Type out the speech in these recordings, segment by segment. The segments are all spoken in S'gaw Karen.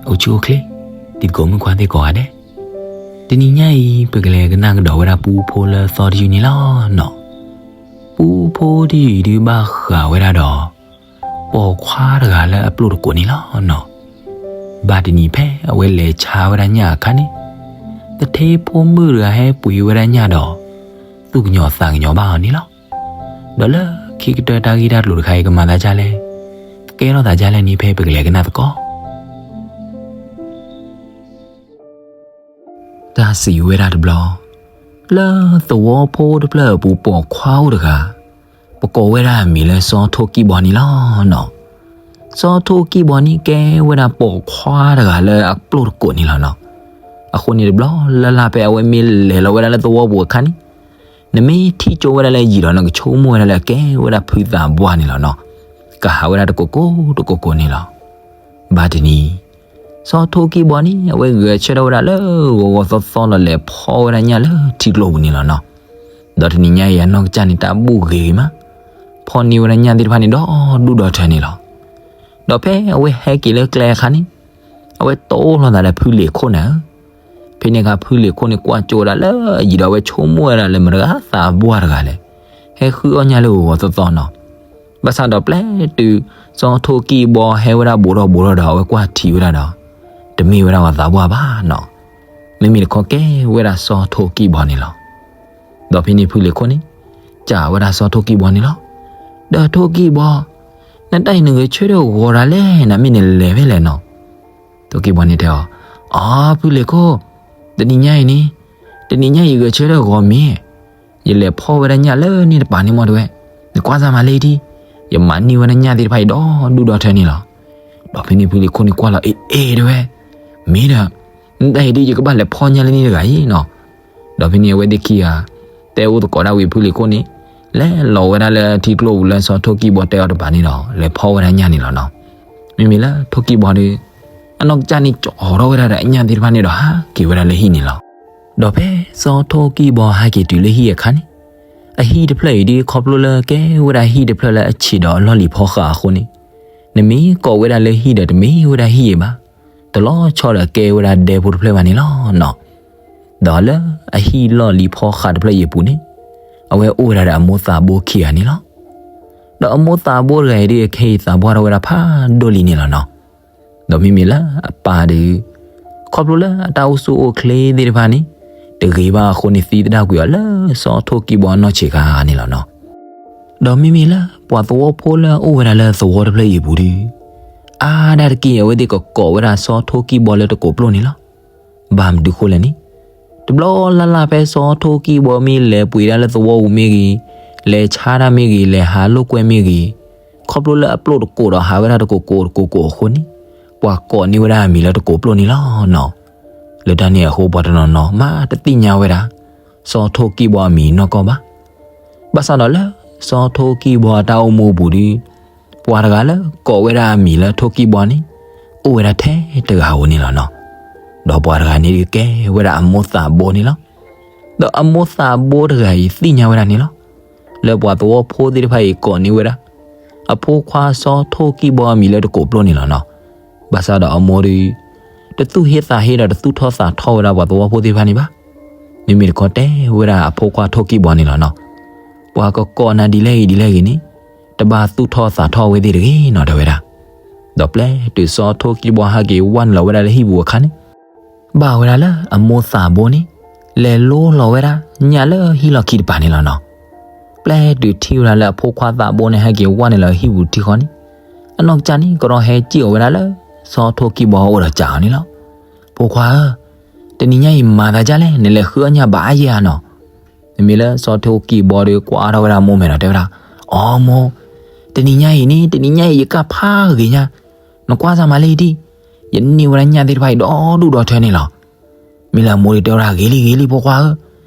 အိၣ်ဆူၣ်အိၣ်ချ့, တံၤသကိးမုၣ်ခွါသ့ၣ်ကိးဂၤဒဲး, တနံၤညါအံၤ ပကလဲၤကနၣ်ကဒီးဝဲဒၣ်ပူဖိလၢသီတယုၢ်န့ၣ်လီၤနီၤ. ပူဖိတယုၢ်အံၤဒုးဘၣ်ဃးဝဲဒၣ်ဒီး ပိာ်ခွါတဂၤလၢအပျိၢ်တကိးန့ၣ်လီၤနီၤ. ဘၣ်တနံၤဖဲအဝဲလဲၤဆါဝဲဒၣ်ညၣ်အခါန့ၣ်, သထ့ဖိမုၣ်တဂၤဟဲပှ့ၤဝဲဒၣ်ညၣ်ဒီး သူၣ်ကညီၤသးကညီၤဘၣ်အီၤန့ၣ်လီၤ. ဒီးလၢခံကတၢၢ်တၢ်ဂ့ၢ်တၢ်ကျိၤတခါအံၤကမၤသးဒ်လဲၣ်, ကဲထီၣ်သးဒ်လဲၣ်န့ၣ် ဖဲပကလဲၤကနၣ်သကိး တၢ်စံးဝဲဒၣ်တဘျီ, လၢသဝီဖိတဖျၢၣ်အပူၤပိာ်ခွါအိၣ်တဂၤ, ပကိးဝဲဒၣ်အမံၤလၢစီၤထိၣ်ကံၢ်ဘီန့ၣ်လီၤနီၤ. စီၤထိၣ်ကံၢ်ဘီန့ၣ်ကဲဝဲဒၣ်ပိာ်ခွါတဂၤလၢအပျိၢ်တကိးန့ၣ်လီၤနီၤ. အဃိန့ၣ်တဘျီလၢ်လၢ်ဖဲအဝဲမ့ၢ်လဲၤလီၤဝဲဒၣ်လၢသဝီပူၤအခါန့ၣ်, နမ့ၢ်ထံၣ်ကၠိဝဲဒၣ်လၢယံၤဒီး နကဆိကမိၣ်ဝဲဒၣ်လၢအကဲဝဲဒၣ်ဖုသးပှၢ်န့ၣ်လီၤနီၤ. ကဟးဝဲဒၣ်တကိးကိးတကိးကိးန့ၣ်လီၤ. ဘၣ်တနံၤ စီၤထိၣ်ကံၢ်ဘီန့ၣ် အဝဲဂဲၤဆၢထၢၣ်ဝဲဒၣ်လၢဂီၤဂီၤသီသီဒီးလဲၤဖီဝဲဒၣ်ညၣ်လၢထံကျိပူၤန့ၣ်လီၤနီၤ. ဒီးတနံၤညါအံၤအနီၢ်ကစၢ်န့ၣ် တၢ်ဘူၣ်ဂ့ၤဂ့ၤမး, ဖီန့ၢ်ဝဲဒၣ်ညၣ်သ့ၣ်တဖၣ်န့ၣ်ဒီဒူၣ်ဒီထၢန့ၣ်လီၤ. ဒီးဖဲအဝဲဟဲက့ၤလၢကျဲအခါန့ၣ်, အဝဲတိၢ်လိာ်သးဒီးဖုလံၤခိၣ်န့ၣ်ဧၢ. ဖဲန့ၣ်အခါ ဖုလံၤခိၣ်န့ၣ်ကွၢ်ကၠိဝဲဒၣ်လၢယံၤဒီး အဝဲဆိကမိၣ်ဝဲဒၣ်လၢမတၤတဂၤသးပှၢ်တဂၤလဲၣ်, ဟဲဃုအီၣ်ညၣ်လၢဂီၤဂီၤသီသီနီၤ. ဘၣ်ဆၣ်ဒီးပျဲတုၤ စီၤထိၣ်ကံၢ်ဘီဟဲဝဲဒၣ်ဘူးထီၣ်ဘူးထီၣ်ဒီး အဝဲကွၢ်ထံဝဲဒၣ်ဒီး တမ့ၢ်ဝဲဒၣ်ပှၤသးပှၢ်ဘၣ်နီၤ. မ့မ့ၢ်တခီကဲဝဲဒၣ်စီၤထိၣ်ကံၢ်ဘီန့ၣ်လီၤ. ဒီးဖဲန့ၣ်ဖုလံၤခိၣ်န့ၣ် စံးဝဲဒၣ်စီၤထိၣ်ကံၢ်ဘီန့ၣ်လီၤ. ဒီးထိၣ်ကံၢ်ဘီ, နတၢ်အံၤနဂဲၤဆၢထၢၣ်ဂီၤဒၣ်လဲၣ်, နမ့ၢ်နလဲၤဖဲလဲၣ်နီၤ. ထိၣ်ကံၢ်ဘီန့ၣ်တဲအီၤ, အီ ဖုလံၤခိၣ်, တနံၤညါအံၤန့ၣ်, တနံၤညါအံၤဂဲၤဆၢထၢၣ်ဂီၤမ့ၢ်, ယလဲၤဖီဝဲဒၣ်ညၣ်လၢန့ၣ်တပၤန့ၣ်မ့ၢ်တဲဝဲ, နကွၢ်စၢ်မၤလၢဒံ, ယမၤန့ၢ်ဝဲဒၣ်ညၣ်သ့ၣ်တဖၣ်အံၤဒီဒူၣ်ဒီထၢန့ၣ်လီၤ. ဒီးဖဲန့ၣ်ဖုလံၤခိၣ်န့ၣ်ကွၢ်လီၤ အ့ၣ်အ့ၣ်တဲဝဲ, မ့ၢ်ဒီး, နတၢ်အံၤဒ်ယကဘၣ်လဲၤဖီညၣ်လၢန့ၣ်တဂၤအံၤနီၤ. ဒီးဖဲန့ၣ်အဝဲသ့ၣ်ခံဂၤ တဲအိၣ်သကိးဒၣ်ဝံၤဖုလံၤခိၣ်န့ၣ် လဲၤလီၤဝဲဒၣ်လၢထံကျိပူၤလၢစီၤထိၣ်ကံၢ်ဘီတဲအီၤတပၤန့ၣ်ဒီး လဲၤဖီဝဲဒၣ်ညၣ်န့ၣ်လီၤနီၤ. မ့မ့ၢ်လၢထိၣ်ကံၢ်ဘီဒီး အနီၢ်ကစၢ်န့ၣ်ကၠီထီၣ်ဝဲဒၣ်ဒီးအညၣ်သ့ၣ်တဖၣ်န့ၣ်ဒီးဟးက့ၤဝဲဒၣ်လၢဟံၣ်န့ၣ်လီၤ. ဒီးဖဲစီၤထိၣ်ကံၢ်ဘီဟဲက့ၤတုၤလၢဟံၣ်အခါန့ၣ်, အဟံၣ်တဖျၢၣ်အံၤဒ်ခီဖျိလၢကဲဝဲဒၣ်ဟံၣ်တဖျၢၣ်လၢအဆံးဒီးအလီၢ်လံၤဖီဃာ်အဃိန့ၣ်, နမ့ၢ်ကိးဝဲဒၣ်လၢဟံၣ်ဒီးတမ့ၢ်ဝဲဒၣ်ဟံၣ်အံၤဘၣ်, တလီၤဆီဒီးကဲဝဲဒၣ်ဒဲဖိတဖျၢၣ်ဘၣ်န့ၣ်လီၤနီၤ. ဒီးလၢအဟံၣ်လီၢ်လံၤဖီဃာ်တဖျၢၣ်အံၤအပူၤန့ၣ်, အဝဲအိၣ်ဝဲဒၣ်ဒီးအမိၢ်သးဘိခံဂၤန့ၣ်လီၤ. ဒီးအမိၢ်သးဘိတဂၤအံၤဒ်အခဲအံၤသးပှၢ်ထီၣ်ဝဲဒၣ်ဖးဒိၣ်လံန့ၣ်လီၤနီၤ. ဒီးမ့မ့ၢ်လၢအပၢ်ဒီး ခီဖျိလၢအတၢ်အိၣ်ဆူၣ်အိၣ်ချ့သ့ၣ်တဖၣ်န့ၣ် တဂ့ၤဘၣ်အဃိန့ၣ် သံသဒၣ်ကွံာ်အီၤလၢစီၤထိၣ်ကံၢ်ဘီအနီၢ်ဆံးခါန့ၣ်လီၤနီၤ. ဒီးမ့မ့ၢ်လၢပှၤသဝီဖိလၢအအိၣ်ဝဲဒၣ်လၢသဝီတဖျၢၣ်အံၤအပူၤဒီး အါဒၣ်တက့ၢ်အဝဲသ့ၣ်ကကိးဝဲဒၣ်စီၤထိၣ်ကံၢ်ဘီလၢတကိးပျိၢ်န့ၣ်လီၤ. ဘၣ်မနုၤဃိလဲၣ်န့ၣ်, တဘျီလၢ်လၢ်ဖဲစီၤထိၣ်ကံၢ်ဘီမ့ၢ်လဲၤပှ့ၤဒၣ်လၢသဝီပူၤမ့ၢ်ဂ့ၤ, လဲၤဆါတၢ်မ့ၢ်ဂ့ၤ, လဲၤဟးလိာ်ကွဲမ့ၢ်ဂ့ၤ, ခီဖျိလၢအပျိၢ်တကိးဒီးဟးဝဲဒၣ်တကိးကိးတကိးကိးအဃိန့ၣ်, ပှၤကိးန့ၢ်ဝဲဒၣ်အမံၤလၢတကိးပျိၢ်န့ၣ်လီၤနီၤ. လၢတၢ်န့ၣ်အဃိပှၤတနီၤနီၤမးတသ့ၣ်ညါဝဲဒၣ် စီၤထိၣ်ကံၢ်ဘီအမံၤနီၢ်ကီၢ်ဘၣ်. ဘၣ်ဆၣ်ဒီးလၢစီၤထိၣ်ကံၢ်ဘီအတၢ်အိၣ်မူအပူၤဒီး ပှၤတဂၤလၢကိးဝဲဒၣ်အမံၤလၢထိၣ်ကံၢ်ဘီန့ၣ် အိၣ်ဝဲဒၣ်ထဲတဂၤဧိၤန့ၣ်လီၤနီၤ. ဒီးပှၤတဂၤန့ၣ်ကဲဝဲဒၣ်အမိၢ်သးဘိန့ၣ်လီၤ. ဒီးအမိၢ်သးဘိတဂၤအံၤသ့ၣ်ညါဝဲဒၣ်န့ၣ်လီၤ. လၢပှၤသဝီဖိသ့ၣ်တဖၣ်အံၤကိးန့ၢ်ဝဲဒၣ် အဖိခွါစီၤထိၣ်ကံၢ်ဘီအမံၤလၢတကိးပျိၢ်န့ၣ်လီၤနီၤ. ဘၣ်ဆၣ်ဒီးအမိၢ်ဒီး တသူၣ်ဟ့သးဟ့ဒီးတသူၣ်ထီၣ်သးထီၣ်ဝဲဒၣ်ပှၤသဝီဖိသ့ၣ်တဖၣ်န့ၣ်ဘၣ်. မ့မ့ၢ်တခီတဲဝဲဒၣ်အဖိခွါထိၣ်ကံၢ်ဘီန့ၣ်လီၤနီၤ. ပှၤကကိးနၤဒ်လဲၣ်ဂ့ၤဒ်လဲၣ်ဂ့ၤန့ၣ် တဘၣ်သူၣ်ထီၣ်သးထီၣ်ဝဲသ့ၣ်တဂ့ၤနီၤ တဲဝဲဒၣ်. ဒီးပျဲတုၤစီၤထိၣ်ကံၢ်ဘီဟဲက့ၤဝဲနုာ်လီၤဝဲဒၣ်လၢဟံၣ်ပူၤအခါန့ၣ် ဘၣ်ဝဲဒၣ်လၢအမိၢ်သးဘိန့ၣ် လဲၤလိလီၤဝဲဒၣ်ညၣ်လၢဟံၣ်လီၢ်ခံတပၤန့ၣ်လီၤနီၤ. ပျဲတုၤထံၣ်ဝဲဒၣ်လၢအဖိခွါသးဘိန့ၣ် ဟဲက့ၤဝဲနုာ်လီၤဟံၣ်ပူၤထံဃီန့ၣ် အနီၢ်ကစၢ်န့ၣ် ကရီဟဲစံၣ်အီၤဝဲဒၣ်လၢ စီၤထိၣ်ကံၢ်ဘီအအိၣ်ဒီးစံးအီၤန့ၣ်လီၤ. ဖိခွါဧၢ, တနံၤညါအံၤမၤသးဒ်လဲၣ် နလဲၤဃုအီၣ်ညၣ်ဘၣ်ယဲၢ်ဧါနီၤ. မ့မ့ၢ်လၢစီၤထိၣ်ကံၢ်ဘီဒီးကွၢ်ထီၣ်ဝဲဒၣ်အမိၢ်မဲာ်ဒီးတဲဝဲဒၣ်, အိမိၢ်, တနံၤညါအံၤန့ၣ် တနံၤညါအံၤယကၢ်ဖးဂ့ၤညါ, နကွၢ်စၢ်မၤလၢဒံ, ယန့ၢ်ဝဲဒၣ်ညၣ်သ့ၣ်တဖၣ်အံၤဒီဒူၣ်ဒီထၢန့ၣ်လီၤ. မ့ၢ်လၢအမိၢ်ဒီးတဲဝဲဒၣ် ဂ့ၤလံဂ့ၤလံဖိခွါဧၢ,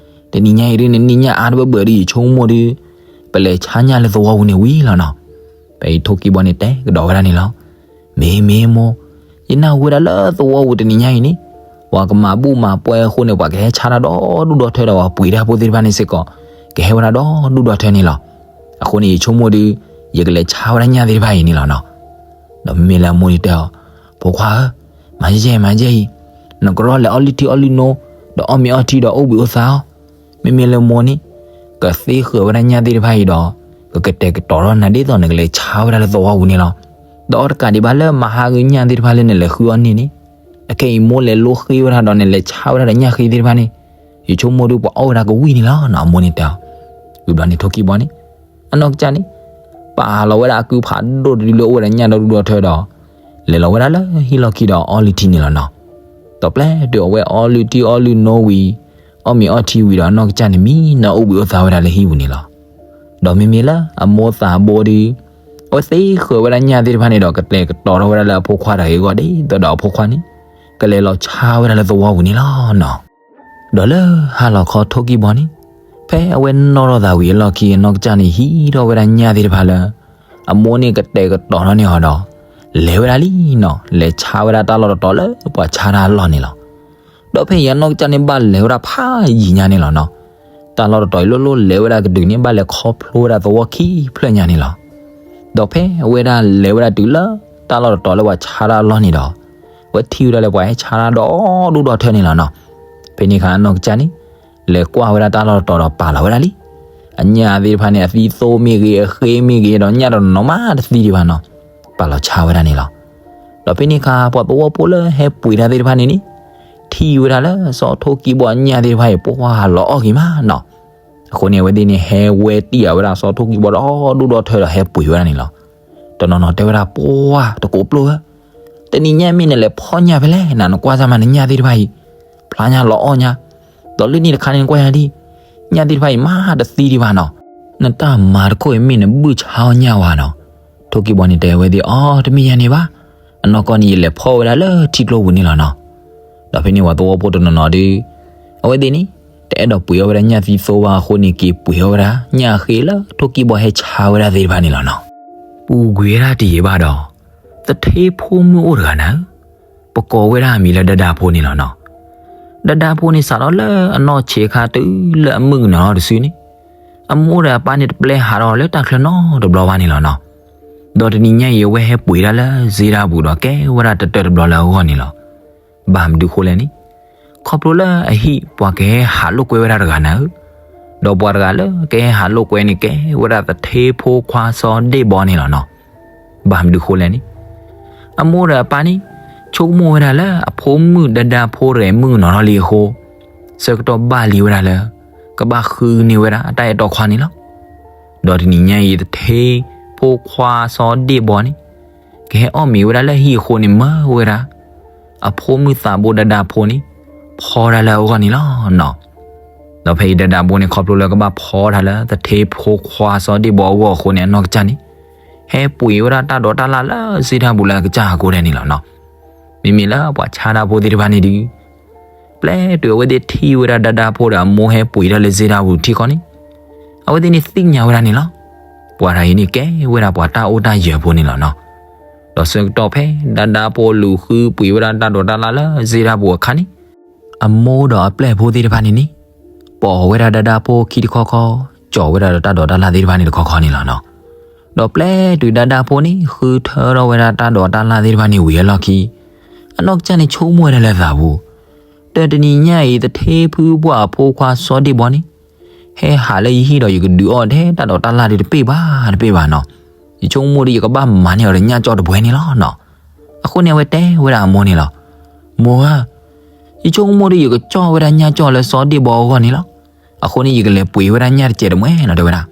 တနံၤညါအံၤဒုးနန့ၢ်ညၣ်အါတဘၢဘၢဒီး ယဆိကမိၣ်ဒီး ပလဲၤဆါညၣ်လၢသဝီပူၤန့ၣ်ဝံၤလီၤနီၤ. ဖဲအံၤထိၣ်ကံၢ်ဘီန့ၣ်တဲကဒီးဝဲဒၣ်န့ၣ်လီၤ. မ့ၢ်မ့ၢ်မိၢ်, ယနၢ်ဟူဝဲဒၣ်လၢသဝီပူၤတနံၤညါအံၤန့ၣ် ပှၤကမၤဘူၣ်မၤပှဲၤအဃိန့ၣ် ပှၤကဟဲဆါတၢ်ဒီဒူၣ်ဒီထၢဒီး ပှၤပှ့ၤတၢ်ဖိသ့ၣ်တဖၣ်န့ၣ်စ့ၢ်ကီး ကဟဲဝဲဒၣ်ဒီဒူၣ်ဒီထၢန့ၣ်လီၤ. အဃိန့ၣ် ယဆိကမိၣ်ဒီး ယကလဲၤဆါဝဲဒၣ်ညၣ်သ့ၣ်တဖၣ်အံၤန့ၣ်လီၤနီၤ. ဒီးမ့မ့ၢ်လၢအမိၢ်န့ၣ်တဲအီၤ, ဖိခွါဧၢ, မ မၤယဲၢ်မၤယဲၢ်အံၤ, နကရီလဲၤအီလုၢ်ထံအီလုၢ်နိ, ဒီးအီၣ်မ့ၤအီထံဒီးအိၣ်ဘှံးအိၣ်သါအီၤ, မ့မ့ၢ်လၢမိၢ်န့ၣ် ကသ့ဃၢၤဝဲဒၣ်ညၣ်သ့ၣ်တဖၣ်အံၤဒီး ကကတဲာ်ကတီၤထီၣ်နၤဒ်သိးနကလဲၤဆါဝဲဒၣ်လၢသဝီပူၤန့ၣ်လီၤ. ဒီးအီတကးဒံးဘၣ်လၢမၤဟးဂီၤညၣ်သ့ၣ်တဖၣ်လၢနလဲၤဃုအီၣ်န့ၢ်န့ၣ်, အခဲအံၤမိၢ်လဲၤလိဃ့ဝဲဒၣ်ဒီးနလဲၤဆါဝဲဒၣ်ဒီးညၣ်ဃ့သ့ၣ်တဖၣ်န့ၣ်, ယဆိကမိၣ်ဒုးပှၤအီၣ်ဝဲဒၣ်ကဝံၣ်န့ၣ်လီၤနီၤ အမိၢ်န့ၣ်တဲအီၤ. ဝံၤဘျီန့ၣ်ထိၣ်ကံၢ်ဘီန့ၣ် အနီၢ်ကစၢ်န့ၣ် ပာ်လီၤဝဲဒၣ်အကုဖးဒိၣ်တဒုလၢအိၣ်ဝဲဒၣ်ညၣ်ဒီဒူၣ်ဒီထၢဒီး လဲၤလီၤဝဲဒၣ်လၢဟံၣ်လီၢ်ခံဒီးအီလုၢ်ထံန့ၣ်လီၤနီၤ. ဒီးပျဲတုၤအဝဲအီလုၢ်ထံအီလုၢ်နိဝံၤ, အီၣ်မ့ၤအီထံဝံၤဒီးအနီၢ်ကစၢ်န့ၣ်မံနီၤအိၣ်ဘှံးအိၣ်သါဝဲဒၣ်လၢဟံၣ်ပူၤန့ၣ်လီၤ. ဒီးမ့မ့ၢ်လၢအမိၢ်သးဘိဒီး အဝဲသ့ဃၢၤဝဲဒၣ်ညၣ်သ့ၣ်တဖၣ်န့ၣ်ဒီးကတဲာ်ကတီၤထီၣ်ဝဲဒၣ်လၢအဖိခွါတဂၤအံၤအဂီၢ်ဒ်သိးဒီးအဖိခွါန့ၣ် ကလဲၤလီၤဆါဝဲဒၣ်လၢသဝီပူၤန့ၣ်လီၤနီၤ. ဒီးလၢဟါလီၤခီထိၣ်ကံၢ်ဘီန့ၣ်, ဖဲအဝဲနီၣ်ထီၣ်သးဝံၤအလီၢ်ခံအနီၢ်ကစၢ်န့ၣ်ဟံးထီၣ်ဝဲဒၣ်ညၣ်သ့ၣ်တဖၣ်လၢ အမိၢ်န့ၣ်ကတဲာ်ကတီၤထီၣ်န့ၢ်အီၤဒီး လဲၤဝဲဒၣ်လံနီၤ, လဲၤဆါဝဲဒၣ်တၢ်လီၢ်တတီၤလၢပှၤဆါတၢ်အလီၢ်န့ၣ်လီၤ. ဒီးဖဲအံၤအနီၢ်ကစၢ်န့ၣ်ဘၣ်လဲၤဝဲဒၣ်ဖးယံာ်ညါန့ၣ်လီၤနီၤ. တၢ်လီၢ်တတီၤအံၤလိၣ်လိၣ်လဲၤဝဲဒၣ်ကဒုးန့ၣ် ဘၣ်လဲၤခီဖျိဝဲဒၣ်သဝီခံဖျၢၣ်ညါန့ၣ်လီၤ. ဒီးဖဲအဝဲဒၣ်လဲၤဝဲဒၣ်တုၤလၢတၢ်လီၢ်တတီၤလၢပှၤဆါတၢ်အလီၢ်န့ၣ်ဒီး အဝဲထံၣ်ဝဲဒၣ်လၢပှၤဟဲဆါတၢ်ဒီဒူၣ်ဒီထၢန့ၣ်လီၤနီၤ. ဖဲန့ၣ်အခါအနီၢ်ကစၢ်န့ၣ် လဲၤကွၢ်ဝဲဒၣ်တၢ်လီၢ်တတီၤဒီးပာ်လီၤဝဲဒၣ်လံ အညၣ်သ့ၣ်တဖၣ်န့ၣ် အသံသိမ့ၢ်ဂ့ၤ အဃ့မ့ၢ်ဂ့ၤ ဒီးညၣ်တနီၤနီၤမးတသံဒံးဘၣ်နီၤ, ပာ်လီၤဆါဝဲဒၣ်န့ၣ်လီၤ. ဒီးဖဲန့ၣ်အခါ ပှၤသဝီဖိလၢဟဲပှ့ၤတၢ်သ့ၣ်တဖၣ်န့ၣ်န့ၣ် ထံၣ်ဝဲဒၣ်လၢစီၤထိၣ်ကံၢ်ဘီအညၣ်သ့ၣ်တဖၣ်အံၤ ပှၢ်လီၤအီၣ်က့ၤမးနီၤ. အဃိန့ၣ် အဝဲသ့ၣ်န့ၣ် ဟဲဝဲတံၢ်အဝဲဒၣ်စီၤထိၣ်ကံၢ်ဘီဒီဒူၣ်ဒီထၢဒီးဟဲပှ့ၤဝဲဒၣ်န့ၣ်လီၤ. တနီၤနီၤတဲဝဲဒၣ် ပှၢ်တကိးပျိဝဲ တနံၤညါမ့ၢ်နလဲၤဖီၣ်ညၣ်ဖဲလဲၣ်နၤ နကွၢ်စၢ်မးနညၣ်သ့ၣ်တဖၣ်အံၤ ဖျါညါလီၤအီၣ်ညါ, ဒီးလၢန့ၣ်တခါန့ၣ်နကွၢ်ယၤဒ် ညၣ်သ့ၣ်တဖၣ်အံၤမးတသံဒံးဘၣ်နီၤ, နတၢ်မၤတခိၣ်အံၤမ့ၢ်နဘုၣ်ဆါအီၣ်ညၣ်ဝဲနီၤ. ထိၣ်ကံၢ်ဘီန့ၣ်တဲဝဲသ့ၣ် အီ တမ့ၢ်ယၤန့ၣ်ဘၣ်, အနီၢ်ကီၢ်န့ၣ် ယလဲၤဖီၣ်ဝဲဒၣ်လၢထံကျိပူၤန့ၣ်လီၤနီၤ. ဒီးဖဲန့ၣ်ပှၤသဝီဖိတနီၤနီၤဒီး အဝဲသ့ၣ်န့ၣ် တအဲၣ်ဒိးပှ့ၤအီၣ်ဝဲဒၣ်ညၣ်သံသိဘၣ်အဃိန့ၣ် က့ၤပှ့ၤအီၣ်ဝဲဒၣ်ညၣ်အဃ့လၢထိၣ်ကံၢ်ဘီဟဲဆါဝဲဒၣ်သ့ၣ်တဖၣ်န့ၣ်လီၤနီၤ. ပူၤကွံာ်ဝဲဒၣ်တယံာ်ဘၣ်ဒီး သထ့ဖိမုၣ်အိၣ်တဂၤနၤဧၢ, ပကိးဝဲဒၣ်အမံၤလၢဒၢဒၢဖိန့ၣ်လီၤနီၤ. ဒၢဒၢဖိန့ၣ်စးထီၣ်လၢအနီၢ်ဆံးအခါတုၤလၢအမုၣ်ကနီၤတစုန့ၣ် အမိၢ်ဒီးအပၢ်န့ၣ်တပျဲဟးထီၣ်လၢတၢ်ချၢနီတဘျီဘၣ်န့ၣ်လီၤနီၤ. ဒီးတနံၤညါအံၤအဝဲဟဲပှ့ၤဒၣ်လၢစ့ဒၣ်ပူၤဒီး ကဲဝဲဒၣ်တတၢၢ်တဘျီလၢအဂီၢ်န့ၣ်လီၤ. ဘၣ်မနုၤဃိလဲၣ်န့ၣ် ခီဖျိလၢအဟံၣ်ပှၤကဟဲဟးလိာ်ကွဲဝဲဒၣ်တဂၤနၤဧၢ, ဒီးပှၤတဂၤလၢကဟဲဟးလိာ်ကွဲန့ၣ် ကဲဝဲဒၣ်သထ့ဖိခွါစီၤဒ့ၣ်ဘီန့ၣ်လီၤနီၤ. ဘၣ်မနုၤဃိလဲၣ်န့ၣ် အမိၢ်ဒီးအပၢ်န့ၣ် ဆိကမိၣ်ဝဲဒၣ်လၢအဖိမုၣ်ဒၢဒၢဖိတဂၤအံၤမုၣ်ကနီၤထီၣ်လံအဃိ ဆၢကတီၢ်ဘၣ်လံဝဲဒၣ်လၢ ကဘၣ်ဃုန့ၢ်ဝဲဒၣ်အတၢ်အဲၣ်တီခွါန့ၣ်လီၤ. ဒီးတနံၤညါအံၤသထ့ဖိခွါစီၤဒ့ၣ်ဘီန့ၣ် ကဟဲအီၣ်မ့ၤဝဲဒၣ်လၢဟံၣ်အဃိန့ၣ် မၢဝဲဒၣ် အဖိမုၣ်သးဘိဒၢဒၢဖိန့ၣ် ဖီတၢ်လၢအဂီၢ်န့ၣ်လီၤနီၤ. ဒီးဖဲအံၤဒၢဒၢဖိန့ၣ် ခီဖျိလၢကဘၣ်ဖီတၢ်လၢသထ့ဖိခွါစီၤဒ့ၣ်ဘီအဂီၢ်အဃိန့ၣ် အနီၢ်ကစၢ်န့ၣ် ဟဲပှ့ၤဝဲဒၣ်တၢ်ဒိးတၢ်လၣ်လၢစ့ဒၣ်ပူၤလၢအကစၢ်အကိးဒဲးန့ၣ်လီၤနီၤ. မ့မ့ၢ်လၢပှၤဆါတၢ်ဖိသ့ၣ်တဖၣ်န့ၣ်ဒီး ပျဲတုၤအဝဲသ့ၣ်ထံၣ်ဝဲဒၣ်ဒၢဒၢဖိဒီးအမိၢ်ဟဲပှ့ၤတၢ်လၢစ့ဒၣ်ပူၤထံဃီန့ၣ် အဝဲသ့ၣ်န့ၣ်သ့ၣ်ညါဝဲဒၣ်န့ၣ်လီၤ. ပှၤတဂၤအံၤန့ၣ်ကဲဝဲဒၣ်ပှၤတၢ်အိၣ်တၢ်ယၢၤဖိန့ၣ်လီၤနီၤ. ဒီးဆၢကတီၢ်ဖဲဒၢဒၢဖိလူၤဃုပှ့ၤဝဲဒၣ်တၢ်ဒိးတၢ်လၣ်လၢစ့ဒၣ်ပူၤအခါန့ၣ် အမိၢ်ဒီးအပျဲၢ်ဖိသ့ၣ်တဖၣ်န့ၣ်န့ၣ် ပိာ်ဝဲဒၣ်ဒၢဒၢဖိခံတခီခီ ကၠီၤဝဲဒၣ်ဒီးတၢ်ဒိးတၢ်လၣ်သ့ၣ်တဖၣ်န့ၣ်တခီခီန့ၣ်လီၤနီၤ. ဒီးပျဲတုၤဒၢဒၢဖိန့ၣ် ဃုထၢထီၣ်ဝဲဒၣ်တၢ်ဒိးတၢ်လၣ်သ့ၣ်တဖၣ်န့ၣ်ဝံၤအလီၢ်ခံ အနီၢ်ကစၢ်န့ၣ်ဆိကမိၣ်ဝဲဒၣ်လၢသးပူၤ တၢ်တနံၤညါအံၤသထ့ဖုပှၢ်အဖိခွါစီၤဒ့ၣ်ဘီန့ၣ် ဟဲဟးလၢယဟံၣ်ဒီးယကဒုးအီၣ်ထဲတၢ်ဒိးတၢ်လၣ်ဒ်တပ့ၢ်ဘၣ်တပ့ၢ်ဘၣ်နီၤ. ယဆိကမိၣ်ဒီးယကဘၣ်မၤန့ၢ်အီၤဒီးညၣ်ကၠီၣ်တပှဲၤန့ၣ်လီၤနီၤ. အဃိန့ၣ်အဝဲတဲဝဲဒၣ်အမိၢ်န့ၣ်လီၤ. မိၢ်ဧၢ, ယဆိကမိၣ်ဒီးယကကၠီၣ်ဝဲဒၣ်ညၣ်ကၠီၣ်လၢစီၤဒ့ၣ်ဘီအဂီၢ်န့ၣ်လီၤ. အဃိန့ၣ်ယကလဲၤပှ့ၤဝဲဒၣ်ညၣ်တစဲးတမှဲနီၤ တဲဝဲဒၣ်.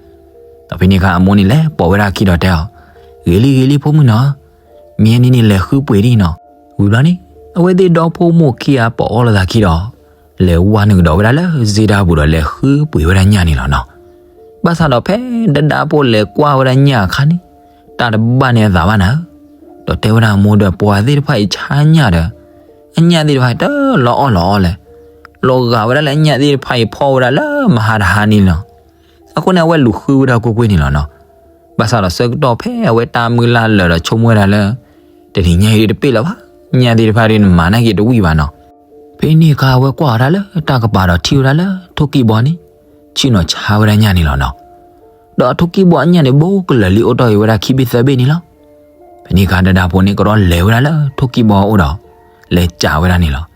ဒီးဖဲန့ၣ်အခါအမိၢ်န့ၣ်လဲၤပိာ်ဝဲဒၣ်အခံဒီးတဲအီၤ, ဂ့ၤလံဂ့ၤလံဖိမုၣ်နီၤ, မ့ၢ်န့ၣ်န့ၣ်လဲၤဃုပှ့ၤဒ်နီၤ. ဝံၤဘျီန့ၣ် အဝဲသ့ၣ်ဒီဖိမိၢ်ခံဂၤပိာ်အီၤလိာ်သးခံဒီး လဲၤဝါနုာ်ကဒီးဝဲဒၣ်လၢစ့ဒၣ်ပူၤဒီးလဲၤဃုပှ့ၤဝဲဒၣ်ညၣ်န့ၣ်လီၤနီၤ. ဘၣ်ဆၣ်ဒီးဖဲဒၢဒၢဖိလဲၤကွၢ်ဝဲဒၣ်ညၣ်အခါန့ၣ် တၢ်တဘၣ်န့ၢ်အသးဘၣ်နၤဧၢ, ဒီးတဲဝဲဒၣ်အမိၢ်ဒီး ပှၤသ့ၣ်တဖၣ်အံၤဆါညၣ်ဒီး အညၣ်သ့ၣ်တဖၣ်အံၤတလီၤအီၣ်လီၤအီလဲၣ်, လီၤဂာ်ဝဲဒၣ်လၢအညၣ်သ့ၣ်တဖၣ်အံၤဖီၣ်ဝဲဒၣ်လၢမဟါတဟါန့ၣ်လီၤ. အဃိန့ၣ် အဝဲလူၤဃုဝဲဒၣ်ကွ့ၢ်ကွ့ၢ်န့ၣ်လီၤနီၤ. ဘၣ်ဆၣ်ဒီးဆၢကတီၢ်ဖဲအဝဲတၢ်မုၢ်လၢ်လၢာ်ဒီးဆိကမိၣ်ဝဲဒၣ်လၢ တနံၤညါအံၤတပ့ၢ်လၢၤဘၣ်, ညၣ်သ့ၣ်တဖၣ်ဒီးနမၤနာ်က့ၤတဝံၣ်ဘၣ်နီၤ. ဖဲန့ၣ်အခါအဝဲကွၢ်ဝဲဒၣ်လၢတၢ်ကပၤဒီးထံၣ်ဝဲဒၣ်လၢထိၣ်ကံၢ်ဘီန့ၣ် ဆ့ၣ်နီၤဆါဝဲဒၣ်ညၣ်န့ၣ်လီၤနီၤ. ဒီးအထိၣ်ကံၢ်ဘီအညၣ်န့ၣ် ဘိကလၢာ်လံအိၣ်တီၢ်အံၤဝဲဒၣ်ခံဘ့ၣ်သၢဘ့ၣ်န့ၣ်လီၤ. ဖဲန့ၣ်အခါဒၢဒၢဖိန့ၣ် ကဒီးလဲၤဝဲဒၣ်လၢထိၣ်ကံၢ်ဘီအအိၣ်ဒီး လဲၤစးဝဲဒၣ်န့ၣ်လီၤ.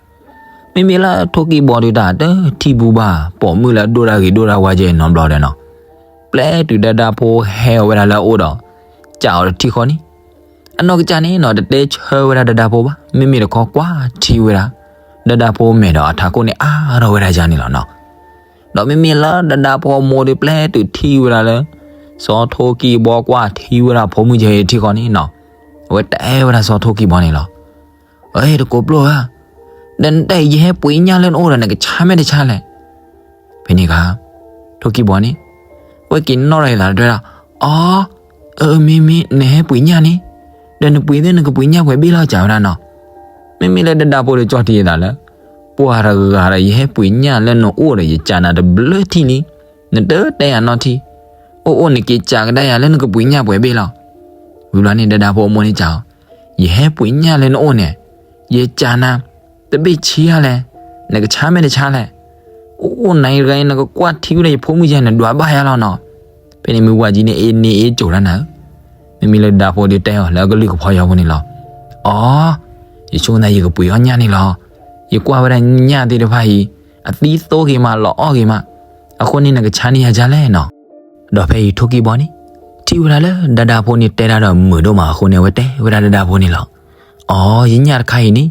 မ့မ့ၢ်လၢထိၣ်ကံၢ်ဘီဒုးတၢ်တထံၣ်ဘူးဘၣ် ပိာ်မုၣ်လၢအဒိၣ်တၢ်ဂ့ၤဒိၣ်တၢ်ဝါကဲနီတဘျီဒီးနီၤ, ပျဲတုၤဒၣ်ဒၣ်ဖိဟဲအီၤဝဲဒၣ်လၢအအိၣ်ဒီး စးအီၤတထံၣ်ဃီန့ၣ်, အနီၢ်ကစၢ်န့ၣ်နီၤ တတဲဆၢဝဲဒၣ်ဒၣ်ဒၣ်ဖိဘၣ်, မ့မ့ၢ်တခီကွၢ်ထံဝဲဒၣ် ဒၣ်ဒၣ်ဖိမဲာ်ဒီးအထးခိၣ်န့ၣ်အါထီၣ်ဝဲဒၣ်ယါန့ၣ်လီၤနီၤ. ဒီးမ့မ့ၢ်လၢဒၣ်ဒၣ်ဖိအမိၢ်ဒီးပျဲတုၤထံၣ်ဝဲဒၣ်လၢ စီၤထိၣ်ကံၢ်ဘီကွၢ်ထံဝဲဒၣ်ဖိမုၣ်ကဲအံၤတထံၣ်ဃီန့ၣ်နီၤ, အဝဲတဲဝဲဒၣ်စီၤထိၣ်ကံၢ်ဘီန့ၣ်လီၤ. အ့ တကိးပျိၢ်ဧၢ, ဒီးနတၢ်အံၤယဟဲပှ့ၤညၣ်လၢနအိၣ်ဒီးနကဆါမဲာ်တဆါလဲၣ်. ဖဲန့ၣ်အခါ ထိၣ်ကံၢ်ဘီန့ၣ် အဝဲက့ၤနီၣ်ထီၣ်အသးဒီးတဲဒၣ်, အီ, အၢ မ့မ့ၢ် နဟဲပှ့ၤညၣ်န့ၣ်, ဒီးနပှ့ၤသ့ၣ်နကပှ့ၤညၣ်ပှဲၤဘ့ၣ်လီၤ စံးဝဲဒၣ်နီၤ. မ့မ့ၢ်လၢဒၣ်ဒၣ်ဖိဒီးကၠီၣ်ထံအသးလၢ ပှၤတဂၤဒီး ယဟဲပှ့ၤညၣ်လၢနအိၣ်ဒီးယစးနၤတဘျၢထံၣ်လံ, နတတဲယၤနီတထံၣ်, အိၣ်အိၣ်န့ၣ်က့ၤစးကဒါယၤလၢနကပှ့ၤညၣ်ပှဲၤဘ့ၣ်လီၤ. ဝံၤဘျီန့ၣ် ဒၣ်ဒၣ်ဖိအမိၢ်န့ၣ်စံး, ယဟဲပှ့ၤညၣ်လၢနအိၣ်န့ၣ်, ယစးနၤ တဘ့ၣ်ဆံးဧါလဲၣ်, နကဆါမဲာ်တဆါလဲၣ်. အိၣ်အိၣ်နၤအံၤတဂၤအံၤ နကကွၢ်ထံဝဲဒၣ်ယဖိမုၣ်ယဲန့ၣ် ဒွးဘၣ်ယါလီၤနီၤ. ဖဲန့ၣ်မုၢ်ဝၤကၠံန့ၣ် အ့န့ၢ်အ့ကိၤတၢ်နၤဧၢ, မ့မ့ၢ်လၢဒၣ်ဒၣ်ဖိဒီးတဲအီၤလၢအကလုၢ်ကဖီယီဖိန့ၣ်လီၤ. အီ, ယဆိကမိၣ်ယကပှ့ၤအီၣ်ညၣ်န့ၣ်လီၤ. ယကွၢ်ဝဲဒၣ်ညၣ်သ့ၣ်တဖၣ်အံၤ အသံသိဂ့ၤမး လီၤအီၣ်ဂ့ၤမး, အဃိန့ၣ်နကဆါန့ၢ်ယၤဒ်လဲၣ်နီၤ. ဒီးဖဲအံၤထိၣ်ကံၢ်ဘီန့ၣ် ထံၣ်ဝဲဒၣ်လၢဒၣ်ဒၣ်ဖိန့ၣ်တဲဒၣ်ဒီးမုာ်ဒိၣ်မးအဃိန့ၣ် အဝဲတဲဝဲဒၣ်ဒၣ်ဒၣ်ဖိန့ၣ်လီၤ. အီ, ယညၣ်တခါအံၤန့ၣ်,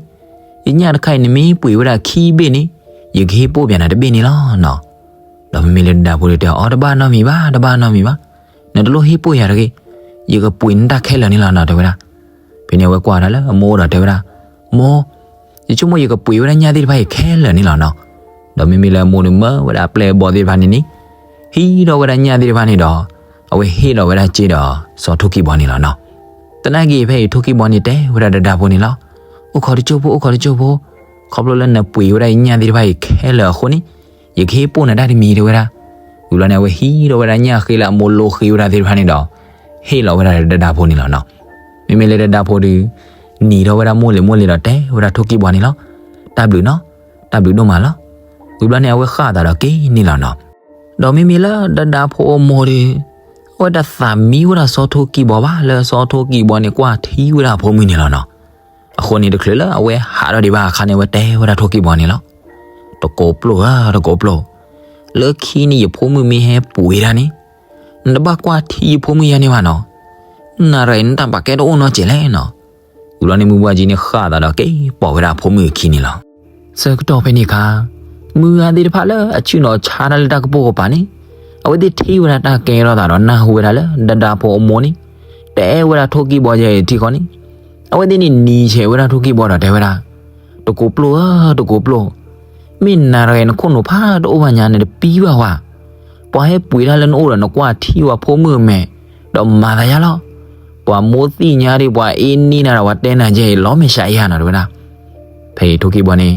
ယညၣ်တခါအံၤန့ၣ် မ့ၢ်ပှ့ၤဝဲဒၣ်ခံဘ့ၣ်န့ၣ်, ယကဟ့ၣ်ပိၢ်ပၠးနၤတဘ့ၣ်န့ၣ်လီၤနီၤ. ဒီးမ့မ့ၢ်လၢဒၣ်ဒၣ်ဖိဒီးတဲအီၤ, အီ တဘၣ်နီတမံၤဘၣ်, တဘၣ်နီတမံၤဘၣ်, နတလိၣ်ဟ့ၣ်ပိၢ်ယၤတဂ့ၤ, ယကပှ့ၤနတၢ်ခဲလၢာ်န့ၣ်လီၤနီၤ တဲဝဲဒၣ်. ဖဲန့ၣ်အဝဲကွၢ်ဝဲဒၣ်လၢအမိၢ်အိၣ်ဒီးတဲဝဲဒၣ်, မိၢ်, ယဆိကမိၣ်ယကပှ့ၤဝဲဒၣ်ညၣ်သ့ၣ်တဖၣ်အံၤခဲလၢာ်န့ၣ်လီၤနီၤ. ဒီးမ့မ့ၢ်လၢအမိၢ်ဒီးမၢဝဲဒၣ်အပျဲၢ်အဘီၣ်သ့ၣ်တဖၣ်န့ၣ်န့ၣ်, ဟံးထီၣ်ဝဲဒၣ်ညၣ်သ့ၣ်တဖၣ်န့ၣ်ဒီး အဝဲဟ့ၣ်လီၤဝဲဒၣ်စ့ဒီးစီၤထိၣ်ကံၢ်ဘီန့ၣ်လီၤနီၤ. သနာ်က့ဖဲအံၤထိၣ်ကံၢ်ဘီန့ၣ်တဲဝဲဒၣ်ဒၣ်ဒၣ်ဖိန့ၣ်လီၤ. အိၣ်ခိးတစိၢ်ဖိ, အိၣ်ခိးတစိၢ်ဖိ, ခီဖျိလၢနပှ့ၤဝဲဒၣ်ယညၣ်သ့ၣ်တဖၣ်အံၤခဲလၢာ်အဃိန့ၣ်, ယကဟ့ၣ်ပိၢ်နၤတၢ်တမံၤတဲဝဲဒၣ်. ဝံၤလီၤန့ၣ် အဝဲဟံးထီၣ်ဝဲဒၣ်ညၣ်ဃ့လၢအမိၢ်လိဃ့ဝဲဒၣ်သ့ၣ်တဖၣ်န့ၣ်ဒီး ဟ့ၣ်လီၤဝဲဒၣ်ဒီးဒၣ်ဒၣ်ဖိန့ၣ်လီၤနီၤ. မ့မ့ၢ်လၢဒၣ်ဒၣ်ဖိဒီး နံၤထီၣ်ဝဲဒၣ်မိၢ်လံၤမိၢ်လံၤဒီးတဲဝဲဒၣ်ထိၣ်ကံၢ်ဘီန့ၣ်လီၤ. တၢ်ဘျုးနီၤ, တၢ်ဘျုးဒိၣ်မးလီၤ. ဝံၤဘျီန့ၣ် အဝဲဃၣ်အသးဒီးက့ၤန့ၣ်လီၤနီၤ. ဒီးမ့မ့ၢ်လၢဒၣ်ဒၣ်ဖိအမိၢ်ဒီး အဝဲတသးမံဝဲဒၣ်စီၤထိၣ်ကံၢ်ဘီဘၣ် လၢစီၤထိၣ်ကံၢ်ဘီန့ၣ်ကွၢ်ထံဝဲဒၣ်အဖိမုၣ်န့ၣ်လီၤနီၤ. အဃိန့ၣ်တချုးလၢအဝဲဟးထီၣ်ဒံးဘၣ်အခါန့ၣ် အဝဲတဲဝဲဒၣ်ထိၣ်ကံၢ်ဘီန့ၣ်လီၤ. တကိးပျိၢ်ဧၢ, တကိးပျိၢ်, လၢခံန့ၣ်ယဖိမုၣ်မ့ၢ်ဟဲပှ့ၤတၢ်န့ၣ်, နတဘၣ်ကွၢ်ထံယဖိမုၣ်ယဲန့ၣ်ဘၣ်နီၤ. နရံနတၢ်ပာ်ကဲတအိၣ်နီတစဲးလဲၣ်နီၤ. ဝံၤလီၤန့ၣ် မုၢ်ဘှၢ်ကၠံန့ၣ်ဃၣ်အသးဒီးက့ၤပိာ်ဝဲဒၣ်အဖိမုၣ်အခံန့ၣ်လီၤ. ဆၢကတီၢ်ဖဲန့ၣ်အခါ, မုၢ်ဂၤသ့ၣ်တဖၣ်လၢအဆ့ၣ်နီၤဆါတၢ်လၢတၢ်ကပိာ်ကပၤန့ၣ်, အဝဲသ့ၣ်ထံၣ်ဝဲဒၣ်တၢ်ကဲထီၣ်သးဒီးနၢ်ဟူဝဲဒၣ်လၢဒၣ်ဒၣ်ဖိအမိၢ်န့ၣ် တဲဝဲဒၣ်ထိၣ်ကံၢ်ဘီယဲအံၤထံဃီန့ၣ်, အဝဲသ့ၣ်န့ၣ်နံၤဆဲးဝဲဒၣ်ထိၣ်ကံၢ်ဘီဒီးတဲဝဲဒၣ်, တကိးပျိၢ်ဧၢ, တကိးပျိၢ်, မ့ၢ်နၤတဂၤနခိၣ်နူာ်ဖးတအိၣ်ဘၣ်ညါ နတပံဘၣ်ဝဲ, ပှၤဟဲပှ့ၤတၢ်လၢနအိၣ်ဒီးနကွၢ်ထံဝဲဖိမုၣ်အမဲာ်, ဒီးမၤသးယါလီၤ. ပှၤမိၢ်သ့ၣ်ညါဒီး ပှၤအ့န့ၢ်နၤဒီးပှၤတဲနၤယဲအံၤ လီၤမဲာ်ဆှးအံၤဧါနီၤ တဲဝဲဒၣ်. ဖဲအံၤထိၣ်ကံၢ်ဘီန့ၣ်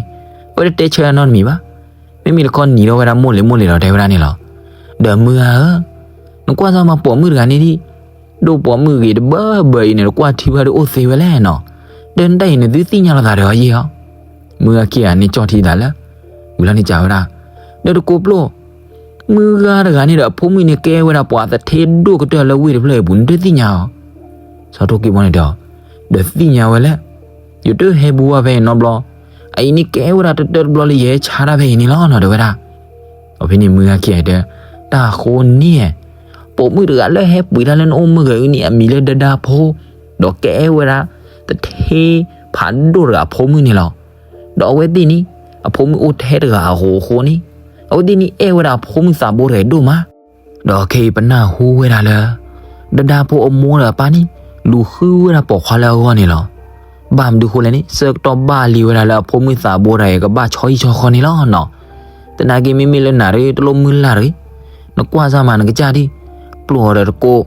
အဝဲတတဲဆၢနီတမံၤဘၣ်. မ့မ့ၢ်တခီနံၤထီၣ်ဝဲဒၣ်မိၢ်လံၤမိၢ်လံၤဒီးတဲဝဲဒၣ်န့ၣ်လီၤ. ဒီးမုၢ်ဂၤဧၢ, နကွၢ်စၢ်မးပိာ်မုၣ်တဂၤန့ၣ်ဒ် ဒိၣ်ပိာ်မုၣ်ဂ့ၤတဘၢဘၢအံၤန့ၣ် တကွၢ်ထံဝဲဒၣ်အိၣ်သ့ဝဲလဲၣ်နီၤ. ဒီးနတၢ်အံၤနသုသ့ၣ်ညါလိာ်သးဒီးအီၤယဲၢ်ဧါ. မုၢ်ဂၤခံဂၤန့ၣ်ကၠီၣ်ထံသးလၢ ဝံၤလီၤန့ၣ်စံးဝဲဒၣ်, ဒီးတကိးပျိၢ်, မုၢ်ဂၤတဂၤန့ၣ်ဒီးအဖိမုၣ်န့ၣ်ကဲဝဲဒၣ်ပှၤသထ့ဒိၣ်ကတၢၢ်လၢဝ့ၢ်တဖျၢၣ်အံၤပူၤ နတသ့ၣ်ညါဧါ. စီၤထိၣ်ကံၢ်ဘီန့ၣ်တဲအီၤ, ဒီးသ့ၣ်ညါဝဲလဲၣ်, ယတဟဲဘူးဘၣ်ဖဲအံၤနီတဘျီ, အအံၤန့ၣ်ကဲဝဲဒၣ်တတၢၢ်တဘျီလၢယဟဲဆါတၢ်ဖဲအံၤန့ၣ်လီၤနီၤ တဲဝဲဒၣ်. ဒီးဖဲန့ၣ်မုၢ်ဂၤခံဂၤတဲ, တၢ်ဃိန့ၣ်, ပိာ်မုၣ်တဂၤလၢဟဲပှ့ၤတၢ်လၢနအိၣ်မုၢ်ဂၤအံၤန့ၣ် အမံၤလၢဒၣ်ဒၣ်ဖိ, ဒီးကဲဝဲဒၣ်သထ့ဖးဒိၣ်တဂၤအဖိမုၣ်န့ၣ်လီၤ. ဒီးအဝဲသ့ၣ်န့ၣ် အဖိမုၣ်အိၣ်ထဲတဂၤအဃိအဃိန့ၣ်, အဝဲသ့ၣ်န့ၣ်အဲၣ်ဝဲဒၣ်အဖိမုၣ်သးဘိတဂၤအံၤဒိၣ်မး. ဒီးခဲအံၤပနၢ်ဟူဝဲဒၣ်လၢ ဒၣ်ဒၣ်ဖိအမိၢ်ဒီးအပၢ်န့ၣ် လူၤဃုဝဲဒၣ်ပိာ်ခွါလၢအဂီၢ်န့ၣ်လီၤ. ဘၣ်မနုၤဃိလဲၣ်န့ၣ် ဆၢကတီၢ်ဘၣ်လံဝဲဒၣ်လၢအဖိမုၣ်သးဘိတဂၤအံၤကဘၣ်ဆီဟံၣ်ဆီဃီန့ၣ်လီၤနီၤ. သနာ်က့မ့မ့ၢ်လၢနၤတဂ့ၤ တလိၣ်မုၢ်လၢ်တဂ့ၤ, နကွၢ်စၢ်မးနကစၢ်ဒ် ပျိၢ်အီၤဒီးတကိး,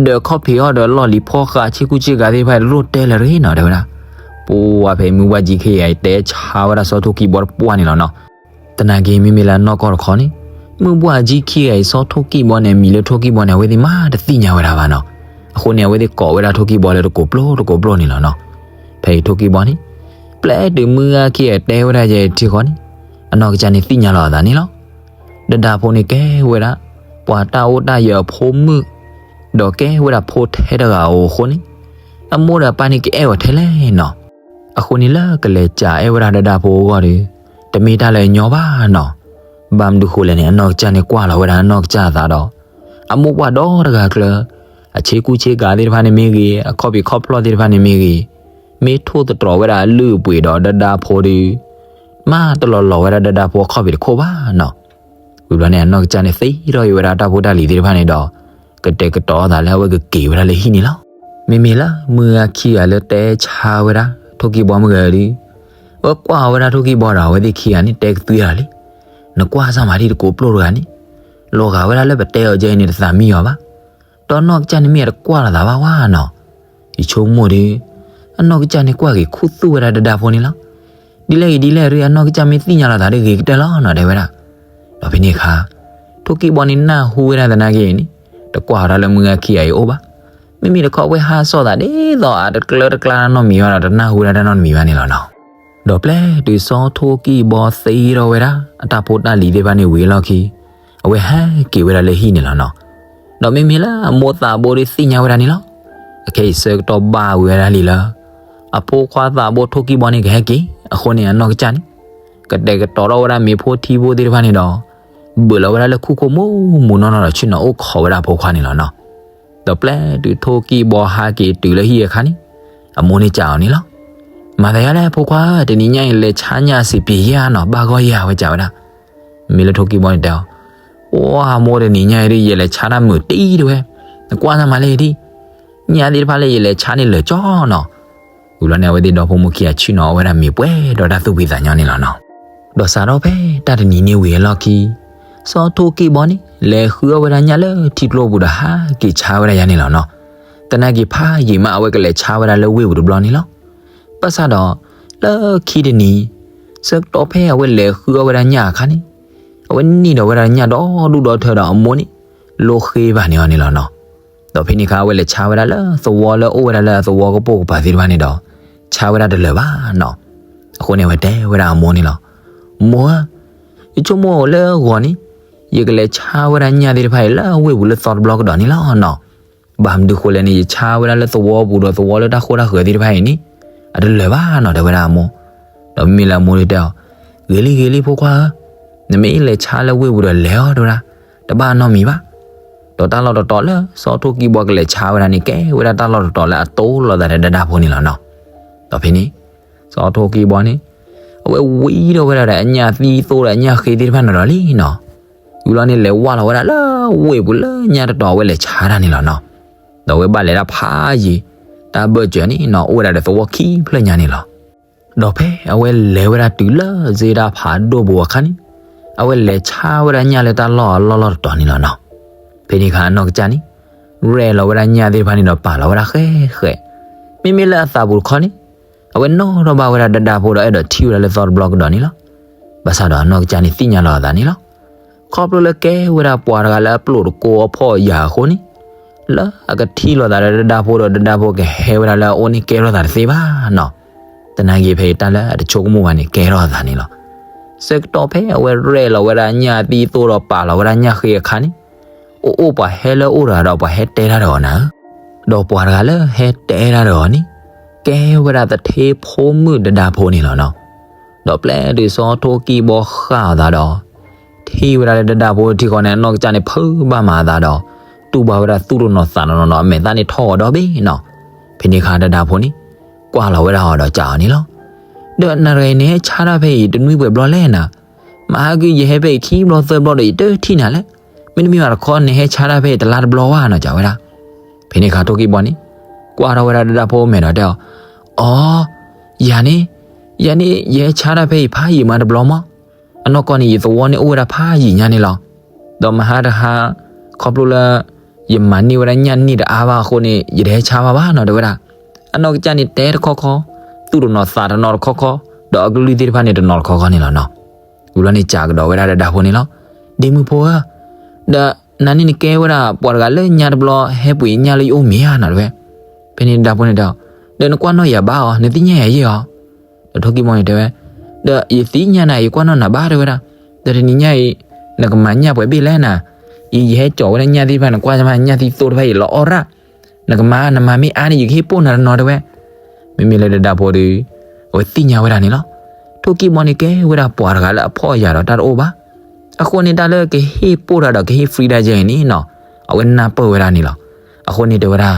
ဒီးခီၣ်ဖံးအီၤဒီးလီၢ်လံၤဖီဃးဆ့ကူဆ့ကၤသ့ၣ်တဖၣ်အံၤတလိၣ်တဲလၢၤတဂ့ၤနီၤ တဲဝဲဒၣ်. ပှၤဖဲမုၢ်ဘှၢ်ကၠံခံဂၤအံၤတဲဆါဝဲဒၣ်စီၤထိၣ်ကံၢ်ဘီတပှၢ်န့ၣ်လီၤနီၤ. သနာ်က့မ့မ့ၢ်လၢအနီၢ်ကီၢ်တခီန့ၣ်, မုၢ်ဘှၢ်ကၠံခံဂၤအံၤ စီၤထိၣ်ကံၢ်ဘီန့ၣ် အမံၤလၢထိၣ်ကံၢ်ဘီန့ၣ် အဝဲသ့ၣ်မးတသ့ၣ်ညါဝဲဒၣ်ဘၣ်နီၤ. အဃိန့ၣ် အဝဲသ့ၣ်ကိးဝဲဒၣ်ထိၣ်ကံၢ်ဘီလၢတကိးပျိၢ်တကိးပျိၢ်န့ၣ်လီၤနီၤ. ဖဲအံၤထိၣ်ကံၢ်ဘီန့ၣ် ပျဲတုၤမုၢ်ဂၤခံဂၤတဲဝဲဒၣ်ယဲထံဃီန့ၣ်, အနီၢ်ကစၢ်န့ၣ်သ့ၣ်ညါလီၤအသးန့ၣ်လီၤ. ဒၣ်ဒၣ်ဖိန့ၣ်ကဲဝဲဒၣ် ပှၤတၢ်အိၣ်တၢ်ယၢၤအဖိမုၣ်, ဒီးကဲဝဲဒၣ်ဖိထဲတဂၤဧိၤအဃိန့ၣ်, အမိၢ်ဒီးအပၢ်န့ၣ်ကအဲၣ်အီၤထဲလဲၣ်နီၤ. အဃိန့ၣ်လၢကလဲၤစးအဲၣ်ဝဲဒၣ်ဒၣ်ဒၣ်ဖိအဂီၢ်ဒီး တမ့ၢ်တၢ်လၢအညီဘၣ်နီၤ. ဘၣ်မနုၤဃိလဲၣ်န့ၣ် အနီၢ်ကစၢ်န့ၣ်ကွၢ်လီၤဝဲဒၣ်အနီၢ်ကစၢ်အသးဒီး အမိၢ်ပှၢ်ဒီတဂၤကျၢၤ အဆ့ကူဆ့ကၤသ့ၣ်တဖၣ်န့ၣ်မ့ၢ်ဂ့ၤ အခီၣ်ဖံးခီၣ်ဖျီၣ်သ့ၣ်တဖၣ်န့ၣ်မ့ၢ်ဂ့ၤ မ့ၢ်ထိၣ်သတြီၤဝဲဒၣ်အလုၢ်အပှ့ၤဒီးဒၣ်ဒၣ်ဖိဒီး မ့ၢ်တလီၤလီၤဝဲဒၣ်ဒၣ်ဒၣ်ဖိအခီၣ်ဖံးတခိၣ်ဘၣ်နီၤ. ဝံၤဘျီန့ၣ် အနီၢ်ကစၢ်န့ၣ်သ့ထီၣ်က့ၤဝဲဒၣ်တၢ်ဖိတၢ်လံၤသ့ၣ်တဖၣ်န့ၣ်ဒီး ကတဲာ်ကတီၤအသးလၢအဝဲကက့ၤဝဲဒၣ်လၢဟံၣ်န့ၣ်လီၤ. မ့မ့ၢ်လၢမုၢ်ဂၤခံဂၤလၢတဲဆါဝဲဒၣ် ထိၣ်ကံၢ်ဘီမုၢ်ဂၤဒီး အဝဲကွၢ်ဝဲဒၣ်ထိၣ်ကံၢ်ဘီဒီး အဝဲသ့ၣ်ခံဂၤန့ၣ် တဲကသွံဒီးလံ, နကွၢ်စၢ်မၤဒံးတကိးပျိၢ်တဂၤန့ၣ်, လီၤဂာ်ဝဲဒၣ်လၢပတဲအီၤကဲအံၤန့ၣ် တသးမံအီၤဘၣ်. ဒီးအနီၢ်ကစၢ်န့ၣ်မ့ၢ်အတကွၢ်လိာ်သးဘၣ်ဝဲနီၤ. ယဆိကမိၣ်ဒီး အနီၢ်ကစၢ်န့ၣ်ကွၢ်က့ၤခူသူၣ်ဝဲဒၣ်ဒၣ်ဒၣ်ဖိန့ၣ်လီၤ. ဒ်လဲၣ်ဂ့ၤဒ်လဲၣ်ဂ့ၤ အနီၢ်ကစၢ်မ့ၢ်သ့ၣ်ညါလိာ်သးဒီးဂ့ၤကတၢၢ်လီၤနီၤ တဲဝဲဒၣ်. ဒီးဖဲန့ၣ်အခါ ထိၣ်ကံၢ်ဘီန့ၣ်နၢ်ဟူဝဲဒၣ်သနာ်က့အံၤန့ၣ် တကွၢ်ဝဲဒၣ်လၢမုၢ်ဂၤခံဂၤအံၤအိၣ်ဘၣ်. မ့မ့ၢ်တခီဝဲဟးစိာ်သးဒ်သိးအတကျၢတကျါတၢ်နီတမံၤဘၣ်ဒီး တနၢ်ဟူဝဲဒၣ်တၢ်နီတမံၤဘၣ်န့ၣ်လီၤနီၤ. ဒီးပျဲတုၤစီၤထိၣ်ကံၢ်ဘီသ့ထီၣ်ဝဲဒၣ် အတၢ်ဖိတၢ်လံၤသ့ၣ်တဖၣ်န့ၣ်ဝံၤအလီၢ်ခံ အဝဲဟဲက့ၤဝဲဒၣ်လၢဟံၣ်န့ၣ်လီၤနီၤ. ဒီးမ့မ့ၢ်လၢအမိၢ်သးဘိဒီးသ့ၣ်ညါဝဲဒၣ်န့ၣ်လီၤ. အခဲအံၤဆၢကတီၢ်ဘၣ်ဝံၤဝဲဒၣ်လံလၢ အဖိခွါသးဘိထိၣ်ကံၢ်ဘီန့ၣ်ကဟဲက့ၤ, အဃိန့ၣ်အနီၢ်ကစၢ်န့ၣ် ကတဲာ်ကတီၤထီၣ်ဝဲဒၣ်မ့ၤဖိထံဖိသ့ၣ်တဖၣ်န့ၣ်ဒီး ဘုးလီၤဝဲဒၣ်လၢခိခိၣ်မူးမူးနီၢ်နီၢ်ဒီးဆ့ၣ်နီၤအိၣ်ခိးဝဲဒၣ်အဖိခွါန့ၣ်လီၤနီၤ. ဒီးပျဲတုၤထိၣ်ကံၢ်ဘီဟးက့ၤတုၤလၢဟံၣ်အခါန့ၣ် အမိၢ်န့ၣ်စံးအီၤန့ၣ်လီၤ. မၤသးယါလဲၣ်ဖိခွါဧၢ, တနံၤညါအံၤလဲၤဆါညၣ်စံးပ့ၤယဲဧါနီၤ, ဘၣ်ဂီၢ်ယဲဧါ ဝဲစံးဝဲဒၣ်. မ့ၢ်လၢထိၣ်ကံၢ်ဘီန့ၣ်တဲအီၤ, အိ အမိၢ်တနံၤညါအံၤဒ်ယလဲၤဆါတၢ်မုာ်တံၢ်တဝဲ, နကွၢ်စၢ်မၤလၢဒံး, ညၣ်သ့ၣ်တဖၣ်လၢယလဲၤဆါန့ၣ်လၢာ်ကၠီနီၤ. ဝံၤလီၤန့ၣ် အဝဲသ့ၣ်ဒီဖိမိၢ်ခံဂၤဆ့ၣ်နီၤအီၣ်ဝဲဒၣ်မ့ၤပှဲၤဒီးတၢ်သူၣ်ဖှံသးညီန့ၣ်လီၤနီၤ. ဒီးစးထီၣ်ဖဲတၢ်တနံၤန့ၣ်ဝံၤအလီၢ်ခံ စီၤထိၣ်ကံၢ်ဘီန့ၣ် လဲၤဃုအီၣ်ဝဲဒၣ်ညၣ်လၢထံကျိပူၤဒီးဟးက့ၤဆါဝဲဒၣ်ယါန့ၣ်လီၤနီၤ. သနာ်က့ဖးယံာ်မးအဝဲကလဲၤဆါဝဲဒၣ်လၢဝ့ၢ်ပူၤတဘျီန့ၣ်လီၤ. ဘၣ်ဆၣ်ဒီး လၢခံတနံၤ ဆၢကတီၢ်ဖဲအဝဲလဲၤဃုအီၣ်ဝဲဒၣ်ညၣ်အခါန့ၣ် အဝဲန့ၢ်ဒီးဝဲဒၣ်ညၣ်ဒီဒူၣ်ဒီထၢဒီးအမိၢ်န့ၣ် လိဃ့ဘၣ်န့ၢ်အီၤန့ၣ်လီၤနီၤ. ဒီးဖဲန့ၣ်အခါအဝဲလဲၤဆါဝဲဒၣ်လၢသဝီလၢအိၣ်ဝဲဒၣ်လၢအသဝီကပိာ်ကပၤသ့ၣ်တဖၣ်န့ၣ်ဒီး ဆါဝဲဒၣ်တလၢာ်ဘၣ်နီၤ. အဃိန့ၣ် အဝဲတဲဝဲဒၣ်အမိၢ်န့ၣ်လီၤ. မိၢ်ဧၢ, ယဆိကမိၣ်လၢဂီၤန့ၣ် ယကလဲၤဆါဝဲဒၣ်ညၣ်သ့ၣ်တဖၣ်အံၤလၢဝ့ၢ်ပူၤလၢသီတဘျီကဒီးန့ၣ်လီၤနီၤ. ဘၣ်မနုၤဃိလဲၣ်န့ၣ် ယဆါဝဲဒၣ်လၢသဝီပူၤဒီးသဝီလၢတၢ်ဃိတၢ်ဃၢၤသ့ၣ်တဖၣ်အံၤန့ၣ် အတလၢာ်ဘၣ်နီၤ တဲဝဲဒၣ်အမိၢ်. ဒီးမ့မ့ၢ်လၢအမိၢ်ဒုးတဲအီၤ, ဂ့ၤလံဂ့ၤလံဖိခွါဧၢ, နမ့ၢ်လဲၤဆါလၢဝ့ၢ်ပူၤဒီးလဲၤအီၤ တဲဝဲဒၣ်, တဘၣ်နီတမံၤဘၣ်. ဒီးတၢ်လီၢ်တတီၤလၢစီၤထိၣ်ကံၢ်ဘီကလဲၤဆါဝဲဒၣ်န့ၣ် ကဲဝဲဒၣ်တၢ်လီၢ်တတီၤလၢအတိၢ်လိာ်သးဒီးဒၣ်ဒၣ်ဖိန့ၣ်လီၤနီၤ. ဒီးဖဲန့ၣ် စီၤထိၣ်ကံၢ်ဘီန့ၣ် အဝဲဝံဒီးဝဲဒၣ်ဒီးအညၣ်သံသိဒီးအညၣ်ဃ့သ့ၣ်တဖၣ်န့ၣ်ဒီးလံနီၤ. ဝံၤလီၤန့ၣ် လဲၤဝါလီၤဝဲဒၣ်လၢဝ့ၢ်ပူၤလၢညၣ်တတီၤအဝဲလဲၤဆါတၢ်န့ၣ်လီၤနီၤ. ဒီးအဝဲဘၣ်လဲၤတၢ်ဖးယံၤ တၢ်ဘၢၣ်စၢၤန့ၣ်နီၤ အိၣ်ဝဲဒၣ်ဒီးသဝီခံဖျၢၣ်ညါန့ၣ်လီၤ. ဒီးဖဲအဝဲလဲၤဝဲဒၣ်တုၤလၢစ့တၢ်ဖးဒိၣ်ပူၤအခါန့ၣ် အဝဲလဲၤဆါဝဲဒၣ်ညၣ်လၢတၢ်လီၢ်အလီၢ်လီၢ်တတီၤန့ၣ်လီၤနီၤ. ဖဲန့ၣ်အခါအနီၢ်ကစၢ်န့ၣ် ရဲၣ်လီၤဝဲဒၣ်ညၣ်သ့ၣ်တဖၣ်န့ၣ်ဒီးပာ်လီၤဝဲဒၣ်ဃဲဃဲ. မ့မ့ၢ်လၢအသးပူၤတခီန့ၣ် အဝဲနီၣ်ထီၣ်ဘၣ်ဝဲဒၣ်ဒၣ်ဒၣ်ဖိဒီးအဲၣ်ဒိးထံၣ်ဝဲဒၣ်လၢသီတဘျီကဒီးန့ၣ်လီၤ. ဘၣ်ဆၣ်ဒီးအနီၢ်ကစၢ်န့ၣ်သ့ၣ်ညါလီၤအသးန့ၣ်လီၤ. ခီဖျိလၢကဲဝဲဒၣ်ပှၤတဂၤလၢအပျိာ်တကိးအဖီၣ်ယာ်အဃိန့ၣ် လၢအကထံၣ်လိာ်သးဒီးဒၣ်ဒၣ်ဖိဒီးဒၣ်ဒၣ်ဖိကဟဲဝဲဒၣ်လၢအအိၣ်န့ၣ် ကဲထီၣ်သးတသ့ဘၣ်နီၤ. သနာ်က့ဖဲအံၤတၢ်လၢအတဆိကမိၣ်ဘၣ်န့ၣ် ကဲထီၣ်အသးန့ၣ်လီၤ. ဆၢကတီၢ်ဖဲအဝဲရဲၣ်လီၤဝဲဒၣ်ညၣ်သံသိဒီးပာ်လီၤဝဲဒၣ်ညၣ်ဃ့အခါန့ၣ် အိၣ်အိၣ်ပှၤဟဲလၢအအိၣ်တဂၤဒီးပှၤဟဲတဲတၢ်ဒီးအီၤနၤဧၢ. ဒီးပှၤတဂၤလၢဟဲတဲတၢ်ဒီးအီၤန့ၣ် ကဲဝဲဒၣ်သထ့ဖိမုၣ်ဒၣ်ဒၣ်ဖိန့ၣ်လီၤနီၤ. ဒီးပျဲတုၤစီၤထိၣ်ကံၢ်ဘီဃၣ်အသးဒီး ထံၣ်ဝဲဒၣ်လၢဒၣ်ဒၣ်ဖိထံဃီန့ၣ် အနီၢ်ကစၢ်န့ၣ်ဖုးဘၣ်မၤအသးဒီး တူၢ်ဘၣ်ဝဲဒၣ်သူၣ်တနီၤသးတနီၤဒီး အမဲာ်သၣ်န့ၣ်ထီၣ်အီၤဒီဘ့ၣ်နီၤ. ဖဲန့ၣ်အခါဒၣ်ဒၣ်ဖိန့ၣ် ကွၢ်လီၤဝဲဒၣ်အီၤဒီးစံးအီၤန့ၣ်လီၤ. ဒီးနၤတဂၤအံၤ နဟဲဆါတၢ်ဖဲအံၤတနွံပှဲၤဘျီလဲၣ်နၤ. မဟါက့ ယဟဲဖဲအံၤခံဘျီသၢဘျီဒီး ယတထံၣ်နၤလဲၣ်. မ့တမ့ၢ်ဘၣ်တခီ နဟဲဆါတၢ်ဖဲအံၤတလါတဘျီဝဲနီၤ စံးဝဲဒၣ်. ဖဲန့ၣ်အခါထိၣ်ကံၢ်ဘီန့ၣ် ကွၢ်ထီၣ်ဝဲဒၣ်ဒၣ်ဒၣ်ဖိမဲာ်ဒီးတဲအီၤ, အိ ယၤန့ၣ် ယၤန့ၣ် ယဟဲဆါတၢ်ဖဲအံၤဖးယံာ်မးတဘျီမး. အနီၢ်ကီၢ်န့ၣ် ယသဝီန့ၣ်အိၣ်ဝဲဒၣ်ဖးယံာ်ညါန့ၣ်လီၤ. ဒီးမဟါတဟါ ခီဖျိလၢ ယမၤန့ၢ်ဝဲဒၣ်ညၣ်န့ၢ်တအါဘၣ်အဃိန့ၣ် ယတဟဲဆါဘၣ်ဘၣ်နီၤ တဲဝဲဒၣ်. အနီၢ်ကစၢ်န့ၣ်တဲတခီခီ သူၣ်တနီၤသးတနီၤတခီခီ ဒီးအကလုၢ်သ့ၣ်တဖၣ်န့ၣ်တနီၤတခီခီန့ၣ်လီၤနီၤ. ဝံၤလီၤန့ၣ်စံးကဒီးဝဲဒၣ်ဒၣ်ဒၣ်ဖိန့ၣ်လီၤ. ဒ့မုၣ်ဖိဧၢ, ဒီးနၤန့ၣ်နကဲဝဲဒၣ်ပှၤတဂၤလၢညါတဘျီ ဟဲပှ့ၤညၣ်လၢယအိၣ်မ့ၢ်ဧါနီၤ တဲဝဲ. ဖဲန့ၣ်ဒၣ်ဒၣ်ဖိန့ၣ်တဲအီၤ, ဒီးနကွၢ်နီၣ်ယၤဘၣ်အီၤ နသ့ၣ်ညါယၤယဲၢ်အီၤ. ဒီးထိၣ်ကံၢ်ဘီန့ၣ်တဲဝဲ, ဒီးယသ့ၣ်ညါနၤ ယကွၢ်နီၣ်နၤဘၣ် တဲဝဲဒၣ်. ဒီးတနံၤညါအံၤ နကမၤညၣ်ပှဲၤဘ့ၣ်လဲၣ်နၤ. အံၤယဟဲစိာ်ဝဲဒၣ်ညၣ်သ့ၣ်တဖၣ် နကွၢ်စၢ်မး ညၣ်သံသိတဖၣ်အံၤလီၤအီၣ်ရၣ်. နကမၤ နမၤမ့ၢ်အါန့ၣ် ယကဟ့ၣ်ပိၢ်နၤတနီၤ တဲဝဲ. မ့မ့ၢ်လၢဒၣ်ဒၣ်ဖိဒီး အဝဲသ့ၣ်ညါဝဲဒၣ်န့ၣ်လီၤ. ထိၣ်ကံၢ်ဘီန့ၣ်ကဲဝဲဒၣ်ပှၤတဂၤလၢအဖှီၣ်အယာ်ဒီးတၢ်တအိၣ်ဘၣ်. အဃိန့ၣ် တၢ်လၢကဟ့ၣ်ပိၢ်တၢ်ဒီးကဟ့ၣ် free တၢ်ယဲအံၤန့ၣ်နီၤ, အဝဲနၢ်ပၢၢ်ဝဲဒၣ်န့ၣ်လီၤ. အဃိန့ၣ်တဲဝဲဒၣ်,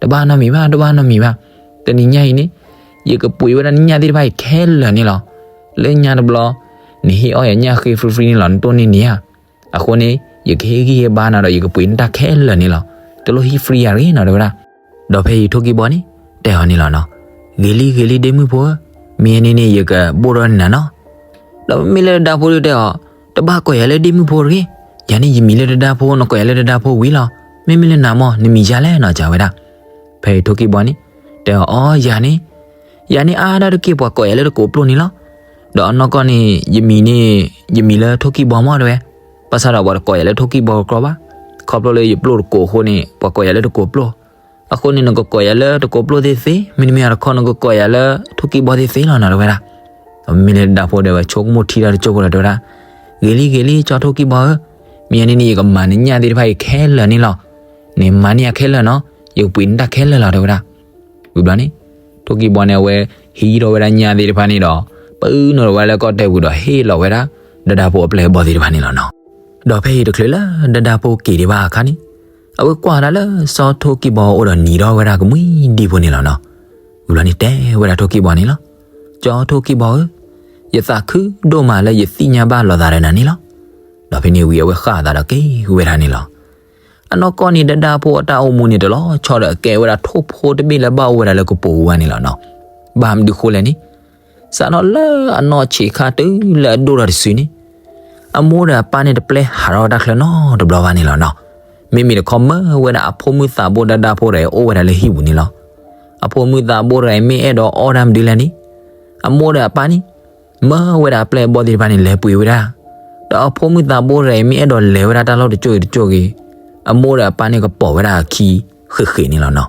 တဘၣ်နီတမံၤဘၣ်, တဘၣ်နီတမံၤဘၣ်. တနံၤညါအံၤန့ၣ် ယကပှ့ၤဝဲဒၣ်နညၣ်သ့ၣ်တဖၣ်အံၤခဲလၢာ်န့ၣ်လီၤ. လၢညါတဘျီ နဟ့ၣ်အီၣ်ယၤညၣ်ဃ့ free free န့ၣ်လီၤ, နတိၢ်န့ၢ်န့ၣ်ဧါ. အဃိန့ၣ် ယကဟ့ၣ်ဂံၢ်ဟ့ၣ်ဘါနၤဒီး ယကပှ့ၤနတၢ်ခဲလၢာ်န့ၣ်လီၤ. တလိၣ်ဟ့ၣ် free ယၤတဂ့ၤနီၤ တဲဝဲဒၣ်. ဒီးဖဲအံၤထိၣ်ကံၢ်ဘီန့ၣ် တဲအီၤန့ၣ်လီၤနီၤ, ဂ့ၤလံ ဂ့ၤလံ ဒ့မုၣ်ဖိဧၢ, မ့ၢ်န့ၣ်န့ၣ် ယကဘိၣ်ထီၣ်နၤနီၤ. ဒီးမ့မ့ၢ်လၢတဒါဖိဒီးတဲအီၤ, တဘၣ်ကိးယၤလၢဒ့မုၣ်ဖိတဂ့ၤ, ယၤန့ၣ်ယမံၤလၢတဒါဖိ, နကိးယၤလၢတဒါဖိဝံၤလီၤ. မ့မ့ၢ်လၢနၤမ့ၢ် နမံၤယၤလဲၣ်နီၤ ကဝဲဒၣ်. ဖဲအံၤထိၣ်ကံၢ်ဘီန့ၣ် တဲအီၤ, အီ ယၤန့ၣ် ယၤန့ၣ်အါဒၣ်တက့ၢ် ပှၤကိးယၤလၢတကိးပျိၢ်န့ၣ်လီၤ. ဒီးအနီၢ်ကီၢ်န့ၣ် ယမံၤန့ၣ် ယမံၤလၢထိၣ်ကံၢ်ဘီမ့ၢ်တဲဝဲ. ဘၣ်ဆၣ်ဒီးပှၤတကိးယၤလၢထိၣ်ကံၢ်ဘီကီဘၣ်, ခီဖျိလၢယပျိၢ်တကိးအဃိန့ၣ် ပှၤကိးယၤလၢတကိးပျိၢ်. အဃိန့ၣ် နကကိးယၤလၢတကိးပျိၢ်သ့သ့, မ့တမ့ၢ်တခီ နကကိးယၤလၢထိၣ်ကံၢ်ဘီသ့သ့လီၤနီၤ တဲဝဲဒၣ်. ဒီးမ့မ့ၢ်လၢတဒါဖိဒီး အဝဲဆိကမိၣ်ထံတၢ်တကၠိၢ်ဖိဒီးတဲဝဲဒၣ်, ဂ့ၤလံ ဂ့ၤလံ ကၠီထိၣ်ကံၢ်ဘီဧၢ, မ့ၢ်ယၤန့ၣ်န့ၣ် ယကမၤနညၣ်သ့ၣ်တဖၣ်အံၤခဲလၢာ်န့ၣ်လီၤ. နမၤန့ၢ်ယၤခဲလၢာ်နီၤ, ယကပှ့ၤနတၢ်ခဲလၢာ်လီၤ တဲဝဲဒၣ်. ဝံၤဘျီန့ၣ် ထိၣ်ကံၢ်ဘီန့ၣ် အဝဲဟံးထီၣ်ဝဲဒၣ်ညၣ်သ့ၣ်တဖၣ်န့ၣ်ဒီး ပာ်နီၣ်ထီၣ်ဝဲလၢကီၢ်တဲာ်ပူၤဒီး ဟ့ၣ်လီၤဝဲဒၣ် ဒဒါဖိအပျဲၢ်အဘီၣ်သ့ၣ်တဖၣ်န့ၣ်လီၤနီၤ. ဒီးဖဲအံၤတချုးလၢဒဒါဖိက့ၤဒံးဘၣ်အခါန့ၣ် အဝဲကွၢ်ဝဲဒၣ်လၢစီၤထိၣ်ကံၢ်ဘီအိၣ်ဒီးနံၤထီၣ်ဝဲဒၣ်ကမှံဒံဖိန့ၣ်လီၤနီၤ. ဝံၤဘျီန့ၣ်တဲဝဲဒၣ်ထိၣ်ကံၢ်ဘီန့ၣ်လီၤ, ကၠီထိၣ်ကံၢ်ဘီဧၢ, ယသးခုဒိၣ်မးလၢယသ့ၣ်ညါဘၣ်လိာ်သးဒီးနၤန့ၣ်လီၤ. ဒီးဖဲန့ၣ်ဝံၤအဝဲဃၣ်အသးဒီးက့ၤဝဲဒၣ်န့ၣ်လီၤ. အနီၢ်ကီၢ်န့ၣ် ဒဒါဖိအတၢ်အိၣ်မူန့ၣ် တလီၤဆီဒီးအကဲဝဲဒၣ်ထိၣ်ဖိတဘ့ၣ်လၢဘၣ်အိၣ်ဝဲဒၣ်လၢကပိာ်ပူၤဘၣ်န့ၣ်လီၤနီၤ. ဘၣ်မနုၤဃိလဲၣ်န့ၣ် စးထီၣ်လၢအနီၢ်ဆံးခါတုၤလၢအဒိၣ်ထီၣ်တစုန့ၣ် အမိၢ်ဒီးအပၢ်န့ၣ်တပျဲဟးထီၣ်ဝဲတၢ်ချၢနီတဘျီဘၣ်န့ၣ်လီၤနီၤ. မ့မ့ၢ်တခီမၢဝဲဒၣ်အဖိမုၣ်သးဘိဒဒါဖိတဂၤအံၤအိၣ်ဝဲဒၣ်လၢဟံၣ်ပူၤန့ၣ်လီၤ. အဖိမုၣ်သးဘိတဂၤအံၤမ့ၢ်အဲၣ်ဒိးအီၣ်တၢ်မနုၤလဲၣ်န့ၣ် အမိၢ်ဒီးအပၢ်န့ၣ် မၢဝဲဒၣ်အပျဲၢ်အဘီၣ်သ့ၣ်တဖၣ်န့ၣ် လဲၤပှ့ၤဝဲဒၣ်, ဒီးအဖိမုၣ်သးဘိတဂၤအံၤမ့ၢ်အဲၣ်ဒိးလဲၤဝဲဒၣ်တၢ်လီၢ်တကၠိၢ်ဂ့ၤတကၠိၢ်ဂ့ၤ, အမိၢ်ဒီးအပၢ်န့ၣ်ကပိာ်ဝဲဒၣ်အခံဃ့ၣ်ဃ့ၣ်န့ၣ်လီၤနီၤ.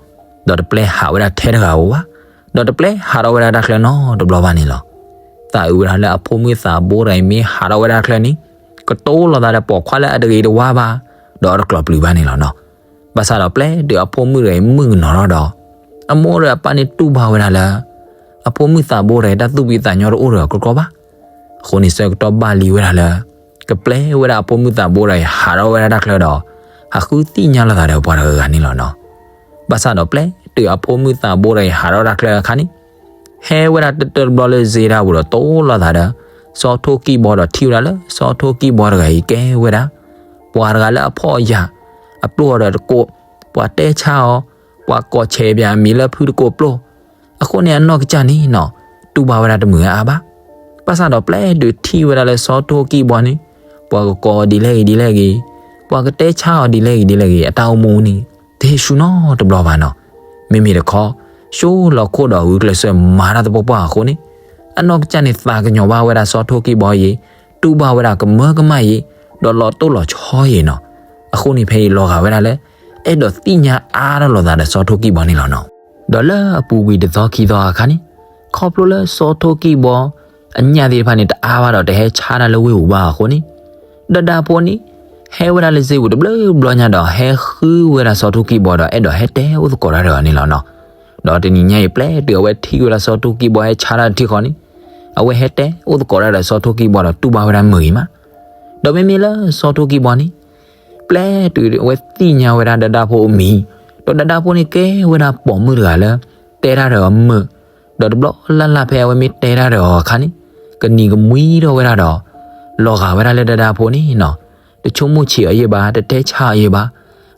ဒီးတပျဲဟးဝဲဒၣ်ထဲတဂၤဧိၤဘၣ်, ဒီးတပျဲဟးထီၣ်ဝဲဒၣ်တၢ်ချၢနီတဘျီဘၣ်န့ၣ်လီၤ. သးအုးဝဲဒၣ်လၢအဖိမုၣ်သးဘိတဂၤအံၤမ့ၢ်ဟးထီၣ်ဝဲဒၣ်တၢ်ချၢန့ၣ် ကတိၤလိာ်သးဒီးပိာ်ခွါလၢအတဂ့ၤတဝါဘၣ်, ဒီးအတကျိးပျုၤဘၣ်န့ၣ်လီၤနီၤ. ဘၣ်ဆၣ်ဒီးပျဲတုၤအဖိမုၣ်တဂၤအံၤမုၣ်ကနီၤထီၣ်ဒီး အမိၢ်ဒီးအပၢ်န့ၣ်တူၢ်ဘၣ်ဝဲဒၣ်လၢ အဖိမုၣ်သးဘိတဂၤအံၤ တၢ်သူၣ်ဖှံသးညီတအိၣ်ဒီးအီၤကြီကြီဘၣ်. အဃိန့ၣ်ဆၢကတီၢ်ဘၣ်လံဝဲဒၣ်လၢ ကပျဲဝဲဒၣ်အဖိမုၣ်သးဘိတဂၤအံၤ ဟးထီၣ်ဝဲဒၣ်တၢ်ချၢဒီး ဟးဃုသ့ၣ်ညါလိာ်သးဒီးပှၤတဂၤဂၤန့ၣ်လီၤနီၤ. ဘၣ်ဆၣ်ဒီးပျဲတုၤအဖိမုၣ်သးဘိတဂၤအံၤ ဟးထီၣ်တၢ်ချၢအခါန့ၣ် ဟဲဝဲဒၣ်တၢၢ်တၢၢ်တဘျီလၢစ့တၢ်ပူၤဒီး တိလိာ်သးဒီး စီၤထိၣ်ကံၢ်ဘီဒီး ထံၣ်ဝဲဒၣ်လၢစီၤထိၣ်ကံၢ်ဘီတဂၤအံၤ ကဲဝဲဒၣ် ပှၤတဂၤလၢအဖှီၣ်အယာ်, အပျိၢ်အီၤဒီးတကိး, ပှၤတဲဆါအီၤ, ပှၤကိးဆဲးပၠးအမံၤလၢဖုတကိးပျိၢ်. အဃိန့ၣ် အနီၢ်ကစၢ်န့ၣ်နီၤ တူၢ်ဘၣ်ဝဲဒၣ်တမုာ်အါအါဘၣ်. ဘၣ်ဆၣ်ဒီးပျဲတုၤထံၣ်ဝဲဒၣ်လၢစီၤထိၣ်ကံၢ်ဘီန့ၣ် ပှၤကကိးအီၤဒ်လဲၣ်ဂ့ၤဒ်လဲၣ်ဂ့ၤ, ပှၤကတဲဆါအီၤဒ်လဲၣ်ဂ့ၤဒ်လဲၣ်ဂ့ၤ အတၢ်အိၣ်မူန့ၣ် တဟ့ၣ်ဆူၣ်နီတဘျီဘၣ်နီၤ. မ့မ့ၢ်တခီ ဆိလီၤခိၣ်ဒီးဂုာ်ကျဲးစၢးမၤတၢ်သပှၢ်ပှၢ်အဃိန့ၣ် အနီၢ်ကစၢ်န့ၣ် သးကညီၤဘၣ်ဝဲဒၣ်စီၤထိၣ်ကံၢ်ဘီအံၤ, တူၢ်ဘၣ်ဝဲဒၣ်ကမၢကမၣ်အံၤ, ဒီးလီၤတိၢ်လီၤဆီအံၤနီၤ. အဃိန့ၣ် ဖဲအံၤလီၤဂာ်ဝဲဒၣ်လၢ အဲၣ်ဒိးသ့ၣ်ညါအါထီၣ်လိာ်သးဒီးစီၤထိၣ်ကံၢ်ဘီန့ၣ်လီၤနီၤ. ဒီးလၢအပူၤကွံာ်တသီခံသီအခါန့ၣ် ခီဖျိလၢစီၤထိၣ်ကံၢ်ဘီ အညၣ်သ့ၣ်တဖၣ်န့ၣ် တအါဘၣ်ဒီးတဟဲဆါတၢ်လၢဝ့ၢ်ပူၤဘၣ်အဃိန့ၣ် ဒဒါဖိန့ၣ် ဟဲဝဲဒၣ်လၢစ့ပူၤတဘျုးဘျီညါဒီး ဟဲဃုဝဲဒၣ်စီၤထိၣ်ကံၢ်ဘီဒီး အဲၣ်ဒိးဟဲတဲအိၣ်သကိးတၢ်ဒီးအီၤန့ၣ်လီၤနီၤ. ဒီးတနံၤညါအံၤပျဲတုၤအဝဲထံၣ်ဝဲဒၣ်စီၤထိၣ်ကံၢ်ဘီဟဲဆါတၢ်တထံၣ်ဃီန့ၣ် အဝဲဟဲတဲအိၣ်သကိးတၢ်ဒီးစီၤထိၣ်ကံၢ်ဘီဒီးတူၢ်ဘၣ်ဝဲဒၣ်မုာ်ဂ့ၤမး. ဒီးမ့မ့ၢ်လၢစီၤထိၣ်ကံၢ်ဘီန့ၣ် ပျဲတုၤအဝဲသ့ၣ်ညါဝဲဒၣ်ဒဒါဖိအမံၤ, ဒီးဒဒါဖိန့ၣ်ကဲဝဲဒၣ်ပိာ်မုၣ်တဂၤလၢ တဲတၢ်ဒီးအီၤမုာ်, ဒီးတဘျီလၢ်လၢ်ဖဲအဝဲမ့ၢ်တဲတၢ်ဒီးအီၤအခါန့ၣ် ကနံၤကမှံထီၣ်ဝဲဒၣ်ဒီး လီၤဂာ်ဝဲဒၣ်လၢဒဒါဖိန့ၣ်နီၤ, တဆိကမိၣ်ဆံးအီၤယဲၢ်ဘၣ်, တတဲဆါအီၤယဲၢ်ဘၣ်.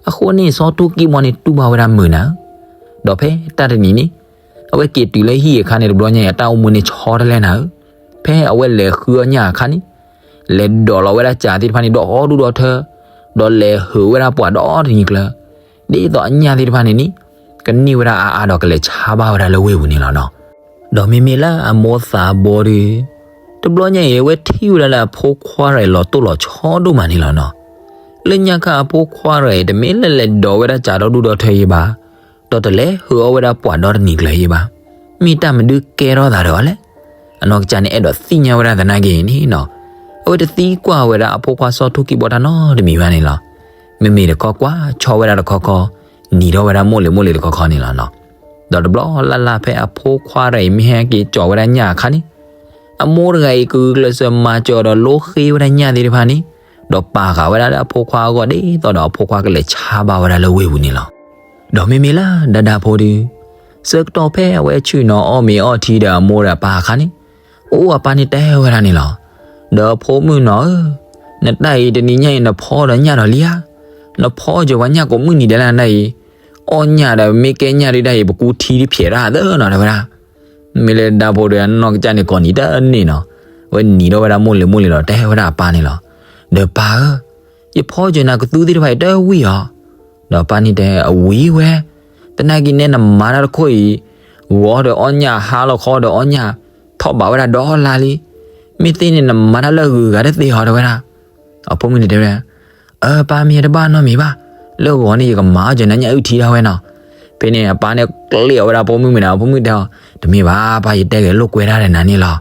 အဃိန့ၣ် စီၤထိၣ်ကံၢ်ဘီန့ၣ် တူၢ်ဘၣ်ဝဲဒၣ်မုာ်နၤဧၢ. ဒီးဖဲတၢ်တနံၤန့ၣ် အဝဲက့ၤတုၤလၢဟံၣ်အခါန့ၣ် တဘျီညါအံၤ အတၢ်အိၣ်မူန့ၣ်ဆီတလဲနၤဧၢ. ဖဲအဝဲလဲၤဃုအီၣ်ညၣ်အခါန့ၣ် လဲၤဒိးလီၤဝဲဒၣ်စးသ့ၣ်တဖၣ်န့ၣ် ဒီးအီၣ်ဒူၣ်ဒီးထၢ, ဒီးလဲၤဟုးဝဲဒၣ်ပှၤဒီတနံၤကျၢၤ, ဒ်သိးအညၣ်သ့ၣ်တဖၣ်န့ၣ်န့ၣ် ကန့ၢ်ဝဲဒၣ်အါအါဒီးကလဲၤဆါဘၣ်ဝဲဒၣ်လၢဝ့ၢ်ပူၤန့ၣ်လီၤနီၤ. ဒီးမ့မ့ၢ်လၢအမိၢ်သးဘိဒီး တဘျီညါအံၤ အဝဲထံၣ်ဝဲဒၣ်လၢအဖိခွါတဂၤအံၤ လီၤတိၢ်လီၤဆီဒိၣ်မးန့ၣ်လီၤနီၤ. လၢညါခါအဖိခွါတဂၤအံၤ တမ့ၢ်လၢလဲၤဒိးဝဲဒၣ်စးဒီဒူၣ်ဒီထၢယဲၢ်ဘၣ်, ဒီးတလဲၤဟုးအီၣ်ဝဲဒၣ်ပှၤဒီတနံၤကျၢၤယဲၢ်ဘၣ်. မ့ၢ်တၢ်မနုၤကဲထီၣ်သးဒီးအီၤလဲၣ်. အနီၢ်ကစၢ်န့ၣ် အဲၣ်ဒိးသ့ၣ်ညါဝဲဒၣ်သနာ်က့န့ၣ်နီၤ, အဝဲတသံကွၢ်ဝဲဒၣ်အဖိခွါစီၤထိၣ်ကံၢ်ဘီတၢ်နီတမံၤဘၣ်န့ၣ်လီၤ. မ့မ့ၢ်တခီကွၢ်ဆီဝဲဒၣ်တခီခီ, နံၤထီၣ်ဝဲဒၣ်မိၢ်လ့ၤမိၢ်လ့ၤတခီခီန့ၣ်လီၤနီၤ. ဒီးတဘျီလၢ်လၢ်ဖဲအဖိခွါတဂၤအံၤမ့ၢ်ဟဲက့ၤကၠီၤဝဲဒၣ်ညၣ်အခါန့ၣ်, အမိၢ်တဂၤအံၤကဂုာ်ကျဲးစၢးမၤစၢၤဒီးလိဃ့ဝဲဒၣ်ညၣ်သ့ၣ်တဖၣ်န့ၣ်, ဒီးပာ်ဃာ်ဝဲဒၣ်လၢအဖိခွါအဂီၢ်ဒ်သိးဒီးအဖိခွါကလဲၤဆါဘၣ်ဝဲဒၣ်လၢဝ့ၢ်ပူၤန့ၣ်လီၤ. ဒီးမ့မ့ၢ်လၢဒၣ်ဒါဖိဒီး, ဆၢကတီၢ်ဖဲအဝဲဆ့ၣ်နီၤအီၣ်မ့ၤအီထံဒီးအမိၢ်ဒီးအပၢ်အခါန့ၣ်, အိၣ်အပၢ်န့ၣ်တဲဝဲဒၣ်န့ၣ်လီၤ. ဒီးဖိမုၣ်နီၤဧၢ, နတၢ်အံၤတနံၤညါအံၤနဖီဒီးညၣ်ဒီးလံဧါ, နဖီစၢၤပှၤညၣ်ကိးမုၢ်နံၤဒဲးလၢနတၢ်အံၤ, အီၣ်ညၣ်ဒီးမ့ၢ်ကဲညၣ်ဒုးတၢ်အံၤ ပကူထံတဖျဲးတၢ်သၢနီၤ တဲဝဲဒၣ်. မ့ၢ်လၢဒၣ်ဒါဖိဒီးအနီၢ်ကစၢ်န့ၣ်ကိးနံၤတန့ၢ်နီၤ, အဝဲနံၤထီၣ်ဝဲဒၣ်မိၢ်လံၤမိၢ်လံၤဒီးတဲဝဲဒၣ်အပၢ်န့ၣ်လီၤ. ဒီးပၢ်ဧၢ, ယဖီစၢၤနၤကသူသ့ၣ်တဖၣ်အံၤတဝံၣ်အီၤ, ဒီးပၢ်န့ၣ်တဲအဝံၣ်ဝဲ, သနာ်က့နဲနမၤတၢ်တခိၣ်အံၤ, ဂီၤဒီးအီၣ်ညၣ်ဟါလီၤခီဒီးအီၣ်ညၣ်, ထီၣ်ဘးဝဲဒၣ်ဒီလါလံ, မ့ၢ်သ့န့ၣ်နမၤတၢ်လၢအဂုၤအဂၤတသ့ဟီတဲဝဲဒၣ်. အဖိမုၣ်န့ၣ်တဲဝဲဒၣ်, အၢ ပၢ်မ့ၢ်တဘၣ်နီတမံၤဘၣ်, လၢဂီၤန့ၣ် ယကမၤအီၣ်စၢၤနၤညၣ်အုၣ်ထံဒၣ်ဝဲနီၤ. ဖဲန့ၣ်အပၢ်န့ၣ်ကျ့အီၤဝဲဒၣ်အဖိမုၣ်မ့ၢ်ဒီး အဖိမုၣ်တဲအီၤ, တမ့ၢ်ဘၣ် ပၢ်ယတဲဂ့ၤလိာ်ကွဲတၢ်ဒီးနၤန့ၣ်လီၤ.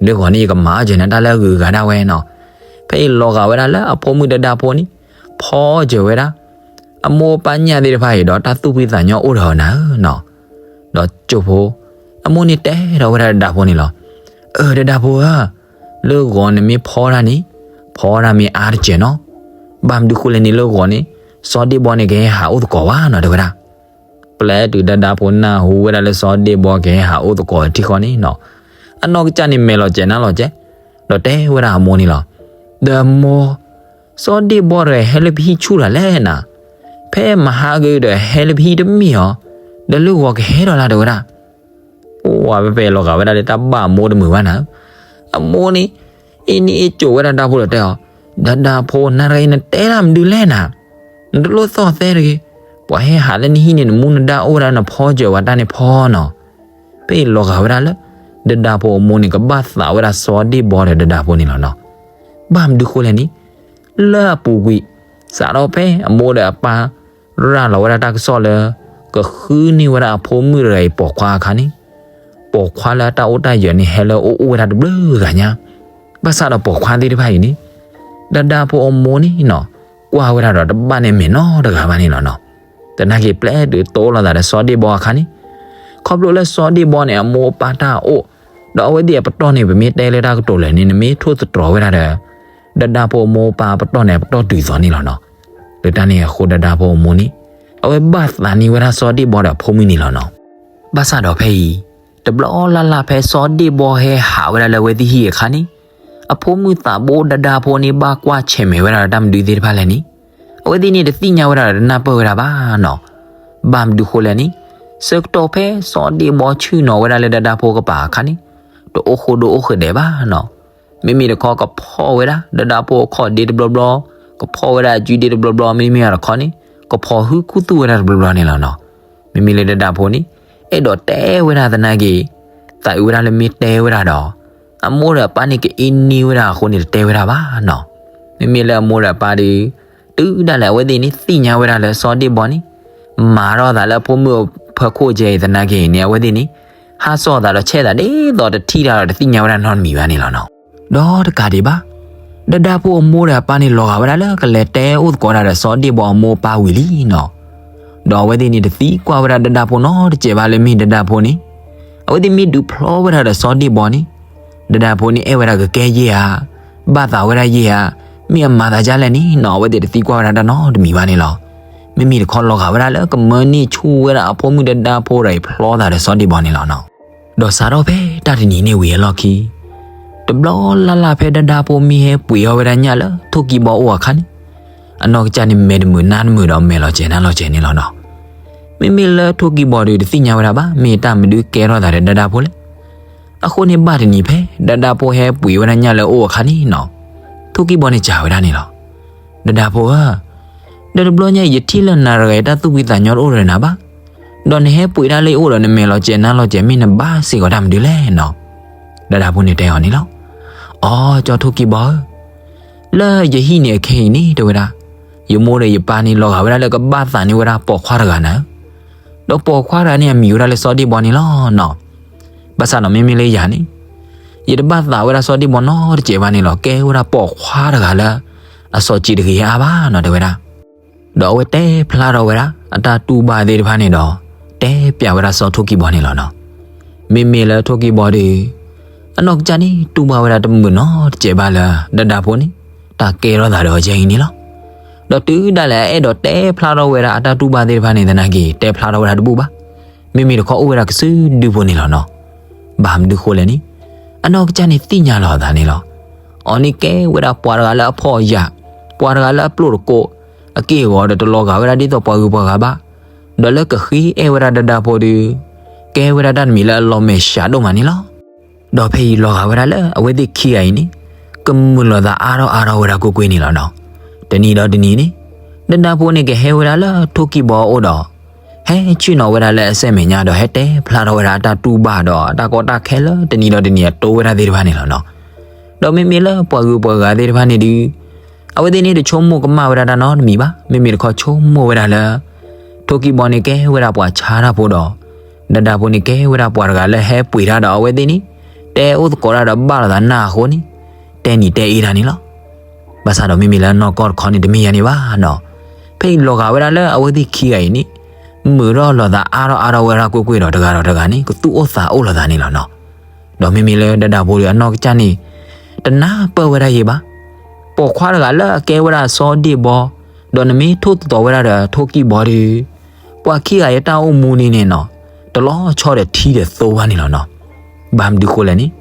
လၢဂီၤန့ၣ် ယကမၤအီၣ်စၢၤနၤတၢ်လၢအဂုၤအဂၤဒၣ်ဝဲနီၤ. ဖဲအံၤလီၤဂာ်ဝဲဒၣ်လၢအဖိမုၣ်ဒၣ်ဒါဖိန့ၣ်, ဖီစၢၤဝဲဒၣ် အမိၢ်အပၢ်ညၣ်သ့ၣ်တဖၣ်အံၤဒီးတၢ်သူၣ်ဖှံသးညီအိၣ်ဒီးနၤဧၢနီၤ. ဒီးကၠိဖိ, အမိၢ်န့ၣ်တဲထီၣ်ဝဲဒၣ်ဒၣ်ဒါဖိန့ၣ်လီၤ. အၢ ဒၣ်ဒါဖိဧၢ, လၢဂီၤနမ့ၢ်ဖီတၢ်န့ၣ်, ဖီတၢ်မ့ၢ်အါတစဲးနီၤ. ဘၣ်မနုၤဃိလဲၣ်န့ၣ်လၢဂီၤန့ၣ်, စီၤဒ့ၣ်ဘီန့ၣ်ကဟဲဟးအိၣ်သကိးဘၣ်နီၤ တဲဝဲဒၣ်. ပျဲတုၤဒၣ်ဒါဖိနၢ်ဟူဝဲဒၣ်လၢစီၤဒ့ၣ်ဘီကဟဲဟးအိၣ်သကိးထံဃီန့ၣ်နီၤ, အနီၢ်ကစၢ်န့ၣ်မဲာ်လီၤစဲၤနါလီၤစဲၤ, ဒီးတဲဝဲဒၣ်အမိၢ်န့ၣ်လီၤ. ဒီးမိၢ်, စီၤဒ့ၣ်ဘီတဂၤဟဲလၢပဟံၣ်ဆူၣ်တၢ်လဲၣ်နၤ, ဖဲမဟါကဒီးဟဲလၢပဟံၣ်တမ့ၢ်အီၤ, ဒီးလၢဂီၤကဟဲဒီးလၢ်တဲဝဲဒၣ်. အိၣ်ဝဲဖဲဖဲလီၤဂာ်ဝဲဒၣ်လၢတၢ်ဘၣ်အမိၢ်တမုာ်ဘၣ်နၤ. အမိၢ်န့ၣ် အ့ၣ်နံၣ်အ့ၣ်ကၠိဝဲဒၣ်ဒၣ်ဒါဖိဒီးတဲအီၤ, ဒၣ်ဒါဖိ နၤတဂၤအံၤနတဲတၢ်မနုၤလဲၣ်နၤ, နတလိၣ်သီၣ်သဲတဂ့ၤ, ပှၤဟဲဟးလၢနဟံၣ်န့ၣ် နမူနဒါအိၣ်ဝဲဒၣ်နဖီစၢၤဝဲတၢ်န့ၣ်ဖီနီၤ. ဖဲအံၤလီၤဂာ်ဝဲဒၣ်လၢ ဒၣ်ဒါဖိအမိၢ်န့ၣ် ကဘၣ်သးဝဲဒၣ်စီၤဒ့ၣ်ဘီဒီးဒၣ်ဒါဖိန့ၣ်လီၤနီၤ. ဘၣ်မနုၤဃိလဲၣ်န့ၣ်, လၢအပူၤကွံာ် စးထီၣ်ဖဲအမိၢ်ဒီးအပၢ် ရၤလီၤဝဲဒၣ်တၢ်ကစီၣ်လၢ ကဃုန့ၢ်ဝဲဒၣ်အဖိမုၣ်တဂၤအံၤပိာ်ခွါအခါန့ၣ်, ပိာ်ခွါလၢအတၢ်အိၣ်တၢ်ယၢၤန့ၣ် ဟဲလၢအအိၣ်အိၣ်ဝဲဒၣ်တဘျုးဂၤညါ. ဘၣ်ဆၣ်ဒီးပိာ်ခွါသ့ၣ်တဖၣ်အံၤန့ၣ်, ဒၣ်ဒါဖိအမိၢ်န့ၣ်နီၤ, ကွၢ်ဝဲဒၣ်ဒီးတဘၣ်န့ၢ်မဲာ်နီတဂၤဘၣ်န့ၣ်လီၤနီၤ. သနာ်က့ပျဲတုၤတိလီၤသးဒီးစီၤဒ့ၣ်ဘီအခါန့ၣ်, ခီဖျိလၢစီၤဒ့ၣ်ဘီန့ၣ် အမိၢ်အပၢ်တၢ်အိၣ်, ဒီးအဝဲသ့ၣ်အပတီၢ်န့ၣ် ပမ့ၢ်တဲလၢတၢ်ကတိၤလဲၣ်န့ၣ် နမ့ၢ်ထိၣ်သတြီၤဝဲဒၣ်ဒီး ဒၣ်ဒါဖိအမိၢ်အပၢ်အပတီၢ်န့ၣ် အပတီၢ်တုၤသိးန့ၣ်လီၤနီၤ. လၢတၢ်န့ၣ်အဃိဒၣ်ဒါဖိအမိၢ်န့ၣ်, အဝဲဘၣ်သးန့ၢ်ဝဲဒၣ်စီၤဒ့ၣ်ဘီဒီးအဖိမုၣ်န့ၣ်လီၤနီၤ. ဘၣ်ဆၣ်ဒီးဖဲအံၤ, တဘျီလၢ်လၢ်ဖဲစီၤဒ့ၣ်ဘီဟဲဟးဝဲဒၣ်လၢအဝဲသ့ၣ်ဟံၣ်အခါန့ၣ်, အဖိမုၣ်သးဘိဒၣ်ဒါဖိန့ၣ် ဘၣ်ကွၢ်ဆဲးမဲာ်ဝဲဒၣ်ဒီးတၢ်မနုၤသ့ၣ်တဖၣ်လဲၣ်န့ၣ်, အဝဲသ့ၣ်န့ၣ်တသ့ၣ်ညါဝဲဒၣ်ဒီးတနၢ်ပၢၢ်ဝဲဒၣ်ဘၣ်နီၤ. ဘၣ်မနုၤဃိလဲၣ်န့ၣ်, ဆၢကတီၢ်ဖဲစီၤဒ့ၣ်ဘီဆ့ၣ်နီၤဝဲဒၣ်လၢဒၣ်ဒါဖိကပၤအခါန့ၣ်, တအိၣ်ဃိဒိၣ်အိၣ်ဃဲးဒဲးဘၣ်နီၤ. မ့မ့ၢ်တခီကဖီၣ်ဝဲဒၣ် ဒၣ်ဒါဖိအခီၣ်ဒ့တဘျီဘျီ, ကဖီၣ်ဝဲဒၣ်အကုဒ့တဘျီဘျီ, မ့မ့ၢ်တခီန့ၣ်, ကဖီၣ်ဟုခူသူၣ်ဝဲဒၣ်တဘျီဘျီန့ၣ်လီၤနီၤ. မ့မ့ၢ်လၢဒၣ်ဒါဖိန့ၣ်, အဲၣ်ဒိးတဲဝဲဒၣ်သနာ်က့, သးအုးဝဲဒၣ်လၢမ့ၢ်တဲဝဲဒၣ်ဒီး, အမိၢ်ဒီးအပၢ်န့ၣ်ကအ့န့ၢ်ဝဲဒၣ်အဃိန့ၣ် တတဲဝဲဒၣ်ဘၣ်နီၤ. မ့မ့ၢ်လၢအမိၢ်ဒီးအပၢ်ဒီး, တုၤဒၣ်လဲာ်အဝဲသ့ၣ်န့ၣ်သ့ၣ်ညါဝဲဒၣ်လၢစီၤဒ့ၣ်ဘီန့ၣ်, မၤထီၣ်အသးလၢအဖိမုၣ်အဖၢခိၣ်ကဲအံၤသနာ်က့န့ၣ် အဝဲသ့ၣ်န့ၣ်, ဟးစိာ်သးဒီးဆဲးသးဒ်သိးတထံၣ်တၢ်ဒီးတသ့ၣ်ညါဝဲဒၣ်နီတမံၤဘၣ်န့ၣ်လီၤနီၤ. ဒီးတကးဒံးဘၣ်, ဒၣ်ဒါဖိအမိၢ်ဒီးအပၢ်န့ၣ်လီၤဂာ်ဝဲဒၣ်လၢကလဲၤတဲအိၣ်သကိးတၢ်ဒီးစီၤဒ့ၣ်ဘီအမိၢ်အပၢ်ဝံၤလံနီၤ. ဒီးအဝဲသ့ၣ်န့ၣ်တသံကွၢ်ဝဲဒၣ်ဒၣ်ဒါဖိနီတစဲးဘၣ်လၢမ့ၢ်ဒၣ်ဒါဖိန့ၣ်, အဝဲသ့ၣ်မ့ၢ်ဒုးဖျီဝဲဒၣ်ဒီးစီၤဒ့ၣ်ဘီန့ၣ်, ဒၣ်ဒါဖိန့ၣ်အဲၣ်ဝဲဒၣ်ကကဲယဲၢ်ဧါ, ဘၣ်သးဝဲဒၣ်ယဲၢ်ဧါ, မ့ၢ်အမၤသးဒ်လဲၣ်န့ၣ်နီၤ အဝဲသ့ၣ်တသံကွၢ်ဝဲဒၣ်တၢ်နီတမံၤဘၣ်န့ၣ်လီၤ. မ့မ့ၢ်တခီလီၤဂာ်ဝဲဒၣ်လၢကမၢန့ၢ်ဆူၣ်ဝဲဒၣ်အဖိမုၣ်ဒၣ်ဒါဖိဒီးအံၤဖျီသးဒီးစီၤဒ့ၣ်ဘီန့ၣ်လီၤနီၤ. ဒီးစးထီၣ်ဖဲတၢ်တနံၤန့ၣ်ဝံၤအလီၢ်ခံ တဘျီလၢ်လၢ်ဖဲဒၣ်ဒါဖိမ့ၢ်ဟဲပှ့ၤအီၣ်ဝဲဒၣ်ညၣ်လၢထိၣ်ကံဘီအိၣ်အခါန့ၣ်, အနီၢ်ကစၢ်န့ၣ်မဲာ်တမုာ်နါတမုာ်ဒီးမဲာ်လီၤစဲၤနါလီၤစဲၤန့ၣ်လီၤနီၤ. မ့မ့ၢ်လၢထိၣ်ကံဘီဒီးတသ့ၣ်ညါဝဲဒၣ်ဘၣ် မ့ၢ်တၢ်မနုၤကဲထီၣ်သးဒီးဒၣ်ဒါဖိလဲၣ်. အဃိန့ၣ်ဘၣ်တနံၤဖဲ ဒၣ်ဒါဖိဟဲပှ့ၤဝဲဒၣ်ညၣ်လၢအအိၣ်အခါန့ၣ်နီၤ, ထိၣ်ကံဘီန့ၣ်စံးဝဲဒၣ်န့ၣ်လီၤ. ဒၣ်ဒါဖိဧၢ, ဒီးတဘျီညါအံၤယထံၣ်လၢနၤတဂၤအံၤတၢ်သူၣ်ဖှံသးညီတအိၣ်ဒီးနၤဘၣ်. ဒီးနဟဲပှ့ၤတၢ်လၢယအိၣ်ဒီးနမဲာ်လီၤစဲၤနါလီၤစဲၤ မ့ၢ်နဘၣ်စ့ၢ်ကီးတၢ်မနုၤလဲၣ်နီၤ. ဒၣ်ဒါဖိန့ၣ်တဲအီၤန့ၣ်လီၤ. အိ ကၠီထိၣ်ကံဘီဧၢ, လၢယဟံၣ်န့ၣ်အခဲအံၤန့ၣ် တဲဝဲဒၣ်, ယမိၢ်ဒီးယပၢ်န့ၣ်လီၤဂာ်ဝဲဒၣ်လၢကဘၣ်သးန့ၢ်ဝဲဒၣ်ပိာ်ခွါတဂၤနၤ, ဒီးပိာ်ခွါတဂၤန့ၣ်အမံၤဝဲဒၣ်လၢစီၤဒ့ၣ်ဘီန့ၣ်လီၤနီၤ. ဘၣ်ဆၣ်ဒီးမ့မ့ၢ်လၢယၤန့ၣ်, ယတဘၣ်သးဝဲဒၣ်စီၤဒ့ၣ်ဘီနီတစဲးဘၣ်န့ၣ်လီၤ. ကဲဝဲဒၣ်ပိာ်ခွါတဂၤလၢ အစီၤစံးတဂ့ၤအါဘၣ်နီၤ တဲဝဲဒၣ်. ဒီးအဝဲတဲဖျါထီၣ်ဝဲဒၣ် အတၢ်တူၢ်ဘၣ်သ့ၣ်တဖၣ်န့ၣ်ဒီး တဲပျးဝဲဒၣ်စီၤထိၣ်ကံၢ်ဘီန့ၣ်လီၤနီၤ. မ့မ့ၢ်လၢထိၣ်ကံၢ်ဘီဒီး အနီၢ်ကစၢ်န့ၣ် တူၢ်ဘၣ်ဝဲဒၣ်တမုာ်နီတစဲးဘၣ်လၢ ဒၣ်ဒၣ်ဖိန့ၣ် တၢ်ကဲထီၣ်သးဒီးအီၤယဲအံၤန့ၣ်လီၤ. ဒီးတုၤဒၣ်လဲာ်အအဲၣ်ဒိးတဲဖျါထီၣ်ဝဲဒၣ်အတၢ်တူၢ်ဘၣ်သ့ၣ်တဖၣ်န့ၣ်သနာ်က့ တဲဖျါထီၣ်ဝဲဒၣ်တဘူၣ်ဘၣ်. မ့မ့ၢ်တခီအိၣ်ဝဲဒၣ်ကစုဒုဖိန့ၣ်လီၤနီၤ. ဘၣ်မနုၤဃိလဲၣ်န့ၣ် အနီၢ်ကစၢ်န့ၣ်သ့ၣ်ညါလီၤအသးန့ၣ်လီၤ. အီၤန့ၣ်ကဲဝဲဒၣ်ပှၤတဂၤလၢအဖှီၣ်အယာ်, ပှၤတဂၤလၢအပျိၢ်တကိး, အက့ၢ်အဂီၤဒီးတလီၤဂာ်ဝဲဒၣ်ဒ်သိးပှၤဂုၤပှၤဂၤဘၣ်, ဒီးလၢကဃ့အဲၣ်ဝဲဒၣ်ဒၣ်ဒၣ်ဖိဒီး ကဲဝဲဒၣ်တၢ်တမံၤလၢအလီၤမဲာ်ဆှးဒိၣ်မးန့ၣ်လီၤ. ဒီးဖဲအံၤလီၤဂာ်ဝဲဒၣ်လၢအဝဲသ့ၣ်ခံဂၤအံၤန့ၣ် ကမုာ်လိာ်သးအါထီၣ်အါထီၣ်ဝဲဒၣ်ကွ့ၢ်ကွ့ၢ်န့ၣ်လီၤနီၤ. တနံၤဒီးတနံၤန့ၣ် ဒၣ်ဒၣ်ဖိန့ၣ်ကဟဲဝဲဒၣ်လၢထိၣ်ကံၢ်ဘီအအိၣ်ဒီး ဟဲဆ့ၣ်နီၤဝဲဒၣ်လၢအစဲးမဲာ်ညါဒီး ဟဲတဲဖျါထီၣ်ဝဲဒၣ်အတၢ်တူၢ်ဘၣ်ဒီးအတၢ်ကီတၢ်ခဲလၢ တနံၤဒီးတနံၤအတိဝဲဒၣ်သ့ၣ်တဖၣ်န့ၣ်လီၤနီၤ. ဒီးမ့မ့ၢ်လၢပှၤဂုၤပှၤဂၤသ့ၣ်တဖၣ်န့ၣ်ဒီး အဝဲသ့ၣ်န့ၣ်တဆိကမိၣ်ကမၣ်ဝဲဒၣ်တၢ်နီတမံၤဘၣ်. မ့မ့ၢ်တခီဆိကမိၣ်ဝဲဒၣ်လၢ ထိၣ်ကံၢ်ဘီန့ၣ်ကဲဝဲဒၣ်ပှၤဆါတၢ်ဖိဒီး ဒၣ်ဒၣ်ဖိန့ၣ်ကဲဝဲဒၣ်ပှၤတဂၤလၢဟဲပှ့ၤတၢ်ဒီးအဝဲသ့ၣ်န့ၣ် တဲအိၣ်သကိးတၢ်ဒီးဘၣ်လိာ်သးနၢ်အဃိန့ၣ် တဲနံၤတဲအ့တၢ်န့ၣ်လီၤ. ဘၣ်ဆၣ်ဒီးမ့မ့ၢ်လၢနီၢ်ကီၢ်တခီန့ၣ်တမ့ၢ်ယၤန့ၣ်ဘၣ်နီၤ. ဖဲအံၤလီၤဂာ်ဝဲဒၣ်လၢအဝဲသ့ၣ်ခံဂၤအံၤန့ၣ် မုာ်ထီၣ်လိာ်သးအါထီၣ်အါထီၣ်ဝဲဒၣ်ကွ့ၢ်ကွ့ၢ်ဒီးတဂၤဒီးတဂၤန့ၣ် ကသူၣ်အိၣ်သးအိၣ်လိာ်သးန့ၣ်လီၤနီၤ. ဒီးမ့မ့ၢ်လၢဒၣ်ဒၣ်ဖိဒီးအနီၢ်ကစၢ်န့ၣ် တနၢ်ပၢၢ်ဝဲဒၣ်ယဲဘၣ်. ပိာ်ခွါတဂၤလၢအကဲဝဲဒၣ်စီၤဒ့ၣ်ဘီ ဒီးနမ့ၢ်ထိၣ်သတြီၤဝဲဒၣ်ဒီးထိၣ်ကံၢ်ဘီဒီး ပှၤခံဂၤအံၤတၢ်အိၣ်မူန့ၣ်န့ၣ်နီၤ တလီၤဆီဒီးထံဒီးသိဘၣ်န့ၣ်လီၤနီၤ. ဘၣ်မနုၤဃိလဲၣ်န့ၣ်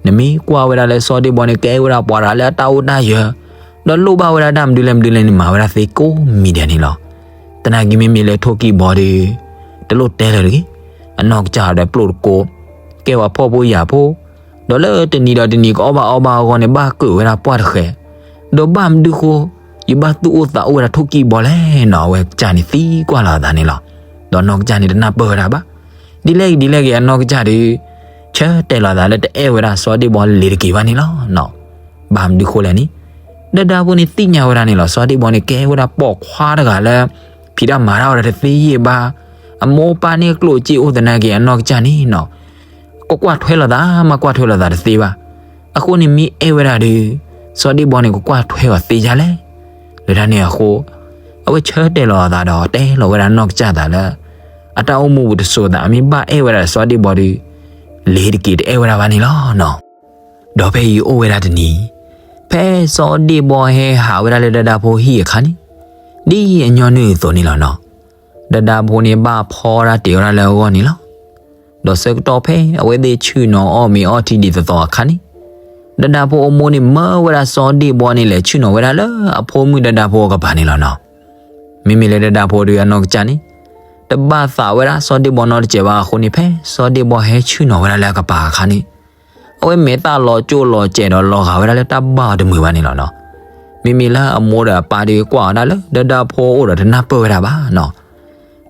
နမ့ၢ်ကွၢ်ဝဲဒၣ်လၢစီၤဒ့ၣ်ဘီန့ၣ် ကဲဝဲဒၣ်ပှၤတဂၤလၢအတၢ်အိၣ်တၢ်ယၢၤ ဒီးလိၣ်ဘၣ်ဝဲဒၣ်တၢ်မနုၤလဲၣ်မနုၤလဲၣ်န့ၣ် မၤဝဲဒၣ်သ့ကိးမံၤဒဲးန့ၣ်လီၤ. သနာ်က့မ့မ့ၢ်လၢထိၣ်ကံၢ်ဘီဒီး တလိၣ်တဲလၢၤတဂ့ၤ. အနီၢ်ကစၢ်ဒီးပျိၢ်တကိး ကဲဝဲဖှီၣ်ဖိယာ်ဖိ ဒီးလၢတနံၤဒီးတနံၤကအီၣ်ဘၣ်အီဘၣ်အဂီၢ်န့ၣ် ဘၣ်ကၢၣ်ဝဲဒၣ်ပှၢ်တဃဲး, ဒီးဘၣ်မနုၤဃိ ယဘၣ်သူၣ်အိၣ်သးအိၣ်ဝဲဒၣ်ထိၣ်ကံၢ်ဘီလဲၣ်နီၤ. အဝဲကစၢ်န့ၣ်သံကွၢ်လီၤအသးန့ၣ်လီၤ. ဒီးနီၢ်ကစၢ်န့ၣ်တနၢ်ပၢၢ်ဝဲဒၣ်ဘၣ်. ဒ်လဲၣ်ဂ့ၤဒ်လဲၣ်ဂ့ၤ အနီၢ်ကစၢ်ဒီး ဆၢတဲာ်လီၤအသးလၢတအဲၣ်ဝဲဒၣ်စီၤဒ့ၣ်ဘီလ့ၤတက့ၤဘၣ်န့ၣ်လီၤနီၤ. ဘၣ်မနုၤဃိလဲၣ်န့ၣ် ဒၣ်ဒၣ်ဖိန့ၣ်သ့ၣ်ညါဝဲဒၣ်န့ၣ်လီၤ. စီၤဒ့ၣ်ဘီန့ၣ်ကဲဝဲဒၣ်ပိာ်ခွါတဂၤလၢ ဖံးတၢ်မၤတၢ်ဝဲဒၣ်တသ့ယဲၢ်ဘၣ်, အမိၢ်ပၢ်န့ၣ်ကျိၣ်စ့အိၣ်သနာ်က့ အနီၢ်ကစၢ်န့ၣ်နီၤ ကကွၢ်ထွဲလိာ်သး မ့ၢ်ကွၢ်ထွဲလိာ်သးတသ့ဘၣ်. အဃိန့ၣ်မ့ၢ်အဲၣ်ဝဲဒၣ်ဒီး စီၤဒ့ၣ်ဘီန့ၣ် ကကွၢ်ထွဲအီၤသ့ဒ်လဲၣ်. လၢတၢ်န့ၣ်အဃိ အဝဲဆၢတဲာ်လီၤအသးဒီးတဲလီၤဝဲဒၣ်နီၢ်ကစၢ်သးလၢ အတၢ်အိၣ်မူပူၤတစိၤသး အမ့ၢ်ဘၣ်အဲၣ်ဝဲဒၣ်စီၤဒ့ၣ်ဘီဒီး လ့ၤတက့ၤတအဲၣ်ဝဲဒၣ်ဘၣ်န့ၣ်လီၤနီၤ. ဒီးဖဲအံၤအိၣ်ဝဲဒၣ်တနံၤ ဖဲစီၤဒ့ၣ်ဘီဟဲဟးဝဲဒၣ်လၢဒၣ်ဒၣ်ဖိဟံၣ်အခါန့ၣ် ဒ်အညီနုၢ်အသိးန့ၣ်လီၤနီၤ. ဒၣ်ဒၣ်ဖိန့ၣ်ဘၣ်ဖီတၢ်တ့ၢ်ဝဲဒၣ်လၢအဂီၢ်န့ၣ်လီၤ. ဒီးဆၢကတီၢ်ဖဲအဝဲသ့ၣ်ဆ့ၣ်နီၤအီၣ်မ့ၤအီထံဒ်သိးသိးအခါန့ၣ် ဒၣ်ဒၣ်ဖိအမိၢ်န့ၣ်မၢဝဲဒၣ်စီၤဒ့ၣ်ဘီန့ၣ်လဲၤဆ့ၣ်နီၤဝဲဒၣ်လၢအဖိမုၣ်ဒၣ်ဒၣ်ဖိအကပၤန့ၣ်လီၤနီၤ. မ့မ့ၢ်လၢဒၣ်ဒၣ်ဖိဒီးအနီၢ်ကစၢ်န့ၣ် တဘၣ်သးဝဲဒၣ်စီၤဒ့ၣ်ဘီနီတစဲးဘၣ်အဃိန့ၣ် ဖဲစီၤဒ့ၣ်ဘီဟဲဆ့ၣ်နီၤဝဲဒၣ်လၢအကပၤအခါန့ၣ် အဝဲမဲာ်သၣ်လီၤကၠိၣ်လီၤစဲးဒီးလီၤဂာ်ဝဲဒၣ်လၢတၢ်ဘၣ်အီၤတမုာ်ဘၣ်န့ၣ်လီၤနီၤ. မ့မ့ၢ်လၢအမိၢ်ဒီးအပၢ်ဒီးကွၢ်အီၤဒၣ်လၢဒၣ်ဒၣ်ဖိအအိၣ်ဒီးတနၢ်ပၢၢ်ဝဲဒၣ်ဘၣ်နီၤ.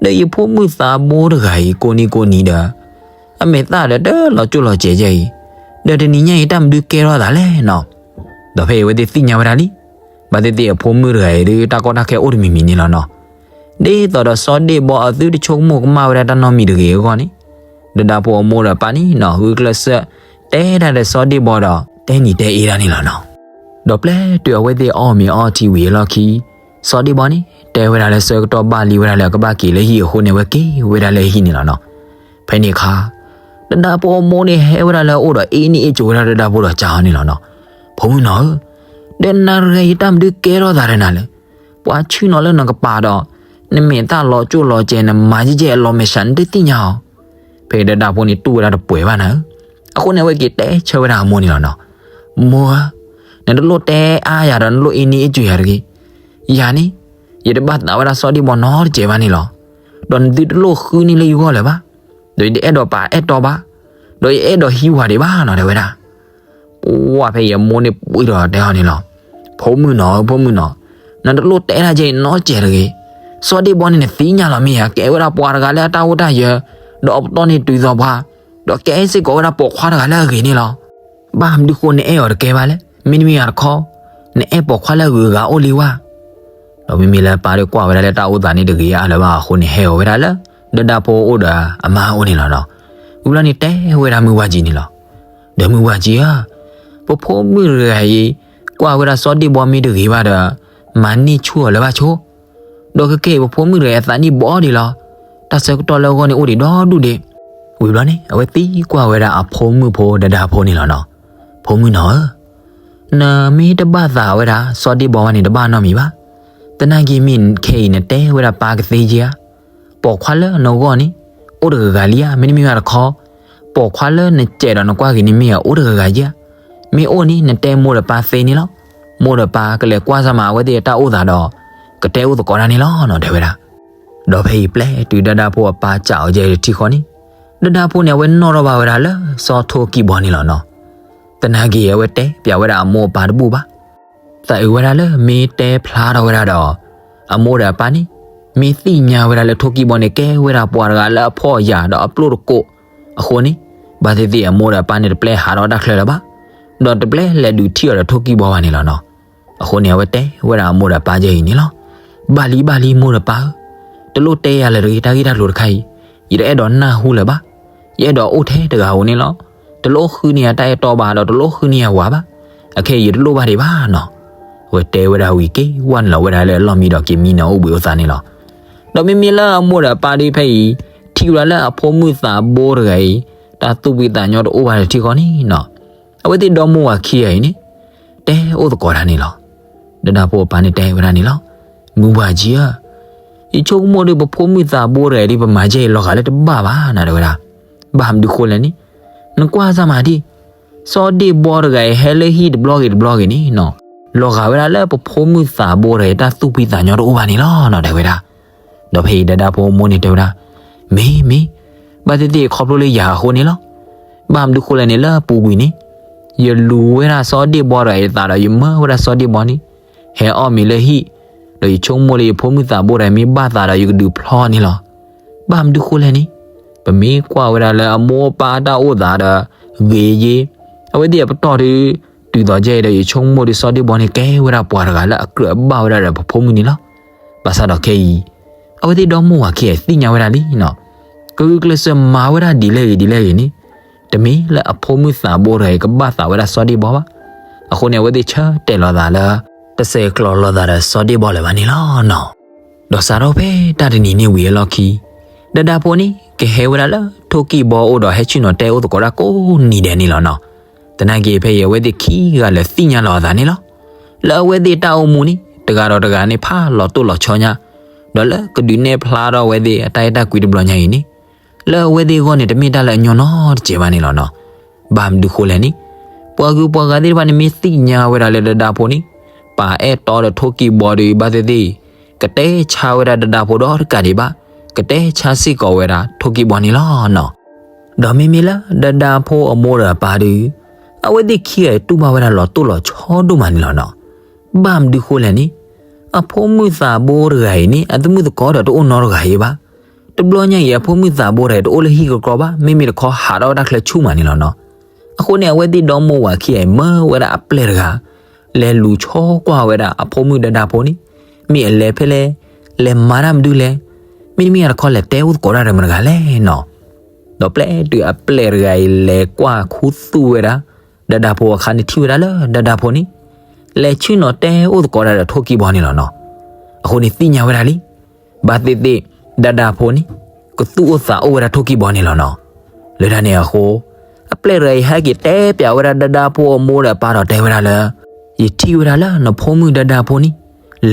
ဒီးယဖိမုၣ်သးဘိတဂၤအံၤကိးနံၤကိးနံၤဒီး အမဲာ်သၣ်ဒီးတလီၤကၠိၣ်လီၤစဲးယဲအံၤ, ဒီးတနံၤညါအံၤတၢ်မနုၤကဲထီၣ်သးလဲၣ်နီၤ. ဒီးဖဲအံၤအဝဲသ့ၣ်သ့ၣ်ညါဝဲဒၣ်လံ ဘၣ်သ့ၣ်သ့ၣ်အဖိမုၣ်တဂၤအံၤဒီးတၢ်ကီတၢ်ခဲအိၣ်တမံၤမံၤန့ၣ်လီၤနီၤ. ဒ်သိးဒီးစီၤဒ့ၣ်ဘီအသုတဆိကမိၣ်ကမၣ်ဝဲဒၣ်တၢ်နီတမံၤတဂ့ၤအဂီၢ်န့ၣ် ဒၣ်ဒၣ်ဖိအမိၢ်ဒီးအပၢ်န့ၣ်နီၤ ဂုာ်ကျဲးစၢး တဲတၢ်ဒီးစီၤဒ့ၣ်ဘီဒီး တဲနံၤတဲအ့တၢ်န့ၣ်လီၤနီၤ. ဒီးပျဲတုၤအဝဲသ့ၣ်အီၣ်မ့ၤအီထံဝံၤအလီၢ်ခံ စီၤဒ့ၣ်ဘီန့ၣ် တဲဝဲဒၣ်လၢဆၢကတီၢ်ဘၣ်လံဝဲဒၣ်လၢအကဘၣ်က့ၤလၢဟံၣ်အဃိန့ၣ် အဝဲက့ၤဝဲဒၣ်လၢဟံၣ်န့ၣ်လီၤနီၤ. ဖဲန့ၣ်အခါ ဒၣ်ဒၣ်ဖိအမိၢ်န့ၣ်ဟဲဝဲဒၣ်လၢအအိၣ်ဒီးအ့ၣ်န့ၢ်အ့ၣ်စူၤဝဲဒၣ်ဒၣ်ဒၣ်ဖိဒီးစံးအီၤန့ၣ်လီၤနီၤ. ဖိမုၣ်နီၤဧၢ, ဒီးနၤတဂၤအံၤတၢ်မနုၤကဲထီၣ်သးဒီးနၤလဲၣ်. ပှၤဆ့ၣ်နီၤလၢနကပၤဒီး နမဲာ်သၣ်လီၤကၠိၣ်လီၤစဲး နမၤယဲၢ်ကဲအလီၤမဲာ်ဆှး နတသ့ၣ်ညါအီၤ. ဖဲဒၣ်ဒၣ်ဖိန့ၣ်တူၢ်ဝဲဒၣ်တပှဲၤဘၣ်နၤဧၢ. အဃိန့ၣ် အဝဲက့ၤတဲဆၢဝဲဒၣ်အမိၢ်န့ၣ်လီၤနီၤ. မိၢ်ဧၢ, နတလိၣ်တဲအါယၤဒီးနလိၣ်အ့ၣ်န့ၢ်အ့ၣ်စူၤယၤတဂ့ၤ. ယၤန့ၣ် ယတဘၣ်သးဝဲဒၣ်စီၤဒ့ၣ်ဘီနီတစဲးဘၣ်န့ၣ်လီၤ. ဒီးနသုတလိၣ်ဃုန့ၢ်လၢယဂီၢ်လၢၤဘၣ်. ဒီးယတအဲၣ်ဒိးပာ်အဲၣ်တီဘၣ်, ဒီးယအဲၣ်ဒိးဟံးဝၤဒံးဘၣ်နီၤ တဲဝဲဒၣ်. ပှၤဖဲအံၤအမိၢ်န့ၣ်ပှံၢ်ဒီးတဲအီၤန့ၣ်လီၤ. ဖိမုၣ်နီၤဧၢ ဖိမုၣ်နီၤ, နတလိၣ်တဲဒၣ်ကဲအံၤနီတစဲးတဂ့ၤ. စီၤဒ့ၣ်ဘီန့ၣ်နသ့ၣ်ညါလီၤမ့ၢ်ဧါ, ကဲဝဲဒၣ်ပှၤတဂၤလၢအတၢ်အိၣ်တၢ်ယၢၤ, ဒီးအပတီၢ်န့ၣ်တုၤသိးပှၤ, ဒီးကဲစ့ၢ်ကီးဝဲဒၣ်ပိာ်ခွါတဂၤလၢအဂ့ၤန့ၣ်လီၤ. ဘၣ်မနုၤဃိနအဲၣ်အီၤတကဲဘၣ်လဲၣ်. မ့တမ့ၢ်ယၤတခီ နအဲၣ်ပိာ်ခွါလၢအဂုၤအဂၤအိၣ်လံဝဲ. ဒီးမ့မ့ၢ်လၢပၢ်ဒီးကွၢ်ဝဲဒၣ်လၢတၢ်အိၣ်သးန့ၣ်တဂ့ၤအါလၢၤဘၣ်အဃိန့ၣ် ဟဲအီၤဝဲဒၣ်လၢ ဒၣ်ဒၣ်ဖိအိၣ်ဒီးအမါအိၣ်န့ၣ်လီၤနီၤ. ဝံၤလီၤန့ၣ်တဲဝဲဒၣ်မုၢ်ဝၢ်ကၠံန့ၣ်လီၤ. ဒီးမုၢ်ဝၢ်ကၠံဧၢ, ပဖိမုၣ်တဂၤအံၤ ကွၢ်ဝဲဒၣ်စီၤဒ့ၣ်ဘီမ့ၢ်တဂ့ၤဘၣ်ဒီး မၤန့ၢ်ဆူၣ်အီၤလၢၤဘၣ်ဆိ. ဒီးခဲကနံၣ်အံၤ ပဖိမုၣ်တဂၤအံၤအသးနံၣ်ဘီဒံးလီၤ. တၢ်ဆၢကတီၢ်လၢအဂီၢ်န့ၣ်အိၣ်ဒံးဒီဒူၣ်ဒံး. ဝံၤဘျီန့ၣ် အဝဲသံကွၢ်ဝဲဒၣ်အဖိမုၣ်ဖိဒဒါဖိန့ၣ်လီၤနီၤ. ဖိမုၣ်နီၤဧၢ, နမ့ၢ်တဘၣ်သးဝဲဒၣ်စီၤဒ့ၣ်ဘီဘၣ်န့ၣ် တဘၣ်နီတမံၤဘၣ်. သနာ်က့မ့ၢ်ခဲအံၤနတဲဝဲဒၣ်ပၢ်ကသ့ဧါ. ပိာ်ခွါလၢနဂီၢ်န့ၣ် အိၣ်တဂၤဂၤလံဧါ, မ့တမ့ၢ်ဘၣ်တခီ ပိာ်ခွါလၢနစဲးဒီးနကွၢ်က့ၤန့ၣ်မ့ၢ်အအိၣ်တဂၤဂၤဧါ. မ့ၢ်အိၣ်န့ၣ် နတဲမိၢ်ဒီးပၢ်သ့န့ၣ်လီၤ. မိၢ်ဒီးပၢ်ကလဲၤကွၢ်စၢ်မးအဝဲသ့ၣ်အတၢ်အိၣ်သးဒီး ကတဲအိၣ်သကိးတၢ်န့ၣ်လီၤနီၤ တဲဝဲဒၣ်. ဒီးဖဲအံၤပျဲတုၤဒဒါဖိအပၢ်စံးအီၤယဲၢ်ထံဃီန့ၣ်, ဒဒါဖိန့ၣ် အဝဲနီၣ်ထီၣ်ဘၣ်ဝဲဒၣ်လၢစီၤထိၣ်ကံၢ်ဘီန့ၣ်လီၤနီၤ. သနာ်က့အဝဲတဲပၠးဝဲဒၣ်အမိၢ်အပၢ်တဘူၣ်ဘၣ်. သးအုးဝဲဒၣ်လၢမ့ၢ်တဲဖျါထီၣ်ဝဲဒၣ်ဒီး အမိၢ်ဒီးအပၢ်န့ၣ် မ့ၢ်သ့ၣ်ညါဝဲဒၣ်လၢထိၣ်ကံၢ်ဘီန့ၣ် ကဲဝဲဒၣ်ပှၤတဂၤလၢအဖှီၣ်အယာ်ဒီးအပျိၢ်တကိးအဃိန့ၣ်, ဘၣ်သ့ၣ်သ့ၣ်အမိၢ်ဒီးအပၢ်န့ၣ်တပျဲဟးထီၣ်တၢ်ချၢလၢၤဘၣ်, ဒီးတပျဲလဲၤဒုးထံၣ်အီၤဒီးထိၣ်ကံၢ်ဘီဘၣ်န့ၣ်လီၤနီၤ. အဃိန့ၣ် အဝဲတဲဝဲဒၣ်အမိၢ်ဒီးအပၢ်ယဲၢ်အံၤန့ၣ်လီၤ. ဘၣ်လံဘၣ်လံမိၢ်ဒီးပၢ်ဧၢ, တလိၣ်တဲယၤလၢၤတဂ့ၤ တၢ်ဂ့ၢ်တၢ်ကျိၤတခါအံၤ, ယတအဲၣ်ဒိးနၢ်ဟူလၢၤဘၣ်. ယအဲၣ်ဒိးအိၣ်ထဲတဂၤဧိၤန့ၣ်လီၤ. တလိၣ်ဃုန့ၢ်ယၤတၢ်အဲၣ်တီဘၣ် ဒီးတလိၣ်ဃုန့ၢ်ယၤဝၤဘၣ်. အခဲအံၤယတလိၣ်ဘၣ်ဒံးဘၣ်နီၤ. အဝဲတဲဝဲဒၣ်ဝံၤက့ၤဝဲနုာ်လီၤဝဲဒၣ်လၢအလီၢ်မံဒီးက့ၤမံန့ၢ်အိၣ်ဘှံးအိၣ်သါန့ၣ်လီၤ. ဒီးမ့မ့ၢ်လၢအမိၢ်ဒီးအပၢ်ဒ်ဖဲအံၤ ထံၣ်ဝဲဒၣ်လၢအဖိမုၣ်သးဘိတဂၤအံၤ တၢ်သူၣ်ဖှံသးညီတအိၣ်ဘၣ်ဒီးထံဃီန့ၣ်နီၤ, အဝဲသ့ၣ်ဒီမိၢ်ဝၤခံဂၤအံၤန့ၣ် တဲအိၣ်သကိးတၢ်န့ၣ်လီၤ. ဒဒါဖိအပၢ်န့ၣ်တဲဝဲဒၣ်န့ၣ်လီၤ. မုၢ်ဘှၢ်ကၠံဧၢ, ယဆိကမိၣ်ဒီး ပဖိမုၣ်သးဘိတဂၤအံၤဒ်ပမၤယဲၢ်အံၤ လီၤဂာ်လၢတဘၣ်ဘၣ်နၤ တဲဝဲဒၣ်. ဘၣ်မနုၤဃိလဲၣ်န့ၣ်, နကွၢ်စၢ်မးဒ် စီၤဒ့ၣ်ဘီတဂၤအံၤ ဟဲလၢဟံၣ်တဘျီဂ့ၤတဘျီဂ့ၤန့ၣ်နီၤ, လီၤဂာ်ဝဲဒၣ်လၢပဖိမုၣ်သးဘိတဂၤအံၤ တၢ်သူၣ်ဖှံသးညီတအိၣ်ဘၣ်န့ၣ်လီၤနီၤ တဲဝဲဒၣ်. ဒီးဖဲအံၤဒဒါဖိအမိၢ်န့ၣ်တဲဝဲဒၣ်, မ့ၢ်မ့ၢ်, ဘၣ်သ့ၣ်သ့ၣ်ခီဖျိလၢယၤအဃိန့ၣ်လီၤ. ဘၣ်မနုၤဃိလဲၣ်န့ၣ် လၢအပူၤကွံာ်န့ၣ် ယလူၤဝဲဒၣ်စီၤဒ့ၣ်ဘီတဂၤအံၤအသးဒီး ယမၢဝဲဒၣ်စီၤဒ့ၣ်ဘီန့ၣ် ဟဲအီၣ်မ့ၤလၢဟံၣ်, ဒီးယဆိကမိၣ်လၢယဖိမုၣ်သးဘိတဂၤအံၤမ့ၢ်ဘၣ်သးဒီး ယကဒုးဖျီန့ၣ်လီၤ. ဘၣ်မနုၤဃိလဲၣ်န့ၣ်, ပမ့ၢ်ကွၢ်ဝဲဒၣ်လၢအမိၢ်အပၢ်တၢ်အိၣ်သးဒီး ဂ့ၤယ့ၤ အဝဲသ့ၣ်အပတီၢ်ဒီး တုၤသိးကဲအံၤဒီး ယဆိကမိၣ်ဒီးစီၤဒ့ၣ်ဘီန့ၣ် ကဲဝဲဒၣ်ပှၤတဂၤလၢအကြၢးအဘၣ်ဝဲဒၣ်ဒီးပဖိမုၣ်န့ၣ်လီၤ. ဘၣ်ဆၣ်ဒီးခဲအံၤ အဝဲသ့ၣ်ဒီမိၢ်ဝၤခံဂၤအံၤသ့ၣ်ညါဝဲဒၣ်လံနီၤ, ကဂုာ်ကျဲးစၢးမၤဝဲဒၣ်ဒ်လဲၣ်ဂ့ၤဒ်လဲၣ်ဂ့ၤန့ၣ်, တမ့ၢ်လၢအဖိမုၣ်သးဘိတဂၤအံၤ ကဘၣ်သးဝဲဒၣ်စီၤဒ့ၣ်ဘီဘၣ်. အဃိန့ၣ် အဝဲသ့ၣ်ဆၢတဲာ်လီၤသးလၢ တဆဲးကျိးလိာ်သးဒီးစီၤဒ့ၣ်ဘီလၢၤဘၣ်န့ၣ်လီၤနီၤ. ဒီးစးထီၣ်ဖဲတၢ်တနံၤန့ၣ်ဝံၤအလီၢ်ခံ ဒဒါဖိန့ၣ် ကဟဲဝဲဒၣ်လၢထိၣ်ကံၢ်ဘီအအိၣ်ဒီး ဟဲဆ့ၣ်နီၤတဲအိၣ်သကိးတၢ်ကိးနံၤဒဲးန့ၣ်လီၤနီၤ. သနာ်က့ဖဲအံၤ အဝဲသ့ၣ်ခံဂၤလၢာ်သ့ၣ်ညါလီၤအသးန့ၣ်လီၤ. လၢအဝဲသ့ၣ်တၢ်အိၣ်မူန့ၣ် တဂၤဒီးတဂၤန့ၣ် ဖးလီၤတိၢ်လီၤဆီညါ, ဒီးလၢကဒုးနဲၣ်ဖျါထီၣ်အဝဲသ့ၣ်အတၢ်အဲၣ်တၢ်ကွံတဘျီညါအံၤန့ၣ် လၢအဝဲသ့ၣ်အဂီၢ်န့ၣ် တမ့ၢ်တၢ်လၢအညီနီတစဲးဘၣ်န့ၣ်လီၤနီၤ. ဘၣ်မနုၤဃိလဲၣ်န့ၣ်, ပှၤဂုၤပှၤဂၤသ့ၣ်တဖၣ်န့ၣ် မ့ၢ်သ့ၣ်ညါဝဲဒၣ်လၢဒဒါဖိန့ၣ် ပာ်အဲၣ်တီဒီးထိၣ်ကံၢ်ဘီဒီး ဘၣ်သ့ၣ်သ့ၣ် ကတဲဆါဝဲဒၣ်ဒဒါဖိဒီးတကးဒံးဘၣ်, ကတဲဆါစ့ၢ်ကီးဝဲဒၣ်ထိၣ်ကံၢ်ဘီန့ၣ်လီၤနီၤ. ဒီးမ့မ့ၢ်လၢဒဒါဖိအမိၢ်ဒီးအပၢ်ဒီး အဝဲသ့ၣ်ခံဂၤအံၤတူၢ်ဘၣ်ဝဲဒၣ်လီၤတိၢ်လီၤဆီဒိၣ်မးန့ၣ်လီၤနီၤ. ဘၣ်မနုၤဃိလဲၣ်န့ၣ်, အဖိမုၣ်သးဘိတဂၤအံၤန့ၣ် အသမုာ်သကိးဒီးတအိၣ်နီတဂၤအံၤဘၣ်. တဘျီညါအံၤ အဖိမုၣ်သးဘိတဂၤအံၤ တအိၣ်လၢဟံၣ်ကကြီဘၣ်, မ့မ့ၢ်တခီဟးထီၣ်ဝဲဒၣ်ချၢဆူၣ်မးန့ၣ်လီၤနီၤ. အဃိန့ၣ် အဝဲသ့ၣ်ဒီမိၢ်ဝၤခံဂၤအံၤ မၢဝဲဒၣ်အပျဲၢ်တဂၤ လဲၤလူၤဆိကွၢ်ဝဲဒၣ်အဖိမုၣ်ဒဒါဖိန့ၣ် မ့ၢ်အလဲၤဖဲလဲၣ်, လဲၤမၤတၢ်မနုၤလဲၣ်, မ့တမ့ၢ်တခီလဲၤတဲအိၣ်သကိးတၢ်ဒီးမတဂၤလဲၣ်နီၤ. ဒီးပျဲတုၤအပျဲၢ်တဂၤအံၤလဲၤကွၢ်ခူသူၣ်ဝဲဒၣ် ဒဒါဖိအခါန့ၣ် ထံၣ်ဝဲဒၣ်လၢဒဒါဖိန့ၣ် လဲၤဆ့ၣ်နီၤတဲအိၣ်သကိးတၢ်ဒီးထိၣ်ကံၢ်ဘီန့ၣ်လီၤနီၤ. အဃိန့ၣ်သ့ၣ်ညါဝဲဒၣ်လံ ဘၣ်သ့ၣ်သ့ၣ် ဒဒါဖိန့ၣ် ကသူၣ်အိၣ်သးအိၣ်ဝဲဒၣ်ထိၣ်ကံၢ်ဘီန့ၣ်လီၤနီၤ. လၢတၢ်န့ၣ်အဃိ အပျဲၢ်တဂၤအံၤဟဲက့ၤတဲပၠးဝဲဒၣ်ဒဒါဖိအမိၢ်ဒီးအပၢ်ဒီးတဲဝဲဒၣ်လၢ ယထံၣ်ဝဲဒၣ်လၢနဖိမုၣ်ဒဒါဖိန့ၣ်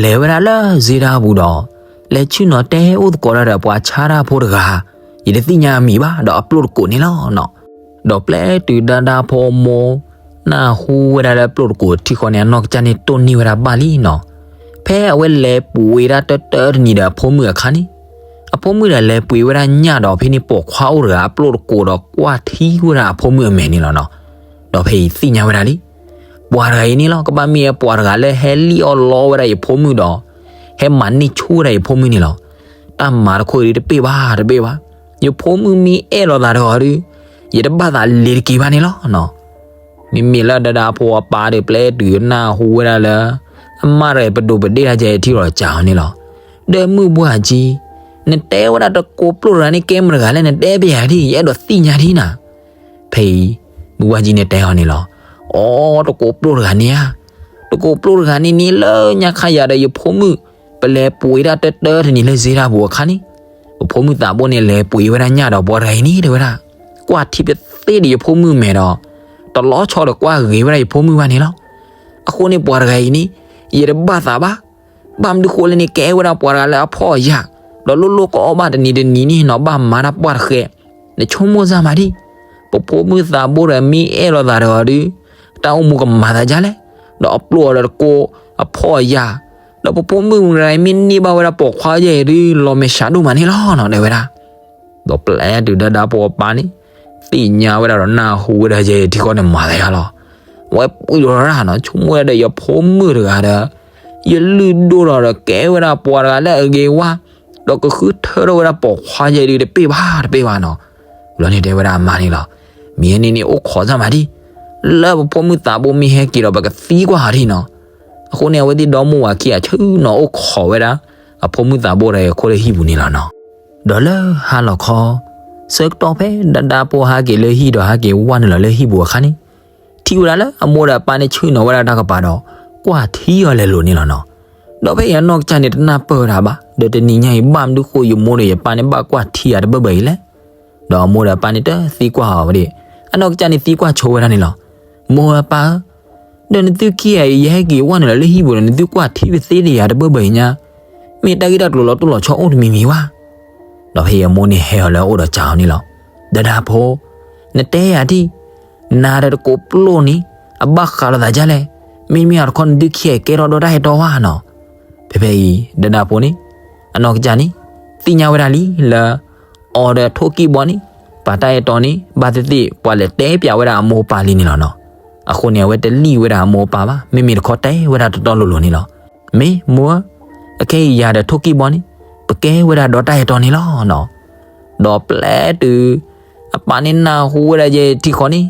လဲၤဝဲဒၣ်လၢစ့တၢ်ပူၤဒီး လဲၤဆ့ၣ်နီၤတဲအိၣ်သကိးတၢ်ဒီးပှၤဆါတၢ်ဖိတဂၤ ယတသ့ၣ်ညါအမံၤဘၣ် ဒီးအပျိၢ်တကိးန့ၣ်လီၤနီၤ. ဒီးပျဲတုၤဒဒါဖိအမိၢ် နၢ်ဟူဝဲဒၣ်လၢပျိၢ်တကိးထံဃီန့ၣ် အနီၢ်ကစၢ်န့ၣ်တိၢ်န့ၢ်ဝဲဒၣ်ဘၣ်လံနီၤ. ဖဲအဝဲလဲၤပှ့ၤဝဲဒၣ်တၢတၢတနံၤဒီးအဖိမုၣ်အခါန့ၣ် အဖိမုၣ်ဒီးလဲၤပှ့ၤဝဲဒၣ်ညၣ်ဒီးဖဲန့ၣ်ပိာ်ခွါအိၣ်တဂၤအပျိၢ်တကိးဒီး ကွၢ်ထံဝဲဒၣ်အဖိမုၣ်အမဲာ်န့ၣ်လီၤနီၤ. ဒီးဖဲအံၤသ့ၣ်ညါဝဲဒၣ်လံ ပှၤတဂၤအံၤန့ၣ်လီၤ ကဘၣ်မ့ၢ်ပှၤတဂၤလၢဟဲလံၣ်အီၣ်လီဝဲဒၣ်ယဖိမုၣ်ဒီး ဟဲမၤန့ၢ်ဆူၣ်ဝဲဒၣ်ယဖိမုၣ်န့ၣ်လီၤ. တၢ်မၤတခိၣ်အံၤတဘ့ၣ်ဘၣ်တဘ့ၣ်ဘၣ်. ယဖိမုၣ်မ့ၢ်အဲၣ်လိာ်သးတဂီၤဒီး ယတဘၣ်သးလ့ၤတက့ၤဘၣ်န့ၣ်လီၤနီၤ. မ့မ့ၢ်လၢဒဒါဖိအပၢ်ဒီးပျဲတုၤနၢ်ဟူဝဲဒၣ်လၢ အမါတဂၤအံၤပဒိးပဒ့ၣ်တၢ်ကဲအံၤထံၣ်လီၤစးအီၤန့ၣ်လီၤ. ဒီးမုၢ်ဘှၢ်ကၠံ နတဲဝဲဒၣ်တကိးပျိၢ်တဂၤန့ၣ် ကဲမတဂၤလဲၣ် နတဲပယၤဒ် ယအဲၣ်ဒိးသ့ၣ်ညါဒ်နၤ. ဖဲအံၤ မုၢ်ဘှၢ်ကၠံန့ၣ်တဲအီၤန့ၣ်လီၤ. အိ တကိးပျိၢ်တဂၤန့ၣ်ဧါ. တကိးပျိၢ်တဂၤန့ၣ်န့ၣ်လၢညါခါယၤဒီးယဖိမုၣ် ပလဲၤပှ့ၤဒၣ်တၢတၢတနံၤလၢစ့တၢ်ပူၤအခါန့ၣ် ပဖိမုၣ်သးဘိန့ၣ် လဲၤပှ့ၤဝဲဒၣ်ညၣ်ဒီးပှၤတဂၤအံၤန့ၣ် တဲဝဲဒၣ်, ကွၢ်ထံပသ့ဒီးယဖိမုၣ်မဲာ်ဒီး တလီၤဆီဒီးကွၢ်ဂ့ၤဝဲဒၣ်ယဖိမုၣ်ဘၣ်န့ၣ်လီၤ. အဃိန့ၣ် ပှၤတဂၤအံၤန့ၣ် ယတဘၣ်သးဘၣ်. ဘၣ်မနုၤဃိလဲၣ်န့ၣ် ကဲဝဲဒၣ်ပှၤတဂၤလၢအဖှီၣ်အယာ်, ဒီးလိၣ်လိၣ်ကအီၣ်ဘၣ်တနံၤတနံၤန့ၣ်နီၤ ဘၣ်မၤတၢ်ပှၢ်တဃဲ, နဆိကမိၣ်စၢ်မးဒံး, ပဖိမုၣ်သးဘိဒီးမ့ၢ်အဲၣ်လိာ်သးဒီးအီၤဒုး တၢ်အိၣ်မူကမၤသးဒ်လဲၣ်, ဒီးအပျိၢ်အီၤဒီးတကိးအဖှီၣ်အယာ်, ဒီးပဖိမုၣ်တဂၤအံၤမ့ၢ်န့ၢ်ဘၣ်ဝဲဒၣ်ပိာ်ခွါယဲအံၤဒုး လီၤမဲာ်ဆှးဒိၣ်မးန့ၣ်လီၤနီၤ တဲဝဲဒၣ်. ဒီးပျဲတုၤဒၣ်ဒၣ်ဖိအပၢ်န့ၣ် သ့ၣ်ညါဝဲဒၣ်ဒီးနၢ်ဟူဝဲဒၣ်ယဲအံၤထံဃီန့ၣ် မၤသးယါလီၤ. အဝဲပှံၢ်ဒီးရၣ်နီၤ ဆိကမိၣ်ဝဲဒၣ်ဒီးယဖိမုၣ်တဂၤဒီး ယလုၢ်ဒိၣ်ထီၣ်ဒီးကဲဝဲဒၣ်ပှၤတဂၤလၢအဂ့ၤဝါ, ဒီးကဃုထၢထီၣ်ဝဲဒၣ်ပိာ်ခွါယဲအံၤဒုးတပ့ၢ်ဘၣ်တပ့ၢ်ဘၣ်နီၤ. လီၤန့ၣ်တဲဝဲဒၣ်အမါန့ၣ်လီၤ. မ့ၢ်န့ၣ်န့ၣ်အိၣ်ခိးစၢ်မးဒံး, လၢပဖိမုၣ်သးဘိမ့ၢ်ဟဲက့ၤဒီးပကသံကွၢ်အီၤဒံးနီၤ. အဃိန့ၣ် အဝဲသ့ၣ်ဒီမါဝၤခံဂၤဆ့ၣ်နီၤအိၣ်ခိးဝဲဒၣ် အဖိမုၣ်သးဘိဒီးအခိၣ်လၢဟံၣ်ပူၤန့ၣ်လီၤနီၤ. ဒီးလၢဟါလီၤခီ ဆၢကတီၢ်ဖဲဒၣ်ဒၣ်ဖိဟဲက့ၤလၢဟံၣ်ဒီးဟဲက့ၤဝဲနုာ်လီၤလၢဟံၣ်ပူၤအခါန့ၣ်, ထံၣ်ဝဲဒၣ်လၢအမိၢ်ဒီးအပၢ်န့ၣ်ဆ့ၣ်နီၤဝဲဒၣ်တၢ်ကပၤဒီး ကွၢ်ထံအီၤလဲၤလိာ်န့ၣ်လီၤနီၤ. ဒီးဖဲအံၤအနီၢ်ကစၢ်န့ၣ်တနၢ်ပၢၢ်ဝဲဒၣ်ဘၣ်, ဒီးတနံၤညါအံၤ ဘၣ်မနုၤဃိယမိၢ်ဒီးယပၢ်န့ၣ်ဘၣ်ကွၢ်ထံယၤတဘၢၣ်ဘၢၣ်အံၤလဲၣ်. ဒီးအမိၢ်ဒီးအပၢ်န့ၣ်တသံကွၢ်အီၤဝဲဒၣ်, အနီၢ်ကစၢ်န့ၣ်သံကွၢ်ဆိဝဲဒၣ်န့ၣ်လီၤ. မိၢ်ဧၢပၢ်ဧၢ, ဒီးနသုခံဂၤအံၤ ယဟဲက့ၤဝဲနုာ်လီၤလၢဟံၣ်ပူၤဒီး နသုကွၢ်ထံပသ့ဒံးယၤတဘၢၣ်ဘၢၣ်အံၤညါ, မ့ၢ်တၢ်ဂ့ၢ်တၢ်ကျိၤလီၤတိၢ်လီၤဆီအိၣ်တမံၤမံၤဘၣ်. ဒီးဖဲအံၤအမိၢ်န့ၣ်ဟဲအီၤလၢအအိၣ်ဒီးစံးအီၤန့ၣ်လီၤ. ဒၣ်ဒၣ်ဖိ, နတဲယၤဒံး, နၤဒီးတကိးပျိၢ်န့ၣ် အဘၣ်ဃးလိာ်သးဒ်လဲၣ်. မ့မ့ၢ်အတခီ နသုခံဂၤကဲထီၣ်ဒီးတၢ်အဲၣ်တီဘၣ်နီၤ. ဖဲဖဲအံၤ ဒၣ်ဒၣ်ဖိန့ၣ် အနီၢ်ကစၢ်န့ၣ် သ့ၣ်ညါဝဲဒၣ်လံလၢ အီၤဒီးထိၣ်ကံၢ်ဘီန့ၣ် ပာ်တၢ်အဲၣ်တီန့ၣ် ဘၣ်သ့ၣ်သ့ၣ် ပှၤလဲၤတဲပၠးဝဲဒၣ်အမိၢ်အပၢ်လံန့ၣ်လီၤနီၤ. အဃိန့ၣ် အဝဲတလံၣ်ဝဲဒၣ်အမိၢ်အပၢ်ဘၣ်, မ့မ့ၢ်တခီတဲဝဲဒၣ်တတီလိၤလိၤန့ၣ်လီၤ. မ့ၢ်မိၢ်ဧၢ, အခဲအံၤယၤဒီးထိၣ်ကံၢ်ဘီန့ၣ် ပကဲဝဲဒၣ်ဒီးတၢ်အဲၣ်တီန့ၣ်လီၤနီၤ. ဒီးပျဲတုၤ အပၢ်န့ၣ်နၢ်ဟူဝဲဒၣ်ယဲထံဃီန့ၣ်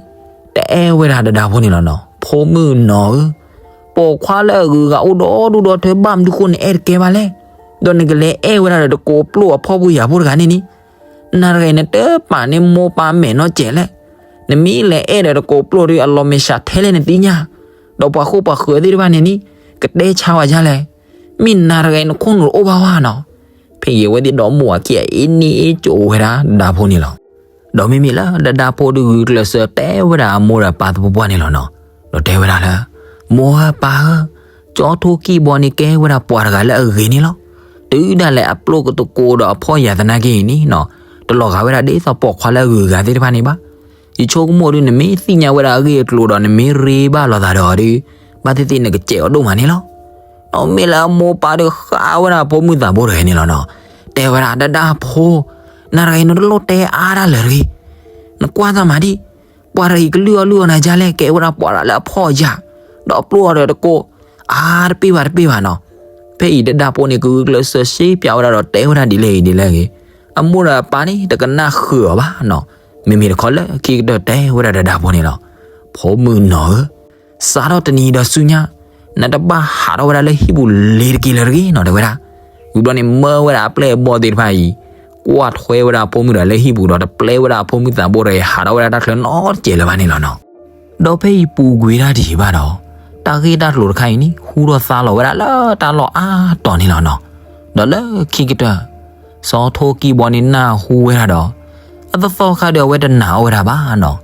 တအဲၣ်ဝဲဒၣ်ဒၣ်ဒၣ်ဖိန့ၣ်လီၤနီၤ. ဖိမုၣ်နီၤဧၢ, ပိာ်ခွါလၢအဂုၤအဂၤအိၣ်ဒီဒူၣ်ဒီထၢ ဘၣ်မနုၤဃိနအဲၣ်တကဲဘၣ်လဲၣ်. ဒီးနကလဲၤအဲၣ်ဝဲဒၣ်ဒီးတကိးပျိၢ်အဖှီၣ်ဖိယာ်ဖိတဂၤန့ၣ်န့ၣ် နၤတဂၤအံၤနတပာ်န့ၢ်မိၢ်ပၢ်မဲာ်နီတစဲးလဲၣ်. နမ့ၢ်လဲၤအဲၣ်ဒီးတကိးပျိၢ်ဒီး အလီၤမဲာ်ဆှးထဲလဲၣ်နသ့ၣ်ညါ, ဒီးပှၤဃိပှၤဃၢၤသ့ၣ်တဖၣ်န့ၣ်န့ၣ် ကတဲဆါဝဲဒ်လဲၣ်. မ့ၢ်နၤတဂၤအံၤနခိၣ်နူာ်တအိၣ်ဘၣ်ဝဲနီၤ. ဖဲအံၤအဝဲသ့ၣ်ဒီမါဝၤခံဂၤအ့န့ၢ်အ့ကၠိဝဲဒၣ်ဒၣ်ဒၣ်ဖိန့ၣ်လီၤ. ဒီးမ့မ့ၢ်လၢဒၣ်ဒၣ်ဖိဒုးဂုာ်ကျဲးစၢးတဲဝဲဒၣ်အမိၢ်ဒီးအပၢ်သပှၢ်ပှၢ်န့ၣ်လီၤနီၤ. ဒီးတဲဝဲဒၣ်လၢ မိၢ်ဧၢပၢ်ဧၢ, ကၠီထိၣ်ကံၢ်ဘီန့ၣ်ကဲဝဲဒၣ်ပှၤတဂၤလၢအဂ့ၤန့ၣ်လီၤ. တုၤဒၣ်လဲာ်အပျိၢ်ကတကိးဒီးအဖှီၣ်ယာ်သနာ်က့အံၤန့ၣ်နီၤ, တလီၤဂာ်ဝဲဒၣ်ဒ်သိးပိာ်ခွါလၢအဂုၤအဂၤသ့ၣ်တဖၣ်န့ၣ်ဘၣ်. ယဆိကမိၣ်ဒုး နမ့ၢ်သ့ၣ်ညါဝဲဒၣ်အဂ့ၢ်အကျိၤဒီး နမ့ၢ်ရ့ဘၣ်လိာ်သးဒီးအီၤဒုး ဘၣ်သ့ၣ်သ့ၣ်နကစဲးအီၤဒိၣ်မးန့ၣ်လီၤ. ဒီးမ့ၢ်လၢအမိၢ်ပၢ်ဒုးဃးဝဲဒၣ်ဖိမုၣ်သးဘိတဂၤန့ၣ်လီၤနီၤ. တဲဝဲဒၣ်ဒၣ်ဒၣ်ဖိ, နၤတဂၤအံၤနတလိၣ်တဲအါတၢ်လၢၤတဂ့ၤ. နကွၢ်သးမးဒံး, ပှၤတဂၤအံၤကလုၢ်အီၣ်လုၢ်အီနၤဒ်လဲၣ်, ကဲဝဲဒၣ်ပှၤတဂၤလၢအဖှီၣ်အယာ်, ဒီးအပျိၢ်အီၤဒီးတကိး, အါတပ့ၢ်ဘၣ်တပ့ၢ်ဘၣ်နီၤ. ဖဲအံၤဒၣ်ဒၣ်ဖိန့ၣ် ကဂုာ်ကျဲးစၢးစ့ပၠးဝဲဒၣ်ဒီးတဲဝဲဒၣ်ဒ်လဲၣ်ဂ့ၤဒ်လဲၣ်ဂ့ၤ, အမိၢ်ဒီးအပၢ်န့ၣ် တကနၣ်ဃုာ်အီၤဘၣ်နီၤ. မ့မ့ၢ်တခီလၢခံကတၢၢ်တဲဝဲဒၣ်ဒၣ်ဒၣ်ဖိန့ၣ်လီၤ. ဖိမုၣ်နီၤဧၢ, စးထီၣ်တနံၤဒီးဆူညါ, နတဘၣ်ဟးထီၣ်ဝဲဒၣ်လၢဟံၣ်ပူၤလ့ၤတက့ၤလၢၤတဂ့ၤနီၤ တဲဝဲဒၣ်. ဝံၤဘျီန့ၣ်မၢဝဲဒၣ်အပျဲၢ်အဘီၣ်သ့ၣ်တဖၣ်အံၤ, ကွၢ်ထွဲဝဲဒၣ်အဖိမုၣ်ဒီးလၢဟံၣ်ပူၤဒီး တပျဲဝဲဒၣ်အဖိမုၣ်သးဘိတဂၤအံၤ ဟးထီၣ်ဝဲဒၣ်တၢ်ချၢနီတစဲးလၢၤဘၣ်န့ၣ်လီၤနီၤ. ဒီးဖဲအံၤပူၤကွံာ်တၢ်ဒံးဘၣ်ဒီး, တၢ်ဂ့ၢ်တၢ်ကျိၤတခါအံၤန့ၣ် ဟူထီၣ်သါလီၤဝဲဒၣ်လၢတၢ်လီၢ်အါတီၤန့ၣ်လီၤနီၤ. ဒီးလၢခံကတၢၢ်, စီၤထိၣ်ကံၢ်ဘီန့ၣ်နၢ်ဟူဝဲဒၣ်ဒီး, အသီသီခါဒီးအဝဲတနာ်အီၤဝဲဒၣ်ဘၣ်နီၤ.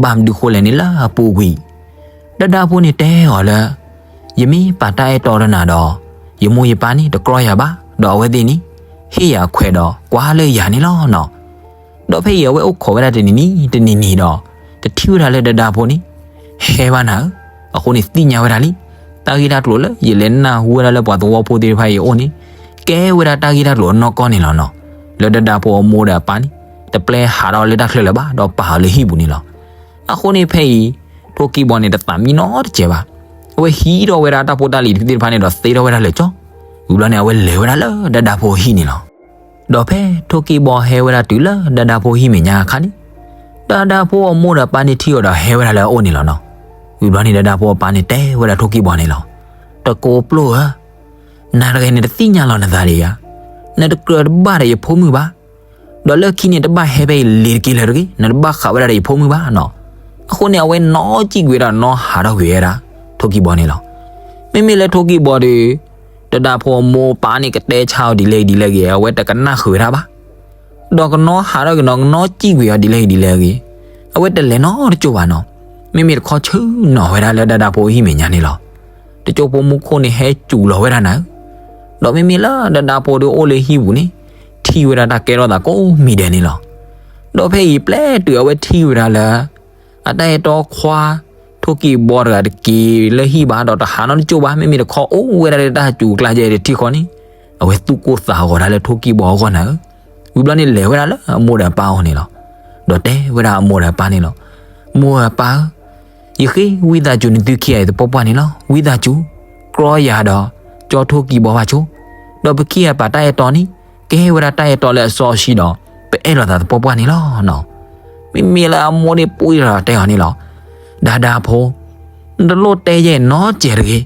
ဘၣ်မနုၤဃိလဲၣ်န့ၣ်လၢအပူၤကွံာ် ဒၣ်ဒၣ်ဖိန့ၣ်တဲအီၤလၢ, ယမ့ၢ်ပာ်တၢ်အဲၣ်တီဒီးနၤဒီး, ယမိၢ်ယပၢ်န့ၣ်တကြီယၤဘၣ်, ဒီးအဝဲသ့ၣ်န့ၣ်, ဟ့ၣ်ယၤခွဲးဒီးကွၢ်လၢယၤန့ၣ်လီၤနီၤ. ဒီးဖဲအံၤအဝဲအိၣ်ခိးဝဲဒၣ်တနံၤနံၤတနံၤနံၤဒီး, တထံၣ်ဝဲဒၣ်လၢဒၣ်ဒၣ်ဖိန့ၣ်, ဟဲဘၣ်နၤဧၢ, အဃိန့ၣ်သ့ၣ်ညါဝဲဒၣ်လံ, တၢ်ဂ့ၢ်တၢ်ကျိၤလၢယလဲၤနၢ်ဟူဝဲဒၣ်လၢပှၤသဝီဖိသ့ၣ်တဖၣ်အံၤအအိၣ်န့ၣ်, ကဲဝဲဒၣ်တၢ်ဂ့ၢ်တၢ်ကျိၤအနီၢ်ကီၢ်န့ၣ်လီၤနီၤ. လၢဒၣ်ဒၣ်ဖိအမိၢ်ဒီးအပၢ်န့ၣ်, တပျဲဟးထီၣ်လၢတၢ်ချၢလၢၤဘၣ် ဒီးပာ်အီၤလၢဟံၣ်ပူၤန့ၣ်လီၤ. အဃိန့ၣ်ဖဲအံၤ, ထိၣ်ကံၢ်ဘီန့ၣ်တသးမံနီတစဲးဘၣ်. အဝဲဟံးထီၣ်ဝဲဒၣ်တၢ်ဖိတၢ်လံၤသ့ၣ်တဖၣ်န့ၣ်ဒီးသ့ထီၣ်ဝဲဒၣ်လၢာ်ကၠီ, ဝံၤဘျီန့ၣ် အဝဲလဲၤဝဲဒၣ်လၢဒၣ်ဒၣ်ဖိအဟံၣ်န့ၣ်လီၤ. ဒီးဖဲထိၣ်ကံၢ်ဘီဟဲဝဲဒၣ်တုၤလၢဒၣ်ဒၣ်ဖိဟံၣ်မဲာ်ညါအခါန့ၣ်, ဒၣ်ဒၣ်ဖိအမိၢ်ဒီးအပၢ်န့ၣ်ထံၣ်အီၤဒီးဟဲဝဲဒၣ်လၢအအိၣ်န့ၣ်လီၤနီၤ. ဝံၤဘျီန့ၣ်ဒၣ်ဒၣ်ဖိအပၢ်န့ၣ်တဲဝဲဒၣ်ထိၣ်ကံၢ်ဘီန့ၣ်လီၤ. တကိးပျိၢ်ဧၢ, နၤတဂၤန့ၣ်တသ့ၣ်ညါလီၤနသးဒံးဧါ. နတကြၢးတဘၣ်ဒီးယဖိမုၣ်ဘၣ်. ဒီးလၢခံန့ၣ်တဘၣ်ဟဲဖဲအံၤလ့ၤတက့ၤလၢၤတဂ့ၤ, နတဘၣ်ဃးဝဲဒၣ်ဒီးယဖိမုၣ်ဘၣ်နီၤ. အဃိန့ၣ် အဝဲနီၢ်ကံၣ်ကွံာ်ဝဲဒၣ်နီၢ်ဟးထီၣ်ကွံာ်ဝဲဒၣ်, ထိၣ်ကံၢ်ဘီန့ၣ်လီၤ. မ့မ့ၢ်လၢထိၣ်ကံၢ်ဘီဒီး, ဒၣ်ဒၣ်ဖိအမိၢ်ပၢ်န့ၣ်ကတဲဆါအီၤဒ်လဲၣ်ဒ်လဲၣ်ဂ့ၤ အဝဲတကနၣ်ဃုာ်ဝဲဒၣ်ဘၣ်. ဒီးကနီၣ်ဟးထီၣ်က့ၤနီၤ ကနီၣ်စံၣ်ကွံာ်အီၤဒ်လဲၣ်ဂ့ၤဒ်လဲၣ်ဂ့ၤ, အဝဲတလဲၤနီတကၠိၢ်ဘၣ်နီၤ. မ့မ့ၢ်တခီဆ့ၣ်နီၤဝဲဒၣ်လၢဒၣ်ဒါဖိဟံၣ်မဲာ်ညါန့ၣ်လီၤ. တကၠိဖိမူခိၣ်န့ၣ်ဟဲစူၤလီၤဝဲဒၣ်နၤဧၢ, ဒီးမ့မ့ၢ်လၢဒၣ်ဒါဖိဒီးအိၣ်လၢဟံၣ်ပူၤန့ၣ် ထံၣ်ဝဲဒၣ်တၢ်ကဲထီၣ်သးကိးမံၤဒဲးန့ၣ်လီၤ. ဒီးဖဲအံၤပျဲတုၤအဝဲထံၣ်ဝဲဒၣ်လၢ အတၢ်အဲၣ်တီခွါ ထိၣ်ကံၢ်ဘီတဂၤတက့ၤလၢဟံၣ်ဘၣ်ဒီးတဟးနီတကၠိၢ်ဘၣ်, မ့မ့ၢ်တခီအိၣ်ဝဲဒၣ်လၢတၢ်စူၤကျါယဲၢ်တထံၣ်ဃီန့ၣ်, အဝဲသူၣ်ကိၢ်သးဂီၤဒၣ်လၢထိၣ်ကံၢ်ဘီအဂီၢ်နၤဧၢ. ဝံၤဘျီန့ၣ်လဲၤဝဲဒၣ်လၢအမိၢ်ဒီးအပၢ်အအိၣ်န့ၣ်လီၤ. ဒီးတဲဝဲဒၣ်အမိၢ်ဒီးအပၢ်န့ၣ်လီၤ. မိၢ်ဧၢပၢ်ဧၢ, ယဃ့ဝံသးစူၤနသုခံဂၤအံၤသပှၢ်ပှၢ်န့ၣ်လီၤ. ဝံသးစူၤ, ကြီယၤဒီး ကၠီထိၣ်ကံၢ်ဘီဘၣ်ဆိ, ဒီးပခံဂၤပာ်တၢ်အဲၣ်တီန့ၣ် ကဟဲဝဲဒၣ်တၢ်အဲၣ်တီလၢအစီအဆှံဒီး ပအဲၣ်လိာ်သးသပှၢ်ပှၢ်န့ၣ်လီၤနီၤ. မ့မ့ၢ်လၢအမိၢ်န့ၣ်ပှံၢ်ဒီးတဲအီၤန့ၣ်လီၤ. ဒၣ်ဒါဖိ, နတလိၣ်တဲယဲနီတစဲးတဂ့ၤ.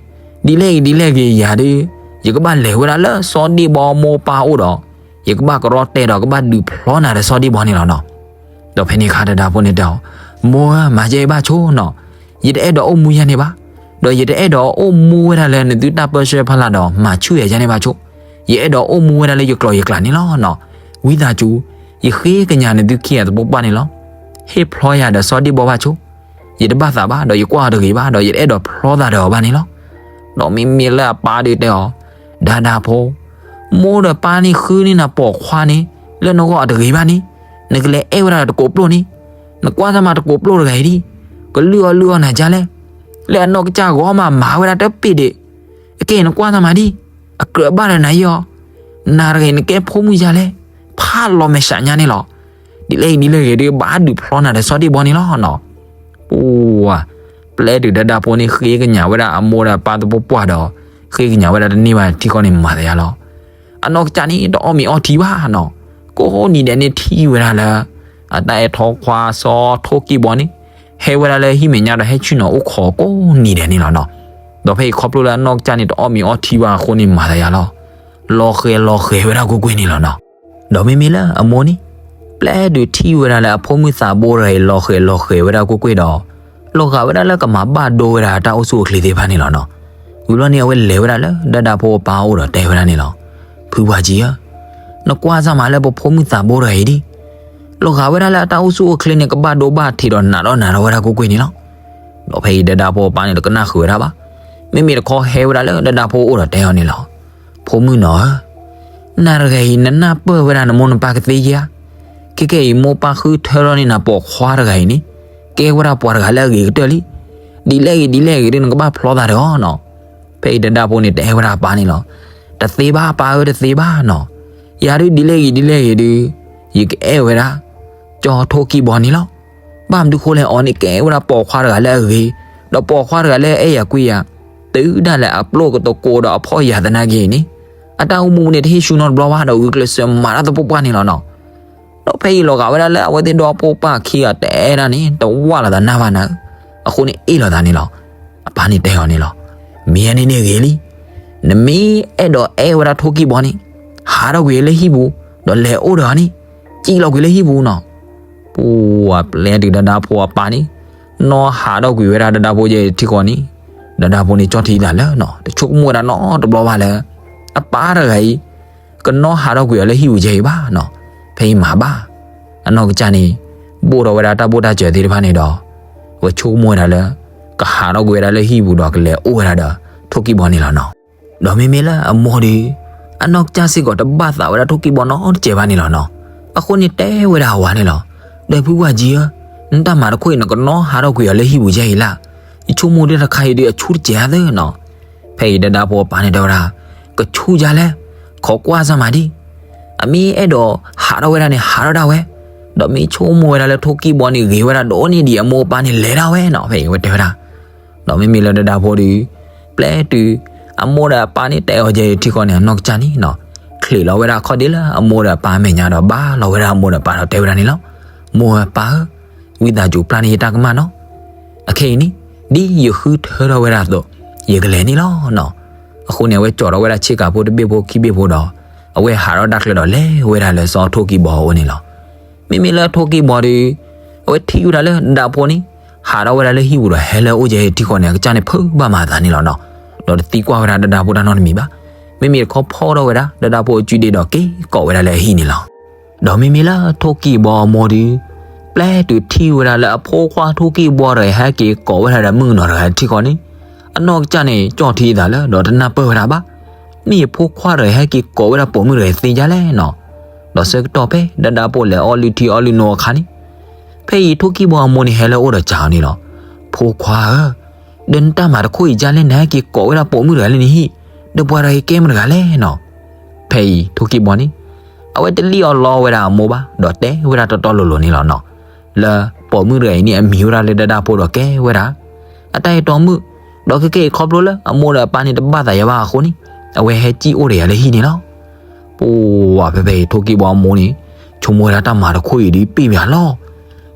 ဒ်လဲၣ်ဂ့ၤဒ်လဲၣ်ဂ့ၤယၤဒုး, ယကဘၣ်လဲၤဝဲဒၣ်လၢစီၤဒ့ၣ်ဘီမိၢ်ပၢ်အိၣ်ဒီး ယကဘၣ်ကရီတဲဒီးကဘၣ်ဒုးဖျီနၤဒီးစီၤဒ့ၣ်ဘီန့ၣ်လီၤနီၤ. ဒီးဖဲန့ၣ်အခါဒၣ်ဒါဖိန့ၣ်တဲအီၤ, မိၢ်ဧၢ, မၤယဲအံၤဘၣ်ဆိနီၤ. ယတအဲၣ်ဒိးအိၣ်မူယဲန့ၣ်ဘၣ်, ဒီးယတအဲၣ်ဒိးအိၣ်မူဝဲဒၣ်လၢနသုတၢ်ပၢဆှၢဖီလာ်ဒီးမၤဆူၣ်ယၤယဲန့ၣ်ဘၣ်ဆိ, ယအဲၣ်ဒိးအိၣ်မူဝဲဒၣ်လၢယကျိၤယကျဲန့ၣ်လီၤနီၤ. ဝံသးစူၤ, ယဃ့ကညးနသုခံဂၤသပှၢ်ပှၢ်န့ၣ်လီၤ. ဟ့ၣ်ဖျီယၤဒီးစီၤဒ့ၣ်ဘီဘၣ်ဆိ, ယတဘၣ်သးဘၣ်, ဒီးယကွၢ်အီၤတဂ့ၤဘၣ်, ဒီးယတအဲၣ်ဒိးဖျီသးဒီးအီၤဘၣ်န့ၣ်လီၤ. ဒီးမ့မ့ၢ်လၢအပၢ်ဒုးတဲအီၤ, ဒၣ်ဒါဖိ, မိၢ်ဒီးပၢ်န့ၣ်ဃုန့ၢ်နၤပိာ်ခွါန့ၣ် လၢနဂီၢ်အတဂ့ၤဘၣ်န့ၣ်, နကလဲၤအဲၣ်ဝဲဒၣ်တကိးပျိၢ်န့ၣ်, နကွၢ်သးမးတကိးပျိၢ်တဂၤအံၤဒံး, ကလုၢ်အီၣ်လုၢ်အီနၤဒ်လဲၣ်, လၢအနီၢ်ကစၢ်ဂီၢ်မးမၤဝဲဒၣ်တပ့ၢ်ဒံး, အကဲနကွၢ်သးမးဒံး, အကြၢးဘၣ်ဒီးနၤယီၤ, နၤတဂၤအံၤနကဲဖိမုၣ်ယါလဲၣ်, ဖးလီၤမဲာ်ဆှးညါန့ၣ်လီၤ. ဒ်လဲၣ်ဂ့ၤဒ်လဲၣ်ဂ့ၤဒုး ဘၣ်ဒုးဖျီနၤဒီးစီၤဒ့ၣ်ဘီန့ၣ်လီၤနီၤ. ပှၤ, ပျဲတုၤဒၣ်ဒါဖိန့ၣ်ဃ့ကညးဝဲဒၣ်အမိၢ်ဒီးအပၢ်သပှၢ်ပှၢ်ဒီး ဃ့ကညးဝဲဒၣ်တန့ၢ်ဘၣ်ထံဃီန့ၣ်မၤသးယါလီၤ. အနီၢ်ကစၢ်န့ၣ်တအီၣ်မ့ၤအီထံဘၣ်နီၤ, ကိးနံၤဒဲးန့ၣ်ထံၣ်ဝဲဒၣ်လၢ အတၢ်အဲၣ်ထီခွါစီၤထိၣ်ကံၢ်ဘီန့ၣ် ဟဲဝဲဒၣ်လၢဟံၣ်မဲာ်ညါဒီးဟဲဆ့ၣ်နီၤအိၣ်ခိးကိးနံၤဒဲးန့ၣ်လီၤနီၤ. ဒီးဖဲအံၤခီဖျိလၢအနီၢ်ကစၢ်န့ၣ်တအီၣ်မ့ၤအီထံဘၣ်အဃိန့ၣ်မၤသးယါလီၤ. လီၤဃဲၤလီၤဃဲၤဝဲဒၣ်ကွ့ၢ်ကွ့ၢ်န့ၣ်လီၤနီၤ. ဒီးမ့မ့ၢ်လၢအမိၢ်န့ၣ် ပျဲတုၤထံၣ်ဝဲဒၣ်လၢအဖိမုၣ်သးဘိတဂၤအံၤလီၤဃဲၤလီၤဃဲၤဝဲဒၣ်ကွ့ၢ်ကွ့ၢ်ဒီး လီၤဂာ်ဝဲဒၣ်လၢကမၤဘၣ်ဒိဝဲဒၣ်အတၢ်အိၣ်ဆူၣ်အိၣ်ချ့သ့ၣ်တဖၣ်န့ၣ်လီၤနီၤ. ဝံၤဘျီန့ၣ် အဝဲလဲၤဝဲဒၣ်လၢဒၣ်ဒါဖိအပၢ်အအိၣ်ဒီးတဲဝဲဒၣ်န့ၣ်လီၤ. ဖုပှၢ်ကံဧၢ, နကွၢ်စၢ်မးလၢပဖိမုၣ်သးဘိတဂၤအံၤဒံး, လီၤဂာ်ဝဲဒၣ်လၢအတၢ်အိၣ်ဆူၣ်အိၣ်ချ့န့ၣ် ကဘၣ်ဒိဘၣ်ထံးဒီးနးဒီးနးဒီးဝဲဒၣ်ကွ့ၢ်ကွ့ၢ်န့ၣ်လီၤ. ဒီးဖဲအံၤဒၣ်ဒါဖိအပၢ်န့ၣ်တကနၣ်ဃုာ်ဝဲဒၣ်ဘၣ်. မ့မ့ၢ်တခီဟဲဝဲဒၣ်လၢဒၣ်ဒါဖိအအိၣ်ဒီးတဲအီၤန့ၣ်လီၤ. ဖိမုၣ်နီၤဧၢ, နၤတဂၤအံၤ နနၢ်ပၢၢ်ဝဲဒၣ်နမိၢ်နပၢ်ကသ့ဧါ. ခဲကနံၣ်အံၤမိၢ်ပၢ်ဃုထၢထီၣ်န့ၢ်နၤပိာ်ခွါတဂၤအံၤန့ၣ် ကဲဝဲဒၣ်ပှၤတဂၤလၢအဂ့ၤကတၢၢ်လံ. ဒ်လဲၣ်ဂ့ၤဒ်လဲၣ်ဂ့ၤဒုး နကဘၣ်ဖျီသးဒီးအီၤနီၤ. ဖဲအံၤဒၣ်ဒါဖိန့ၣ်တဲဝဲဒၣ်အပၢ်န့ၣ်လီၤ. တသ့ဘၣ်ပၢ်ဧၢ တသ့ဘၣ်နီၤ. ယၤဒုးဒ်လဲၣ်ဂ့ၤဒ်လဲၣ်ဂ့ၤဒုး ယကအဲၣ်ဝဲဒၣ် ကၠီထိၣ်ကံၢ်ဘီန့ၣ်လီၤ. ဘၣ်မနုၤဃိလဲၣ် အီၤန့ၣ်ကဲဝဲဒၣ်ပိာ်ခွါတဂၤလၢအဂ့ၤ, ဒီးပိာ်ခွါတဂၤလၢအအဲၣ်ယၤကွံယၤ, တုၤဒၣ်လဲာ်အပျိၢ်ကသကိးဒီးအဖှီၣ်ယာ်သနာ်က့န့ၣ်, အတၢ်အိၣ်မူန့ၣ်တဟ့ၣ်ဆူၣ်နီတဘျီဘၣ်ဒီးဂုာ်ကျဲးစၢးမၤတၢ်သပှၢ်ပှၢ်န့ၣ်လီၤနီၤ. ဒီးဖဲအံၤလီၤဂာ်ဝဲဒၣ်လၢအဝဲသ့ၣ်ဒီဖိပၢ်ခံဂၤတဲဒၣ်န့ၣ် တဝၢ်လိာ်သးနၢ်ဘၣ်နၤဧၢ, အဃိန့ၣ်အ့ၣ်လိာ်သးန့ၣ်လီၤ. အပၢ်န့ၣ်တဲအီၤန့ၣ်လီၤ. မ့ၢ်အန့ၣ်န့ၣ်ဂ့ၤလံ. နမ့ၢ်အဲၣ်ဒိးအဲၣ်ဝဲဒၣ်ထိၣ်ကံၢ်ဘီန့ၣ်, ဟးထီၣ်ကွံာ်လၢဟံၣ်ပူၤ, ဒီးလဲၤအိၣ်ဒီးအီၤန့ၣ်, စံၣ်လီၤကွံာ်လၢဟံၣ်ပူၤနီၤ. ပှၤပျဲတုၤဒၣ်ဒါဖိအပၢ်န့ၣ် နီၢ်ဟးထီၣ်ကွံာ်ဝဲဒၣ်ဒၣ်ဒါဖိယဲၢ်ထံဃီန့ၣ်, ဒၣ်ဒါဖိန့ၣ်ကၠီၣ်ထံသးလၢနီၤ, တဆိကမိၣ်ဝဲဒၣ်နီတဘျီဘၣ်လၢ အပၢ်တဂၤအံၤ ကနီၢ်ဟးထီၣ်ကွံာ်အီၤလၢဟံၣ်ပူၤယဲၢ်အံၤဘၣ်နီၤ. ဖဲအံၤမၤဘၣ်. အနီၢ်ကစၢ်န့ၣ် ဘိၣ်ထီၣ်ဝဲဒၣ်တၢ်ဘိၣ်တၢ်စၢၤသ့ၣ်တဖၣ်န့ၣ်ဒီး အဝဲဆိကမိၣ်ဝဲဒၣ်လၢ ကဟးထီၣ်ကွံာ်ဝဲဒၣ်လၢဟံၣ်ပူၤဒီးကလဲၤအိၣ်ဝဲဒၣ်ဒီးထိၣ်ကံၢ်ဘီန့ၣ်လီၤနီၤ. ဒီးမ့မ့ၢ်လၢအမိၢ်ဒီး အနီၢ်ကစၢ်စ့ၢ်ကီးတဘၣ်သးဝဲဒၣ်ထိၣ်ကံၢ်ဘီနီတစဲးဘၣ်န့ၣ်လီၤနီၤ. အဃိန့ၣ်တဲဝဲဒၣ်အဝၤန့ၣ်လီၤ. ဒီးဖုဝၤကံဧၢ, နတၢ်မၤတခီအံၤ နကနီၢ်ဟးထီၣ်ကွံာ်အီၤလၢဟံၣ်ပူၤယဲၢ်အံၤလၢ်. ယဆိကမိၣ်ဒၣ်တခါအံၤဒီးအဆူၣ်တစဲးဧါသၢနီၤ. ဖဲအံၤဒၣ်ဒါဖိအပၢ်န့ၣ်တဲဝဲဒၣ်, ကဆူၣ်ယါလဲၣ်, ခိးကွၢ်စၢ်မးဒံး. အမ့ၢ်အဲၣ်ဒိးဟးထီၣ်ဝဲဒၣ်န့ၣ် ဟးထီၣ်ဒၣ်ဝဲ, ဒီးမ့ၢ်ဆိကမိၣ်ဝဲဒၣ်လၢထိၣ်ကံၢ်ဘီန့ၣ်ဂ့ၤဝဲဒၣ်ဒိၣ်န့ၢ်ဒံးအမိၢ်အပၢ်န့ၣ် လဲၤဒၣ်ဝဲနီၤ. ဖဲအံၤဝဲတဲဝဲဒၣ် ဒီးမ့မ့ၢ်လၢဒၣ်ဒါဖိဒီး ပျဲတုၤ အမိၢ်ဒီးအပၢ်န့ၣ်တဲအီၤယဲၢ်ထံဃီန့ၣ် အနီၢ်ကစၢ်န့ၣ်နီၤ, ချံးလီၤဝဲဒၣ်ခီၣ်ဒ့လၢအမိၢ်ဒီးအပၢ်အမဲာ်ညါဒီး ဘါလီၤဝဲဒၣ်အမိၢ်ဒီးအပၢ်ဒီးတဲဝဲဒၣ်န့ၣ်လီၤ. မိၢ်ဧၢပၢ်ဧၢ, ဝံသးစူၤပျၢ်န့ၢ်ယတၢ်ကမၣ်နီၤ. အခဲအံၤန့ၣ် ဒ်ယဃုထၢထီၣ်ဝဲဒၣ်အသိး ယကလဲၤန့ၣ်လီၤနီၤ. အဃိန့ၣ် အဝဲကၠီၤထီၣ်ဝဲဒၣ်ဆ့ကၤဖိတဘ့ၣ်ဖိခံဘ့ၣ်ဖိဒီး အဝဲဟးထီၣ်တၢ်ချၢဒီးလဲၤဝဲဒၣ်လၢစီၤထိၣ်ကံၢ်ဘီအအိၣ်န့ၣ်လီၤ. မ့မ့ၢ်လၢထိၣ်ကံၢ်ဘီဒီး အဝဲထံၣ်ဝဲဒၣ်လၢဒၣ်ဒါဖိန့ၣ် ဟးထီၣ်ဝဲဒၣ်လၢဟံၣ်ပူၤဒီးဟဲလၢအအိၣ်ယဲၢ်ထံဃီန့ၣ် အကစၢ်န့ၣ်ဖုးဘၣ်မၤအသးန့ၣ်လီၤနီၤ. ဒီးတသံကွၢ်ဝဲဒၣ်ဒၣ်ဒါဖိတၢ်နီတမံၤဘၣ်. မ့မ့ၢ်တခီဖီၣ်ထီၣ်ဝဲဒၣ်ဒၣ်ဒါဖိအစုဒ့ဒီးက့ၤကိးဝဲဒၣ်လၢအဟံၣ်န့ၣ်လီၤ. ဒီးမ့မ့ၢ်လၢထိၣ်ကံၢ်ဘီအမိၢ်ဒီး ပျဲတုၤထံၣ်ဝဲဒၣ်လၢအဖိခွါထိၣ်ကံၢ်ဘီတဂၤအံၤ ဟဲက့ၤကိးဝဲဒၣ်ဒီးမုၣ်ကနီၤတဂၤထံဃီန့ၣ်, အနီၢ်ကစၢ်န့ၣ် ကၠီၣ်ထံအသးလၢ ဒီးတနၢ်ပၢၢ်ဝဲဒၣ်ဘၣ်. မ့ၢ်အဖိခွါတဂၤအံၤ ဟဲက့ၤကိးဝဲဒၣ်ပိာ်မုၣ်တဂၤအံၤသ့ဒ်လဲၣ်နီၤ. ဒီးဆၢကတီၢ်ဖဲဒၣ်ဒၣ်ဖိလဲၤအီၣ်လုၢ်ထံအီလုၢ်နိအခါန့ၣ်, ဖဲအံၤထိၣ်ကံၢ်ဘီအမိၢ်န့ၣ် ဟဲလၢအအိၣ်ဒီးစံးအီၤန့ၣ်လီၤ. ဖိခွါဧၢ, ဒီးနတၢ်မၤတခိၣ်အံၤဒ်လဲၣ် နဟဲက့ၤကိးဝဲဒၣ်ပိာ်မုၣ်တဂၤလၢနဟံၣ်, ဒီးပှၤတဂၤအံၤကဲမတဂၤလဲၣ်နီၤ. ဖဲအံၤထိၣ်ကံၢ်ဘီန့ၣ် အဝဲတလံၣ်အီၣ်လီဝဲဒၣ်အမိၢ်ဘၣ်, ဒီးတဲဝဲဒၣ်တီတီလိၤလိၤန့ၣ်လီၤနီၤ. လၢပိာ်မုၣ်တဂၤအံၤန့ၣ် အမံၤဝဲဒၣ်လၢဒၣ်ဒၣ်ဖိဒီးကဲဝဲဒၣ် အတၢ်အဲၣ်တီမုၣ်, ဒီးခဲကဲအံၤခီဖျိလၢအမိၢ်ဒီးအပၢ်န့ၣ် တဘၣ်သးယၤဘၣ်အဃိန့ၣ်, အဝဲဟဲကံၣ်အိၣ်ဒီးယၤလၢဟံၣ်န့ၣ်လီၤ. ပှၤဖဲဖဲအံၤထိၣ်ကံၢ်ဘီအမိၢ်န့ၣ် ဆိကမိၣ်ဝဲဒၣ်တၢ်မၤတခိၣ်အံၤဒ်ပ့ၢ်မးလီၤ.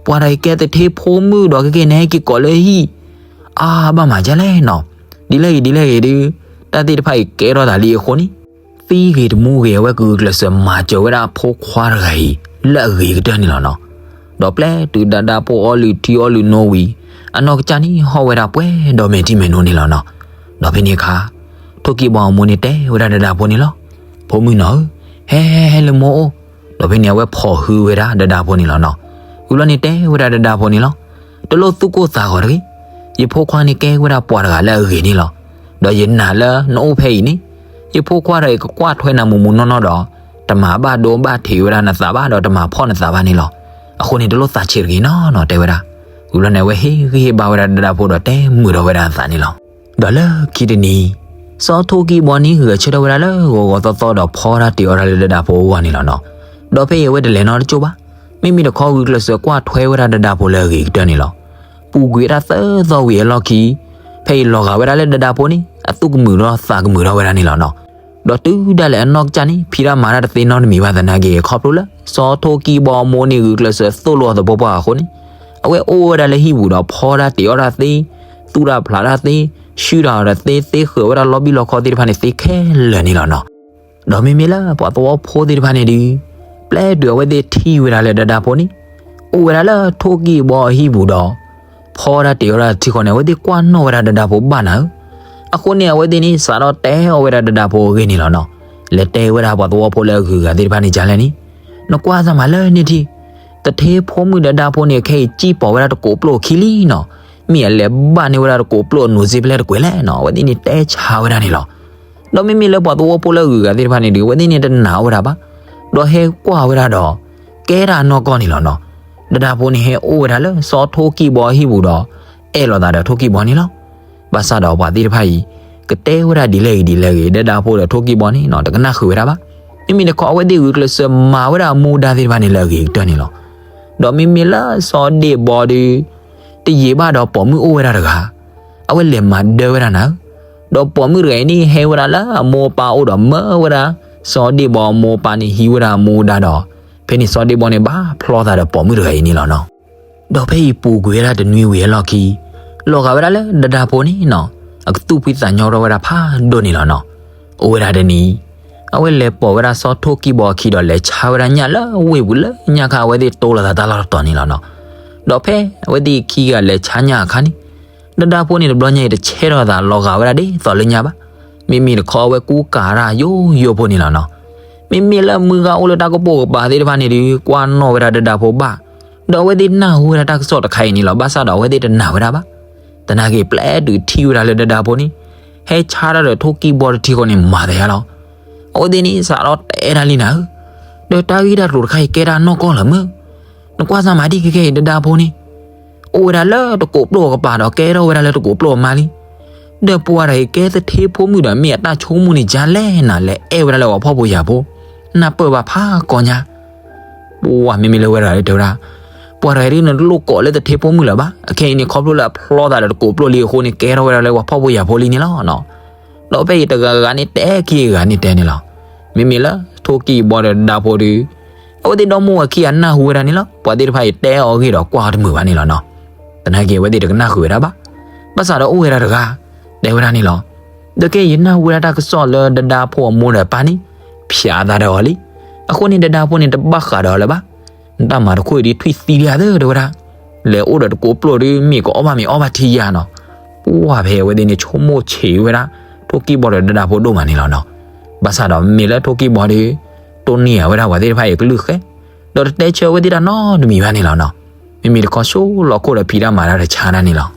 ပှၤတဂၤအံၤကဲသထ့ဖိမုၣ်ဒီးခဲကဲအံၤနဟဲက့ၤကိးလၢဟံၣ်, အါဘၣ်မးဒ်လဲၣ်နီၤ. ဒ်လဲၣ်ဂ့ၤဒ်လဲၣ်ဂ့ၤဒီး တၢ်သ့ၣ်တဖၣ်အံၤကဲထီၣ်သးလံအဃိန့ၣ်, သံဂ့ၤတမူဂ့ၤ အဝဲကဂုာ်ကျဲးစၢးမၤစၢၤဝဲဒၣ်ဖိခွါတဂၤအံၤ လၢအဂ့ၤကတၢၢ်န့ၣ်လီၤနီၤ. ဒီးပျဲတုၤဒၣ်ဒၣ်ဖိအီလုၢ်ထံအီလုၢ်နိဝံၤ, အနီၢ်ကစၢ်န့ၣ်ဟီၣ်ဝဲဒၣ်ပှဲၤဒီးမဲာ်ထံမဲာ်နိန့ၣ်လီၤနီၤ. ဒီးဖဲန့ၣ်အခါ ထိၣ်ကံၢ်ဘီအမိၢ်န့ၣ်တဲဝဲဒၣ်ဒၣ်ဒၣ်ဖိန့ၣ်လီၤ. ဖိမုၣ်နီၤဧၢ, ဟဲဟဲဟဲလၢမိၢ်အိၣ်. ဒီးဖဲန့ၣ်အဝဲဖီၣ်ဟုဝဲဒၣ်ဒၣ်ဒၣ်ဖိန့ၣ်လီၤနီၤ. ဝံၤဘျီန့ၣ်တဲဝဲဒၣ်ဒၣ်ဒၣ်ဖိန့ၣ်လီၤ. တလိၣ်သူၣ်ကိၢ်သးဂီၤတဂ့ၤ. ယဖိခွါန့ၣ်ကဲဝဲဒၣ်ပှၤတဂၤလၢအဂ့ၤန့ၣ်လီၤ. ဒီးယနာ်လၢနအိၣ်ဖဲအံၤန့ၣ်, ယဖိခွါတဂၤအံၤကကွၢ်ထွဲနၤမူးမူးနီၢ်နီၢ်ဒီး, တမၤဘၣ်ဒိဘၣ်ထံးဝဲဒၣ်နသးဘၣ်ဒီးတမၤဖှီၣ်နသးဘၣ်န့ၣ်လီၤ. အဃိန့ၣ်တလိၣ်သးဆံးတဂ့ၤနီၤနီၤ တဲဝဲဒၣ်. ဝံၤဘျီန့ၣ် အဝဲဟ့ၣ်ဂံၢ်ဟ့ၣ်ဘါဝဲဒၣ်ဒၣ်ဒၣ်ဖိဒီးတဲမုာ်ထီၣ်ဝဲဒၣ်အသးန့ၣ်လီၤ. ဒီးလၢခံတနံၤ, စီၤထိၣ်ကံၢ်ဘီန့ၣ်ဂဲၤဆၢထၢၣ်ဝဲဒၣ်လၢဂီၤဂီၤသီသီဒီးဖီတၢ်တ့ၤအီၣ်တၢ်လၢဒၣ်ဒၣ်ဖိအဂီၢ်န့ၣ်လီၤနီၤ. ဒီးဖဲအံၤအဝဲတလဲၤနီတကၠိၢ်ဘၣ်. မ့မ့ၢ်တခီဂုာ်ကျဲးစၢးကွၢ်ထွဲဝဲဒၣ်ဒၣ်ဒၣ်ဖိလၢအဂ့ၤကတၢၢ်န့ၣ်လီၤ. ပူၤကွံာ်ဝဲဒၣ်သၢသီဝံၤအလီၢ်ခံ, ဖဲအံၤလီၤဂာ်ဝဲဒၣ်လၢဒၣ်ဒၣ်ဖိန့ၣ် အသူၣ်ကမုာ်ထီၣ်သးကမုာ်ထီၣ်ဝဲဒၣ်န့ၣ်လီၤနီၤ. ဒီးတုၤဒၣ်လဲာ်အနီၢ်ကစၢ်န့ၣ် ဖံးတၢ်မၤတၢ်တသ့နီတမံၤဘၣ်သနာ်က့ ခီဖျိလၢ စီၤထိၣ်ကံၢ်ဘီအမိၢ်န့ၣ်ဂုာ်ကျဲးစၢးသိၣ်လိအီၤသပှၢ်ပှၢ်အဃိန့ၣ်, အဝဲအိၣ်ဝဲဒၣ်လၢဟံၣ်ပူၤဒီးဖီတၢ်တ့ၤအီၣ်တၢ်သ့, သူၣ်တၢ်ဖျးတၢ်သ့, ဆှုတၢ်အီၤတၢ်သ့, သ့ဃုာ်ဝဲဒၣ်လီဘံၣ်လီခီသ့ၣ်တဖၣ်န့ၣ်သ့ခဲလၢာ်န့ၣ်လီၤနီၤ. ဒီးမ့မ့ၢ်လၢပှၤသဝီဖိသ့ၣ်တဖၣ်န့ၣ်ဒီး, ပျဲတုၤအဝဲသ့ၣ်ထံၣ်ဝဲဒၣ်လၢဒၣ်ဒၣ်ဖိန့ၣ်, အိၣ်ဝဲဒၣ်လၢထိၣ်ကံၢ်ဘီအဟံၣ်ပူၤဒီး ဖီတၢ်တ့ၤအီၣ်တၢ်ထံဃီန့ၣ် အဝဲသ့ၣ်ကွၢ်နီၣ်ဝဲဒၣ်ဒၣ်ဒၣ်ဖိဘၣ်နၤဧၢ. အဃိန့ၣ် အဝဲသ့ၣ်န့ၣ် စးထီၣ်တဲအီၣ်ဝဲဒၣ်ဒၣ်ဒၣ်ဖိအဂ့ၢ်န့ၣ်လီၤနီၤ. လဲၤတဲဝဲဒၣ်ပှၤသဝီဖိလၢအဂုၤအဂၤသ့ၣ်တဖၣ်န့ၣ်ဒ်လဲၣ်န့ၣ်, နကွၢ်စၢ်မးလၢန့ၣ်ထံၣ်, သထ့ဖိမုၣ်ဒၣ်ဒၣ်ဖိန့ၣ် ခဲအံၤစံၣ်ပိာ်ဝဲဒၣ်တကိးပျိၢ်အခံလံနီၤ. မ့ၢ်အလဲၤဘၣ်န့ၢ်ဝဲဒၣ်တကိးပျိၢ်အနိးစ့ဖဲလဲၣ်တကွဲးလဲၣ်နီၤ. အဝဲသ့ၣ်န့ၣ်တဲဆါဝဲဒၣ်န့ၣ်လီၤ. ဒီးမ့မ့ၢ်လၢပှၤသဝီဖိလၢအဂုၤအဂၤသ့ၣ်တဖၣ်န့ၣ်ဒီး အဝဲသ့ၣ်န့ၣ်တနာ်ဝဲဒၣ်ဘၣ်, ဒီးဟဲကွၢ်ဝဲဒၣ်ဒီး ကဲတၢ်နီၢ်ကီၢ်န့ၣ်လီၤနီၤ. ဒၣ်ဒၣ်ဖိန့ၣ်ဟဲအိၣ်ဝဲဒၣ်လၢစီၤထိၣ်ကံၢ်ဘီအဟံၣ်ပူၤဒီး အဲၣ်လိာ်သးဒီးထိၣ်ကံၢ်ဘီန့ၣ်လီၤ. ဘၣ်ဆၣ်ဒီးပှၤသ့ၣ်တဖၣ်အံၤ ကတဲဝဲဒၣ်ဒ်လဲၣ်ဂ့ၤဒ်လဲၣ်ဂ့ၤ ဒၣ်ဒၣ်ဖိဒီးထိၣ်ကံၢ်ဘီန့ၣ်နီၤ တကနၣ်ဃုာ်ဝဲဒၣ်ဘၣ်. မ့မ့ၢ်တခီအဝဲသ့ၣ်ဂုာ်ကျဲးစၢးမၤဝဲဒၣ်အမူဒါသ့ၣ်တဖၣ်န့ၣ်လၢအဂ့ၤကတၢၢ်န့ၣ်လီၤ. ဒီးမ့မ့ၢ်လၢစီၤဒ့ၣ်ဘီဒီး တယံာ်ဘၣ်ဒီးပိာ်မုၣ်အိၣ်ဝဲဒၣ်တဂၤ အဝဲလဲၤမၤဒၢဝဲဒၣ်နၤဧၢ. ဒီးပိာ်မုၣ်တဂၤအံၤန့ၣ် ဟဲဝဲဒၣ်လၢအမိၢ်အပၢ်အိၣ်ဒီးမၢဝဲဒၣ် စီၤဒ့ၣ်ဘီအမိၢ်အပၢ်န့ၣ်ဟံးဝဲဒၣ်အမူဒါဒီး ဖဲန့ၣ်စီၤဒ့ၣ်ဘီန့ၣ် ဘၣ်ဖျီသးဒီးပိာ်မုၣ်တဂၤအံၤန့ၣ်လီၤနီၤ. ဒီးဖဲအံၤပူၤကွံာ်ဝဲဒၣ်တနွံဝံၤအလီၢ်ခံ လီၤဂာ်ဝဲဒၣ်လၢဒၣ်ဒၣ်ဖိန့ၣ်နီၤ အကသူၣ်ဖှံသးညီထီၣ်ဝဲဒၣ်ဖးဒိၣ်န့ၣ်လီၤနီၤ. အိၣ်ဝဲဒၣ်တနံၤ အဝဲလဲၤပိာ်ဝဲဒၣ်စီၤထိၣ်ကံၢ်ဘီအခံဒီး လဲၤဆါဝဲဒၣ်ညၣ်လၢဝ့ၢ်ပူၤလၢညၣ်ခါ အဝဲသ့ၣ်တိလိာ်သးတၢ်လီၢ်တတီၤန့ၣ်လီၤနီၤ. ဒီးဖဲအဝဲသ့ၣ်ခံဂၤလဲၤဆါညၣ်အခါန့ၣ် ဒၣ်ဒၣ်ဖိန့ၣ်တဘျီညါအံၤတဆဲထီၣ်သးလီၤဂာ်ဝဲဒၣ်ဒ်သိးလၢညါဘၣ်. မ့မ့ၢ်တခီအဝဲကူကၤတၢ်ယိယိဖိန့ၣ်လီၤနီၤ. မ့မ့ၢ်လၢမုၢ်ဂၤအိၣ်လၢတၢ်ကပိာ်ကပၤသ့ၣ်တဖၣ်န့ၣ်ဒီး ကွၢ်နီၣ်ဝဲဒၣ်ဒၣ်ဒၣ်ဖိဘၣ်. ဒီးအဝဲသ့ၣ်နၢ်ဟူဝဲဒၣ်တၢ်ကစီၣ်တခါအံၤန့ၣ်လီၤ. ဘၣ်ဆၣ်ဒီးအဝဲသ့ၣ်တနာ်ဝဲဒၣ်ဘၣ်. သနာ်က့ ပျဲတုၤထံၣ်ဝဲဒၣ်လၢဒၣ်ဒၣ်ဖိန့ၣ် ဟဲဆါတၢ်ဒီးထိၣ်ကံၢ်ဘီတထံဃီန့ၣ် မၤသယါလီၤ. အဝဲသ့ၣ်န့ၣ် စးထီၣ်တဲတၢ်လံနၤဧၢ, ဒီးတၢ်ဂ့ၢ်တၢ်ကျိၤတခါအံၤ ကဲတၢ်နီၢ်ကီၢ်လၢၤမုၢ်. နကွၢ်စၢ်မၤဒ်ခဲကဲအံၤ ဒၣ်ဒၣ်ဖိန့ၣ် အိၣ်ဝဲဒၣ်လၢတကိးပျိၢ်အကပၤဒီး ကဲထီၣ်ဝဲဒၣ်လၢတကိးပျိၢ်အမါလံ. ဒီးပှၤတဂၤအံၤကဲသထ့ဖိမုၣ်ဒီး မ့ၢ်အတၢ်ဆိကမိၣ်န့ၣ်ဒ်လဲၣ်နၤ လဲၤအဲၣ်ဝဲဒၣ်လၢပှၤဖှီၣ်ဖိယာ်ဖိ, နၢ်ပၢၢ်ဘၣ်ဖးကီညါ. ပှၤမ့မ့ၢ်လၢဝဲဒၣ်တဲဝဲဒၣ်, ပှၤတဂၤဒ်နတလိၣ်ကိးလၢသထ့ဖိမုၣ်လၢၤဘၣ်. အခဲအံၤန့ၣ် ခီဖျိလၢအဖျီသးဒီးတကိးပျိၢ်လံအဃိန့ၣ် ကဲထီၣ်ဝဲဒၣ်လၢပှၤဖှီၣ်ဖိယာ်ဖိလံန့ၣ်လီၤ. ဒီးဖဲအံၤတဂၤဂၤန့ၣ်တဲ ခံဂၤဂၤန့ၣ်တဲန့ၣ်လီၤ. မ့မ့ၢ်လၢထိၣ်ကံၢ်ဘီဒီးဒၣ်ဒၣ်ဖိဒီး အဝဲသ့ၣ်ဒီမိၢ်ဝၤခံဂၤနၢ်ဟူဝဲဒၣ်န့ၣ်လီၤ. ပှၤသ့ၣ်တဖၣ်အံၤတဲအီၤအဂ့ၢ်ဒီးကွၢ်အီၤတမုာ်ဘၣ်န့ၣ်လီၤနီၤ. သနာ်က့ အဝဲသ့ၣ်တကနၣ်ဃုာ်ဝဲဒၣ်ဘၣ်. ဘၣ်ဆၣ်ဒီးအိၣ်ဝဲဒၣ်တဂၤ တဲဝဲဒၣ်န့ၣ်လီၤ. ဒီးကဲယနၢ်ဟူဝဲဒၣ်တၢ်ကစီၣ်လၢဒၣ်ဒၣ်ဖိအမိၢ်ဒီးအပၢ်န့ၣ် ဖျးသးဒီးအီၤလံ. အဃိန့ၣ် ဒၣ်ဒၣ်ဖိန့ၣ် တဘၣ်ဃးဒီးအီၤလၢၤဘၣ်. နတၢ်မၤတခိၣ်အံၤဒ်ထွံၣ်သံဒံးဧါသၢတဲဝဲဒၣ်. လဲၤအိၣ်ဒီးတကိးပျိၢ်ဒီး မ့ၢ်ကအီၣ်ဘၣ်မ့ၤအီဘၣ်ထံယါနီၤ. ပှၤဖဲအဝဲသ့ၣ်န့ၣ် ဆိကမိၣ်ဆံးဝဲဒၣ် ထိၣ်ကံၢ်ဘီဒီးဒၣ်ဒၣ်ဖိဒိၣ်မးန့ၣ်လီၤနီၤ. ဘၣ်ဆၣ်ဒီးမ့ၢ်လၢထိၣ်ကံၢ်ဘီဒီး တိၢ်န့ၢ်ဝဲဒၣ်ပှၤသ့ၣ်တဖၣ်အံၤကလုၢ်ဃဲ ဒီးတတဲဆၢအဝဲသ့ၣ်တၢ်နီတမံၤဘၣ်န့ၣ်လီၤနီၤ. မ့မ့ၢ်တခီဆိလီၤခိၣ်ဒီးဖံးတၢ်မၤတၢ်တဆါတၢ်န့ၣ်လီၤ.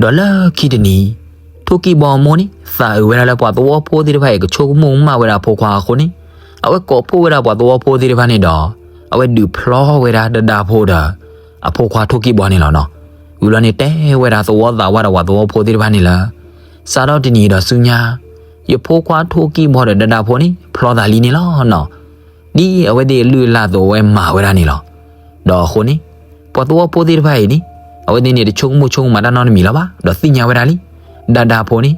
ဒီးလၢခံတနံၤ ထိၣ်ကံၣ်ဘီအမိၢ်န့ၣ် သးအုးဝဲဒၣ်လၢပှၤသဝီဖိသ့ၣ်တဖၣ်အံၤ ကဆိကမိၣ်ကမၣ်ဝဲဒၣ်အဖိခွါအဃိန့ၣ်, အဝဲကိးဖှိၣ်ဝဲဒၣ်ပှၤသဝီဖိသ့ၣ်တဖၣ်န့ၣ်ဒီး အဝဲဒုးဖျီဝဲဒၣ်ဒၢဒၢဖိဒီး အဖိခွါထိၣ်ကံၣ်ဘီန့ၣ်လီၤနီၤ. ဝံၤလီၤန့ၣ်တဲဝဲဒၣ်သဝီသးဝါဒီးပှၤသဝီဖိသ့ၣ်တဖၣ်န့ၣ်လၢ စးထီၣ်တနံၤဒီးဆူညါ ယဖိခွါထိၣ်ကံၣ်ဘီဒီးဒၢဒၢဖိန့ၣ် ဖျီသးလံန့ၣ်လီၤနီၤ. ဒ်အဝဲသ့ၣ်အလုၢ်အလၢ်အသိးအဝဲမၤဝဲဒၣ်န့ၣ်လီၤ. ဒီးအဃိန့ၣ် ပှၤသဝီဖိသ့ၣ်တဖၣ်အံၤန့ၣ် အဝဲသ့ၣ်န့ၣ်တဆိကမိၣ်ဆိကမးတၢ်နီတမံၤလၢၤဘၣ် ဒီးသ့ၣ်ညါဝဲဒၣ်လံ. ဒၢဒၢဖိန့ၣ်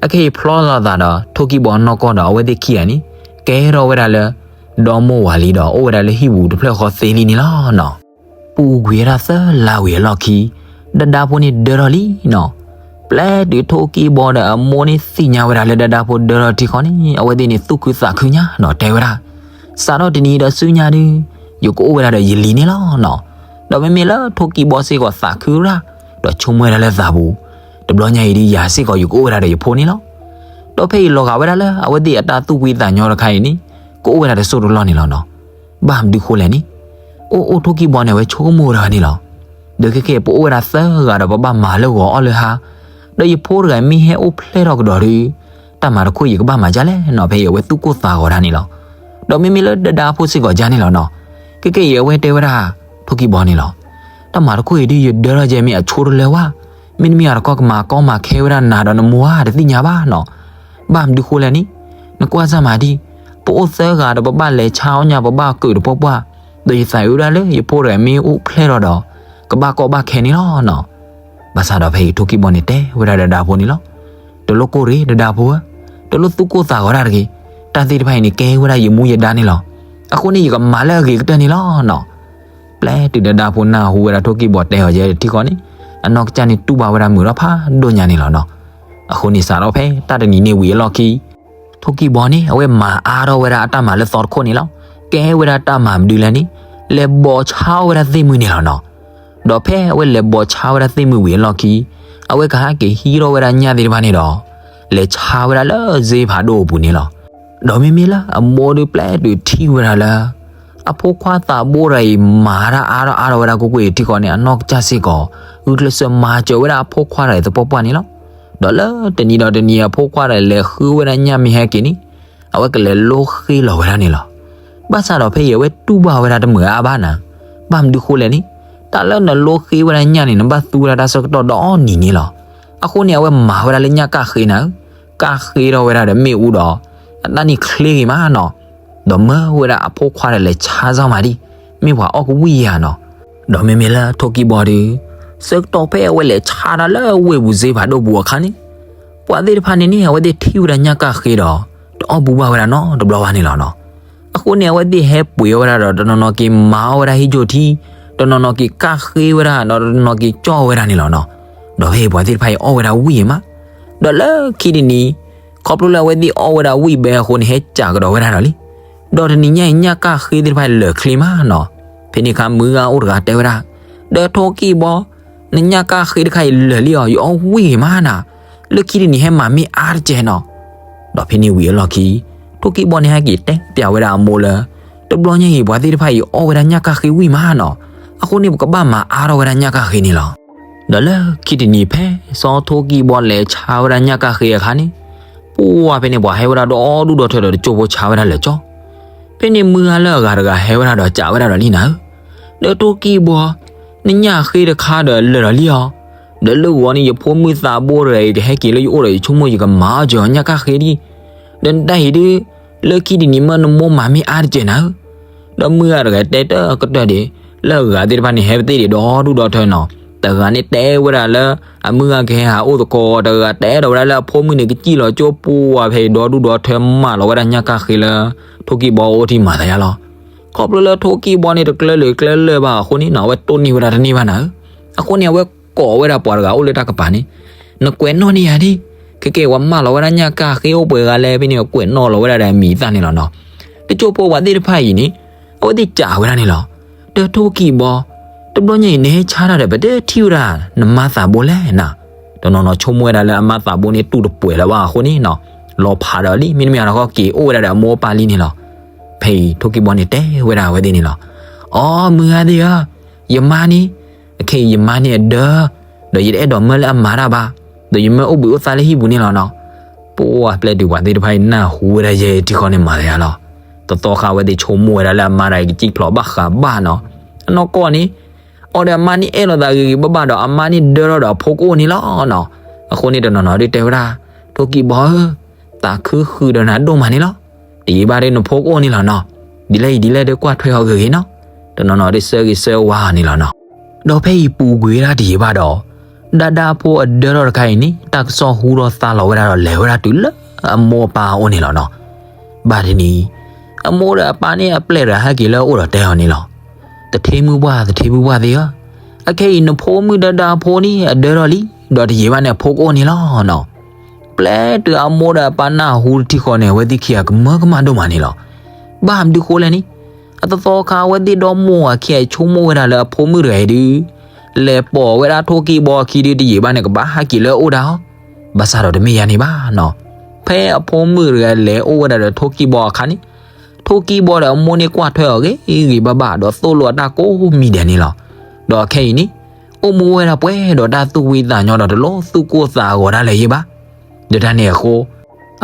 အခဲအံၤဖျီလိာ်သးဒီးထိၣ်ကံၣ်ဘီနီၢ်ကီၢ်ဒီး အဝဲသ့ၣ်ခံဂၤန့ၣ် ကဲထီၣ်ဝဲဒၣ်လၢ ဒီမိၢ်ဝၤလံဒီး အိၣ်ဝဲဒၣ်လၢဟံၣ်ပူၤတဖျၢၣ်ဃီသ့လံန့ၣ်လီၤနီၤ. ပူၤကွံာ်ဝဲဒၣ်သၢလါဝံၤအလီၢ်ခံ ဒၢဒၢဖိန့ၣ်ဒၢထီၣ်လံနီၤ. ပျဲတုၤထိၣ်ကံၣ်ဘီဒီးအမိၢ်န့ၣ်သ့ၣ်ညါဝဲဒၣ်လၢဒၢဒၢဖိဒၢထီၣ်ထံဃီန့ၣ် အဝဲသ့ၣ်န့ၣ်သူၣ်ခုသးခုညါနီၤ တဲဝဲဒၣ်, စးထီၣ်တနံၤဒီးဆူညါဒုး ယကအိၣ်ဝဲဒၣ်ဒီးယလံၤန့ၣ်လီၤနီၤ. ဒီးမ့မ့ၢ်လၢထိၣ်ကံၣ်ဘီစ့ၢ်ကီးသးခုရၣ် ဒီးဆိကမိၣ်ဝဲဒၣ်လၢသးပူၤ, တဘျီညါအံၤဒုးယၤစ့ၢ်ကီးယကအိၣ်ဝဲဒၣ်ဒီးယဖိန့ၣ်လီၤ. ဒီးဖဲအံၤလီၤဂာ်ဝဲဒၣ်လၢအဝဲသ့ၣ်အတၢ်သူၣ်ဖှံသးညီတခါအံၤန့ၣ် ကအိၣ်ဝဲဒၣ်တစိၢ်တလီၢ်န့ၣ်လီၤနီၤ. ဘၣ်မနုၤဃိလဲၣ်န့ၣ် အိၣ်အိၣ်ထိၣ်ကံၣ်ဘီန့ၣ် အဝဲဆိကမိၣ်ဝဲဒၣ်န့ၣ်လီၤ. ဒီးခဲကဲ ပအိၣ်ဝဲဒၣ်သၢဂၤဒီးပဘၣ်မၤလၢဂီၤအီၣ်လၢဟါ, ဒီးယဖိတဂၤမ့ၢ်ဟဲအိၣ်ဖျဲၣ်ထီၣ်ကဒီးဒုး တၢ်မၤတခိၣ်အံၤယကဘၣ်မၤဒ်လဲၣ်နီၤ ဖဲအံၤအဝဲသူၣ်ကိၢ်သးဂီၤတၢ်န့ၣ်လီၤ. ဒီးမ့မ့ၢ်လၢဒၢဒၢဖိစ့ၢ်ကီးဒ်န့ၣ်လီၤနီၤ. ခဲကဲအံၤအဝဲတဲဝဲဒၣ် ထိၣ်ကံၣ်ဘီန့ၣ်လီၤ. တၢ်မၤတခိၣ်အံၤဒုးယဒၢထီၣ်ကဲမ့ၢ်အဆိတလၢဝဲ, မ့တမ့ၢ်အတခီကမၤကီမၤခဲဝဲဒၣ်နၤဒီးနမိၢ်ဧါ တသ့ၣ်ညါဘၣ်နီၤ. ဘၣ်မနုၤဃိလဲၣ်န့ၣ် နကွၢ်စၢ်မၤဒံး, ပအိၣ်သၢဂၤဒီးပဘၣ်လဲၤဆါအီၣ်ညၣ် ပဘၣ်ကုာ်တပှၢ်ပှၢ်, ဒီးယသးအုးဝဲဒၣ်လၢယဖိတဂၤမ့ၢ်အိၣ်ဖျဲၣ်ထီၣ်ဒီး ကဘၣ်ကီဘၣ်ခဲန့ၣ်လီၤနီၤ. ဘၣ်ဆၣ်ဒီးဖဲအံၤထိၣ်ကံၣ်ဘီန့ၣ်တဲဝဲဒၣ်ဒၢဒၢဖိန့ၣ်လီၤ. တလိၣ်ကိၢ်ရ့ၣ်ဒၢဒၢဖိဧၢ, တလိၣ်သူၣ်ကိၢ်သးဂီၤတၢ်တဂ့ၤ, တၢ်သ့ၣ်တဖၣ်အံၤန့ၣ်ကဲဝဲဒၣ်ယမူယဒါန့ၣ်လီၤ. အဃိန့ၣ်ယကမၤလၢအဂ့ၤကတၢၢ်န့ၣ်လီၤနီၤ. ပျဲတုၤဒၢဒၢဖိနၢ်ဟူဝဲဒၣ်ထိၣ်ကံၣ်ဘီတဲအီၤယဲတထံဃီန့ၣ် အနီၢ်ကစၢ်န့ၣ်တူၢ်ဘၣ်ဝဲဒၣ်မုာ်ထီၣ်ဖးဒိၣ်ညါန့ၣ်လီၤနီၤ. အဃိန့ၣ်စးထီၣ်ဖဲတၢ်တနံၤန့ၣ်ဝံၤအလီၢ်ခံ ထိၣ်ကံၣ်ဘီန့ၣ် အဝဲမၤအါထီၣ်ဝဲဒၣ်အတၢ်မၤလၢသီတခိၣ်န့ၣ်လီၤ. ကဲဝဲဒၣ်တၢ်မၤမနုၤလဲၣ်န့ၣ် လဲၤဘိးဆါအီၣ်ဝဲဒၣ်သ့ၣ်မုၢ်န့ၣ်လီၤနီၤ. ဒီးဖဲအဝဲလဲၤဘိးဆါဝဲဒၣ်သ့ၣ်မုၢ်ဝံၤအလီၢ်ခံ အဝဲကဟဲက့ၤဟံးထီၣ်ဝဲဒၣ်ညၣ်သ့ၣ်တဖၣ်န့ၣ်ဒီး လဲၤဆါဝဲဒၣ်လၢစ့ဖးဒိၣ်အပူၤန့ၣ်လီၤ. ဒီးမ့မ့ၢ်လၢအမိၢ်ဒုးပျဲတုၤထံၣ်ဝဲဒၣ်လၢ အဖိခွါသးဘိတဂၤအံၤမၤတၢ်အါထီၣ်အါထီၣ်ဝဲဒၣ်ကွ့ၢ်ကွ့ၢ်အံၤထံဃီန့ၣ် အနီၢ်ကစၢ်စ့ၢ်ကီး ဂုာ်ကျဲးစၢးမၤစၢၤဝဲဒၣ်အဖိခွါတဂၤအံၤသပှၢ်ပှၢ်န့ၣ်လီၤ. ဒီးလၢတနံၤဒီးတနံၤ အဖိခွါတဂၤလဲၤဃုဝဲဒၣ်ညၣ်မ့ၢ်ဟဲက့ၤန့ၣ် အဝဲကလဲၤလိဃ့လီၤဝဲဒၣ်န့ၣ်လီၤ. ဘၣ်ဆၣ်ဒီးဖဲအံၤအဝဲတူၢ်ဘၣ်ဝဲဒၣ်တမုာ်အါဘၣ်နၤ, ဘၣ်မနုၤဃိလဲၣ်န့ၣ် တၢ်လၢနလိဃ့ဝဲဒၣ်ညၣ်န့ၣ် နဘၣ်သူဝဲဒၣ်တၢ်ဆၢကတီၢ်ဒီးအီၤနံၤန့ၣ်လီၤ. အဃိန့ၣ် အဝဲမၤဝဲဒၣ်လၢညၣ်ကၣ်ဃ့နၤဧၢ, ကၣ်ဃ့ထီၣ်ဝဲဒၣ်ဒီးမ့ၣ်အူဒီး အတၢ်န့ၣ်ချ့ဂ့ၤမးနီၤ. ဒီးမၢဝဲဒၣ်အဖိခွါဒီးလဲၤဆါစၢ်မၤဒံး, မ့ၢ်ပှၤအီၣ်ကဝံၣ်ယၤနီၤ. ဒီးမ့မ့ၢ်လၢထိၣ်ကံၣ်ဘီဒီး ဆၢကတီၢ်ဖဲအဝဲလဲၤဆါတၢ်လၢဝ့ၢ်ပူၤစ့ဖးဒိၣ်ပူၤအခါန့ၣ် ပှၤသ့ၣ်တဖၣ်န့ၣ်န့ၣ် အဝဲသ့ၣ်ထံၣ်ဝဲဒၣ်ညၣ်ကၣ်ဃ့ဒီး တအီၣ်ဘူဘၣ်ဝဲဒၣ်နီတဘျီဘၣ်န့ၣ်လီၤနီၤ. အဃိန့ၣ် အဝဲသ့ၣ်ဟဲပှ့ၤအီၣ်ဝဲဒၣ်ဒီး တနီၤနီၤက့ၤမၤအီၣ်ဝဲဒၣ်ဟံၣ်ကၠိၣ်ထံ, တနီၤနီၤက့ၤကၣ်ဃ့ဝဲဒၣ်ဒီး တနီၤနီၤက့ၤကၠီၣ်ဝဲဒၣ်န့ၣ်လီၤနီၤ. ဒီးဖဲအံၤပှၤသ့ၣ်တဖၣ်အံၤအီၣ်ဝဲဒၣ်ဝံၣ်မး, ဒီးလၢခံတနံၤ ခီဖျိလၢအဝဲသ့ၣ်အီၣ်ဝဲဒၣ်ဝံၣ်ဘဲအဃိန့ၣ် ဟဲစးကဒီးဝဲဒၣ်ဒီးလံ. ဒီးတနံၤညါအံၤ ညၣ်ကၣ်ဃ့သ့ၣ်တဖၣ်လၢာ်ချ့မးနီၤ. ဖဲန့ၣ်အခါမုၢ်ဂၤအိၣ်တဂၤတဲဝဲဒၣ်, ဒီးထိၣ်ကံၣ်ဘီ, နညၣ်ကၣ်ဃ့တခါအံၤလၢာ်လံအီၤ, ယအီၣ်ဝံၣ်ဂ့ၤမးနၤ, လၢခံတနံၤဟဲမၤမ့ၢ်အါတကဲးနီၤ. ဒီးဖဲန့ၣ်ဝံၤအလီၢ်ခံ ထိၣ်ကံၣ်ဘီန့ၣ်ဟဲက့ၤတဲပျးဝဲဒၣ်အမိၢ်လၢ တဘျီညါအံၤ ပှၤသ့ၣ်တဖၣ်အံၤအီၣ်ဝဲဒၣ်ညၣ်ကၣ်ဃ့ဝံၣ်မးနီၤ. အဃိန့ၣ် ပကဘၣ်မၤအါထီၣ်ဝဲဒၣ်ညၣ်ကၣ်ဃ့န့ၣ်လီၤ. ဒီးလၢခံတနံၤဖဲ စီၤထိၣ်ကံၣ်ဘီလဲၤဆါဝဲဒၣ်ညၣ်ကၣ်ဃ့အခါန့ၣ်, ပှၤဖဲန့ၣ်ပှၤဟဲဝဲဒၣ်ဒီဒူၣ်ဒီထၢဒီးတကၠိဖိဆါဝဲဒၣ်လၢာ်ကၠီ. ဖဲန့ၣ်မုၢ်ဂၤလၢအဂၤတဂၤဟဲဝဲဒၣ်ဒီးစံးဝဲဒၣ်ဒီးလံနၤဧၢ, ဒီးထိၣ်ကံၣ်ဘီ, နညၣ်ဃ့တခါဒီးလၢာ်ဒီးလံအီၤ, ဒီးလၢဂီၤန့ၣ် ယဖိမုၣ်သးဘိတဂၤအံၤကဟဲက့ၤလၢယအိၣ်ဒီး ယဆိကမိၣ်ယကမၤအီၣ်စၢၤအီၤညၣ်ကၣ်ဃ့ဒံး, ဒီးနတၢ်အံၤဒုး လၢခံတနံၤမ့ၢ်နမိၢ်မၤမ့ၢ်အါတကဲးနၤဧၢ. ဒီးမုၢ်ဂၤတဂၤတဲတၢ်ကတၢၢ်ဒံး, လၢအဂၤသ့ၣ်တဖၣ်န့ၣ် ဟဲပသ့ၣ်ဒံးဒီဒူၣ်ဒီထၢနီၤ. တဂၤန့ၣ်တဲဝဲဒၣ်လၢ အမုၢ်ဂၤကဟဲဟးအိၣ်သကိး, တဂၤတဲဒီးဝဲဒၣ်လၢအဖိမုၣ်န့ၣ် ကစံၣ်လီၤကၠိပူၤဝဲဖဲအံၤဒီဒူၣ်ဒီထၢမၤလီၤဝဲဒၣ်ညၣ်ကၣ်ဃ့လၢ ထိၣ်ကံၣ်ဘီအိၣ်ထံမၤသးယါလီၤ. ခီဖျိလၢထိၣ်ကံၣ်ဘီန့ၣ် တကျၢလၢာ်ကျၢလၢာ်ဘၣ်အဃိန့ၣ်နီၤ, အဝဲတိၢ်န့ၢ်ဝဲဒၣ်တန့ၢ်ဘၣ်နၤဧၢ. အဃိန့ၣ် အဝဲကိးဝဲဒၣ်ပှၤတဂၤအိၣ်လၢတၢ်ကပၤန့ၣ်, နကွဲးနီၣ်န့ၢ်ယၤဒံး, ခဲကဲဝဲမၤလီၤဝဲဒၣ်ညၣ်ကၣ်ဃ့အိၣ်ပှဲၤဂၤလဲၣ် ဖဲန့ၣ် ကွဲးနီၣ်လီၤဝဲဒၣ်ဒီးအမံၤအသၣ်န့ၣ်လီၤနီၤ. တကၠိဖိပှၤသ့ၣ်တဖၣ်အံၤန့ၣ် အဝဲသ့ၣ်စံးဝဲဒၣ်န့ၣ်လီၤ. ဒီးထိၣ်ကံၣ်ဘီ, တဘျီညါအံၤ နဟဲဆါတၢ်ဒီး ပတထံၣ်ဝဲဒၣ် နမါသးဘိလဲၣ်နၤ. တနီၤနီၤဆိကမိၣ်ဝဲဒၣ်လၢအမါသးဘိန့ၣ်တူၢ်တပှဲၤလၢၤဘၣ်အဃိန့ၣ်နီၤ, လီၤဖးဒီးလံ, မ့တမ့ၢ်အဃိက့ၤအိၣ်ဝဲဒၣ်ဒီးအမိၢ်အပၢ်လံန့ၣ်လီၤ. ဖဲအံၤထိၣ်ကံၣ်ဘီန့ၣ်တဲဝဲဒၣ်အဝဲသ့ၣ်န့ၣ်လီၤ. အီ မုၢ်ဂၤသ့ၣ်ဧၢ, ယမါန့ၣ်, အခဲအံၤယမါန့ၣ်အဒၢ, ဒီးယတအဲၣ်ဒိးမၢလၢအမၤတၢ်ဘၣ်, ဒီးယမၢအိၣ်ဘှံးအိၣ်သါလၢဟံၣ်ပူၤန့ၣ်လီၤနီၤ. ပှၢ်ပျဲတုၤပှၤသ့ၣ်တဖၣ်အံၤနၢ်ဟူဝဲဒၣ်ယဲၢ်ထံဃီန့ၣ်မၤသယါလီၤ. တသီခါအဝဲသ့ၣ်ဆိကမိၣ်ဝဲဒၣ်လၢအမါတဂၤအံၤကစံၣ်ဖျိးဘၣ်ဃးဘၣ်နီၤ. အနီၢ်ကီၢ်န့ၣ် အီၤဒီးအမါန့ၣ်အဲၣ်လိာ်သးဂ့ၤဂ့ၤဘၣ်ဘၣ်ဒီး အမါန့ၣ်ဒၢထီၣ်ဒီးအဖိကအိၣ်န့ၣ်လီၤနီၤ. အဃိန့ၣ်တနီၤနီၤဒုးတဲဝဲဒၣ်, ထိၣ်ကံၢ်ဘီဧၢ, သးခုဃုာ်ဒီးနၤဒိၣ်မးန့ၣ်လီၤ. တယံာ်ဘၣ်ဒီးနဖိကအိၣ်န့ၣ်လီၤနီၤ. ဒ်လဲၣ်အံၤဒ်လဲၣ်ဒီးကွၢ်ထွဲအီၤဂ့ၤဂ့ၤနီၤ. တနီၤနီၤဒုးဆၢဂ့ၤဆၢဝါအီၤန့ၣ်လီၤနီၤ. ဒီးဖဲအံၤပူၤကွံာ်ဝဲဒၣ်တယံာ်ဘၣ်ဒီး ဒၣ်ဒၣ်ဖိအဒၢထီၣ်တခါအံၤန့ၣ် တၢ်ကစီၣ်ဟူထီၣ်သါလီၤဝဲဒၣ်ဒီးလဲၤဝဲဒၣ်တုၤလၢအမိၢ်အပၢ်အအိၣ်န့ၣ်လီၤနီၤ. ဘၣ်တနံၤ အမိၢ်ဒီးအပၢ်န့ၣ်အပျဲၢ်တဂၤဟဲက့ၤလၢအအိၣ်ဒီးတဲအီၤန့ၣ်လီၤ. သထ့မုၣ်ပှၢ် သထ့မုၣ်ပှၢ်သ့ၣ်ဧၢ, အခဲအံၤနဖိမုၣ်ဒၢဒၣ်ဖိန့ၣ် အဒၢထီၣ်လံ, ဒီးတယံာ်ဘၣ်န့ၣ်အဖိကအိၣ်န့ၣ်လီၤနီၤ. ပျဲတုၤအမိၢ်ဒီးအပၢ်နၢ်ဟူတထံဃီန့ၣ် အဝဲသ့ၣ်ခံဂၤကမၢကမၣ်ဒိၣ်မးန့ၣ်လီၤ. ဘၣ်မနုၤဃိလဲၣ်န့ၣ်, အသသီခါအဝဲသ့ၣ်ဒီမိၢ်ဝၤခံဂၤအံၤဆိကမိၣ်ဝဲဒၣ်လၢအဖိမုၣ်တဂၤအံၤဒုး လဲၤပိာ်ဝဲဒၣ်ထိၣ်ကံၢ်ဘီအခံဒုးတယံာ်ဘၣ်န့ၣ် ကဘၣ်ဟဲက့ၤလၢအအိၣ်ဒၣ်အီၤ, ဘၣ်ဆၣ်ဒီးတမ့ၢ်ယါန့ၣ်ဘၣ်နီၤ. ဖဲအဖိမုၣ်တဂၤလဲၤအိၣ်ဝဲဒၣ်ဒီးထိၣ်ကံၢ်ဘီအခါန့ၣ်, ထိၣ်ကံၢ်ဘီဒီးအမိၢ်န့ၣ်ကွၢ်ထွဲအီၤဂ့ၤဂ့ၤဘၣ်ဘၣ် ဒီးသိၣ်လိအတၢ်ကိးမံၤဒဲးန့ၣ်လီၤ. ဒီးခဲအံၤန့ၣ် အိၣ်မူဝဲဒၣ်ပှဲၤဒီးတၢ်သူၣ်ဖှံသးညီဒီးတလိၣ်သူၣ်ကိၢ်သးဂီၤဒၣ်လဲာ်ယဲၢ်ဘၣ်. ဒီးတၢ်န့ၣ်အဃိ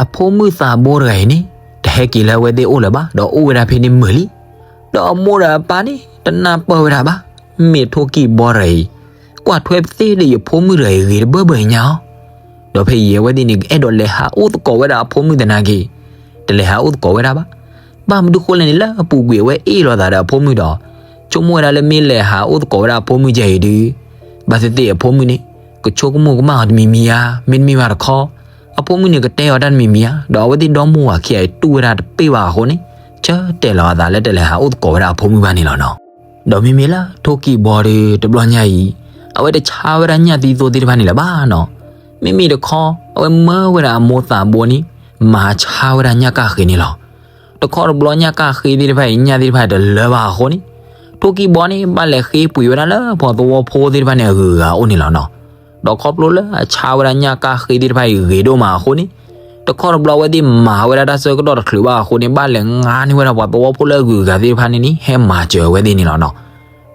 အဖိမုၣ်သးဘိတဂၤအံၤန့ၣ် တဟဲက့ၤလၢအဝဲသ့ၣ်အိၣ်လၢၤဘၣ် ဒီးအိၣ်ဝဲဒၣ်ဖဲန့ၣ်မုာ်လံ. ဒီးအမိၢ်ဒီးအပၢ်န့ၣ် တနၢ်ပၢၢ်ဝဲဒၣ်ဘၣ်, မ့ၢ်ထိၣ်ကံၢ်ဘီတဂၤအံၤ ကွၢ်ထွဲပသ့ဒီးယဖိမုၣ်တဂၤအံၤဂ့ၤတဘၢဘၢညါအီၤ. ဒီးဖဲအံၤအဝဲသ့ၣ်န့ၣ် ကအဲၣ်ဒိးလဲၤဟးအိၣ်သကိးဝဲဒၣ်အဖိမုၣ်သနာ်က့ တလဲၤဟးအိၣ်သကိးဝဲဒၣ်ဘၣ်. ဘၣ်မနုၤဃိလဲၣ်န့ၣ် လၢအပူၤကွံာ်အဝဲအ့ၣ်လိာ်သးဒီးအဖိမုၣ်ဒီး ဆိကမိၣ်ဝဲဒၣ်လၢမ့ၢ်လဲၤဟးအိၣ်သကိးဝဲဒၣ်အဖိမုၣ်ကဲအံၤဒုး ဘၣ်သ့ၣ်သ့ၣ်အဖိမုၣ်န့ၣ် ကဆိကမိၣ်ကမၣ်အီၤတမံၤမံၤဧါ, မ့တမ့ၢ်ဘၣ်တခီ အဖိမုၣ်န့ၣ်ကတဲအီၤတၢ်တမံၤမံၤဧါ, ဒီးအဝဲသ့ၣ်ဒီမိၢ်ဝၤခံဂၤအံၤတူၢ်ဝဲဒၣ်တပ့ၢ်ဘၣ်အဃိန့ၣ် ဆၢတဲာ်လီၤအသးလၢတလဲၤဟးအိၣ်သကိးဝဲဒၣ်အဖိမုၣ်ဘၣ်န့ၣ်လီၤနီၤ. ဒီးမ့မ့ၢ်လၢထိၣ်ကံၢ်ဘီဒီးတဘျီညါအံၤ အဝဲတဆါဝဲဒၣ်ညၣ်သံသိသ့ၣ်တဖၣ်န့ၣ်လၢၤဘၣ်နီၤ. မ့မ့ၢ်တခီ အဝဲမၢဝဲဒၣ်အမိၢ်သးဘိန့ၣ် မၤဆါဝဲဒၣ်ညၣ်ကၣ်ဃ့န့ၣ်လီၤ. တခီတဘျီညၣ်ကၣ်ဃ့သ့ၣ်တဖၣ်အံၤ ညၣ်သ့ၣ်တဖၣ်တလၢဘၣ်အဃိန့ၣ် ထိၣ်ကံၢ်ဘီန့ၣ် ဘၣ်လဲၤဃ့ပှ့ၤဝဲဒၣ်လၢပှၤသဝီဖိသ့ၣ်တဖၣ်န့ၣ်အဂုၤအဂၤအအိၣ်န့ၣ်လီၤနီၤ. ဒီးခီဖျိလၢအဆါဝဲဒၣ်ညၣ်ကၣ်ဃ့သ့ၣ်တဖၣ်အံၤဂ့ၤဒိၣ်မးအဃိန့ၣ် တခီတဘျီအဝဲသ့ၣ်မၤဝဲဒၣ်တၢ်ဆၢကတီၢ်တချုးဘၣ်အဃိန့ၣ် ဘၣ်လဲၤငါန့ၢ်ဝဲဒၣ်ပှၤသဝီဖိလၢအဂုၤအဂၤသ့ၣ်တဖၣ်န့ၣ်န့ၣ် ဟဲမၤစၢၤအဝဲသ့ၣ်န့ၣ်လီၤနီၤ.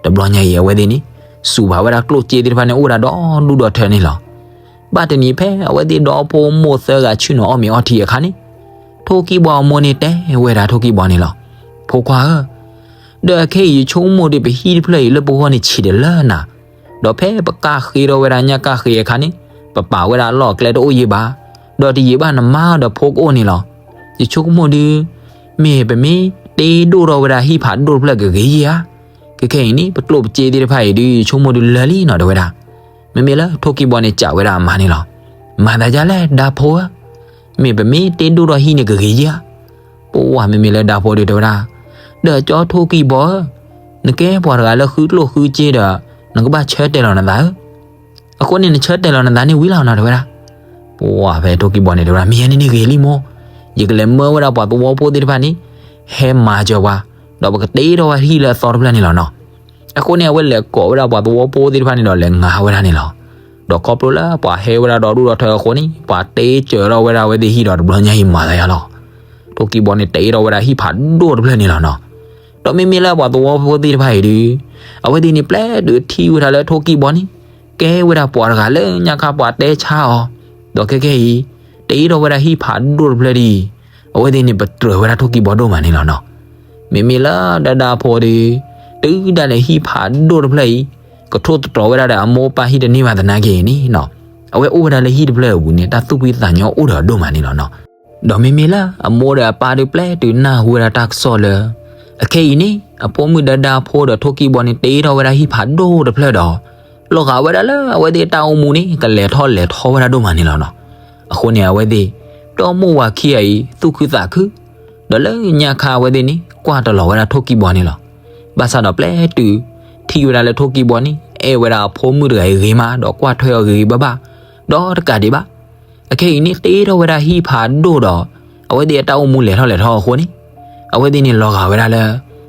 တဘျီညါအံၤအဝဲသ့ၣ်န့ၣ် စူးပာ်ဝဲဒၣ်ကျိၣ်စ့သ့ၣ်တဖၣ်န့ၣ် အိၣ်ဝဲဒၣ်ဒီဒူၣ်ဒီထၢန့ၣ်လီၤ. ဘၣ်တနံၤဖဲအဝဲသ့ၣ်ဒီဖိမိၢ်သၢဂၤဆ့ၣ်နီၤအီၣ်မ့ၤအီထံအခါန့ၣ် ထိၣ်ကံၢ်ဘီအမိၢ်န့ၣ်တဲဝဲဒၣ်ထိၣ်ကံၢ်ဘီန့ၣ်လီၤ. ဖိခွါဧၢ, ဒီးခဲအံၤယဆိကမိၣ်ဒီးပဟံၣ်တဖျၢၣ်အံၤလၢပဂီၢ်န့ၣ်ဆံးတလၢနၤ, ဒီးဖဲပကၣ်ဃ့ထီၣ်ဝဲဒၣ်ညၣ်ကၣ်ဃ့အခါန့ၣ် ပပာ်ဝဲဒၣ်အလီၢ်အကျဲတအိၣ်ယံာ်ဘၣ်, ဒီးတယံာ်ဘၣ်နမါဒီးဖိကအိၣ်န့ၣ်လီၤ. ယဆိကမိၣ်ဒုး မ့ၢ်ပမ့ၢ်တ့ဒိၣ်ထီၣ်ဝဲဒၣ်ဟံၣ်ဖးဒိၣ်တဖျၢၣ်ကဂ့ၤယံာ်ဧါ. ခဲခဲအံၤန့ၣ် ပကျိၣ်ပစ့သ့ၣ်တဖၣ်အံၤဒုး ယဆိကမိၣ်ဒုးလၢာ်လံနီၤ တဲဝဲဒၣ်. မ့မ့ၢ်လၢထိၣ်ကံၢ်ဘီန့ၣ်စံးဝဲဒၣ်အမါန့ၣ်လီၤ. မၤသးဒ်လဲၣ်ဒၣ်ဖိဧၢ, မ့ၢ်ပမ့ၢ်တ့ဒိၣ်ထီၣ်ဟံၣ်န့ၣ်ကဂ့ၤယံာ်ဧါ. ပဝဲမ့မ့ၢ်လၢဒၣ်ဖိဒုးတဲဝဲဒၣ်, ဒီးကၠီထိၣ်ကံၢ်ဘီဧၢ, နကဲပှၤတဂၤလၢဃုကျိၣ်ဃုစ့ဒီး နကဘၣ်ဆၢတဲာ်လီၤနသးဧၢ. အဃိန့ၣ်နဆၢတဲာ်လီၤနသးန့ၣ်ဝံၤလီၤနီၤ တဲဝဲဒၣ်. ပဝဲဖဲထိၣ်ကံၢ်ဘီန့ၣ်တဲဝဲဒၣ် မ့ၢ်ယဲန့ၣ်န့ၣ်ဂ့ၤလံမိၢ်, ယကလဲၤမၢဝဲဒၣ်ပှၤသဝီဖိသ့ၣ်တဖၣ်န့ၣ် ဟဲမၤစၢၤပှၤ, ဒီးပကတ့ထီၣ်ဝဲဟံၣ်လၢအသီတဖျၢၣ်န့ၣ်လီၤနီၤ. အဃိန့ၣ် အဝဲလဲၤကိးဝဲဒၣ်ပှၤသဝီဖိသ့ၣ်တဖၣ်န့ၣ်ဒီးလဲၤငါဝဲဒၣ်န့ၣ်လီၤ. ဒီးခီဖျိလၢပှၤဟဲဝဲဒၣ်ဒီဒူၣ်ဒီထၢအဃိန့ၣ် ပှၤတ့စၢၤထီၣ်ဝဲဒၣ်အဝဲသ့ၣ်ဟံၣ်ဒီးတဘျီညါအံၤမၤသးယါလီၤ. ထိၣ်ကံၢ်ဘီန့ၣ်တ့ထီၣ်ဝဲဒၣ်ဟံၣ်ဖးဒိၣ်တဖျၢၣ်န့ၣ်လီၤနီၤ. ဒီးမ့မ့ၢ်လၢပှၤသဝီဖိသ့ၣ်တဖၣ်အံၤဒုး အဝဲသ့ၣ်န့ၣ်ပျဲတုၤထံၣ်ဝဲဒၣ်လၢထိၣ်ကံၢ်ဘီန့ၣ် ကဲဝဲဒၣ်ပှၤတဂၤလၢညါခါပှၤတဲဆါအီၤ, ဒီးခဲခဲအံၤ တ့ထီၣ်ဝဲဒၣ်ဟံၣ်ဖးဒိၣ်တဖျၢၣ်ဒ်အံၤ, အဝဲသ့ၣ်န့ၣ်ပတြၢၤဝဲဒၣ်ထိၣ်ကံၢ်ဘီဒိၣ်မးန့ၣ်လီၤနီၤ. မ့မ့ၢ်လၢဒၣ်ဒၣ်ဖိဒုး တုၤဒၣ်လဲာ်ဟံၣ်ဖးဒိၣ်တဖျၢၣ်အံၤ ကထိၣ်သတြီၤဝဲဒၣ်ဒီးအမိၢ်အပၢ်ဟံၣ်တန့ၢ်ဘၣ်သနာ်က့န့ၣ်နီၤ, အဝဲအိၣ်ဝဲဒၣ်လၢဟံၣ်တဖျၢၣ်အပူၤန့ၣ် တၢ်သူၣ်ဖှံသးညီအိၣ်ဒီးအဒိၣ်မးန့ၣ်လီၤနီၤ. ဒီးမ့မ့ၢ်လၢအမိၢ်ဒီးအပၢ်ဒုးပျဲတုၤနၢ်ဟူဝဲဒၣ်တၢ်ကစီၣ်လၢ အခဲအံၤန့ၣ် အဖိမုၣ်ဒၣ်ဒၣ်ဖိဒီးထိၣ်ကံၢ်ဘီန့ၣ် တ့ထီၣ်ဝဲဒၣ်ဟံၣ်ဖးဒိၣ်တဖျၢၣ်ဒီး လီၤဂာ်ဝဲဒၣ်လၢအဝဲသ့ၣ်အတၢ်အိၣ်မူန့ၣ် ကလဲၤထီၣ်လဲၤထီဝဲဒၣ်ဒိၣ်မးန့ၣ်လီၤနီၤ. အဃိန့ၣ် အဝဲသ့ၣ် ဒီမိၢ်ဝၤခံဂၤအံၤ သူၣ်ခုသးခု ဒီးလၢညါခါအဝဲသ့ၣ်န့ၣ် ကွၢ်တလီၤဝဲဒၣ်ထိၣ်ကံၢ်ဘီန့ၣ်လီၤ. ဘၣ်ဆၣ်ဒီးပျဲတုၤ ထံၣ်ဝဲဒၣ်လၢထိၣ်ကံၢ်ဘီန့ၣ် အဲၣ်ဝဲဒၣ်အဖိမုၣ်တဂၤအံၤဂ့ၤမး ဒီးကွၢ်ထွဲအီၤဂ့ၤဂ့ၤဘၣ်ဘၣ် ဒီးတကးဒံးဘၣ် အခဲအံၤန့ၣ် တ့ထီၣ်ဝဲဒၣ်ဟံၣ်ဖးဒိၣ်ဒီး အဝဲသ့ၣ်အတၢ်အိၣ်မူလဲၤထီၣ်လဲၤထီအဃိန့ၣ် အဝဲသ့ၣ်န့ၣ်လီၤဂာ်ဝဲဒၣ်လၢ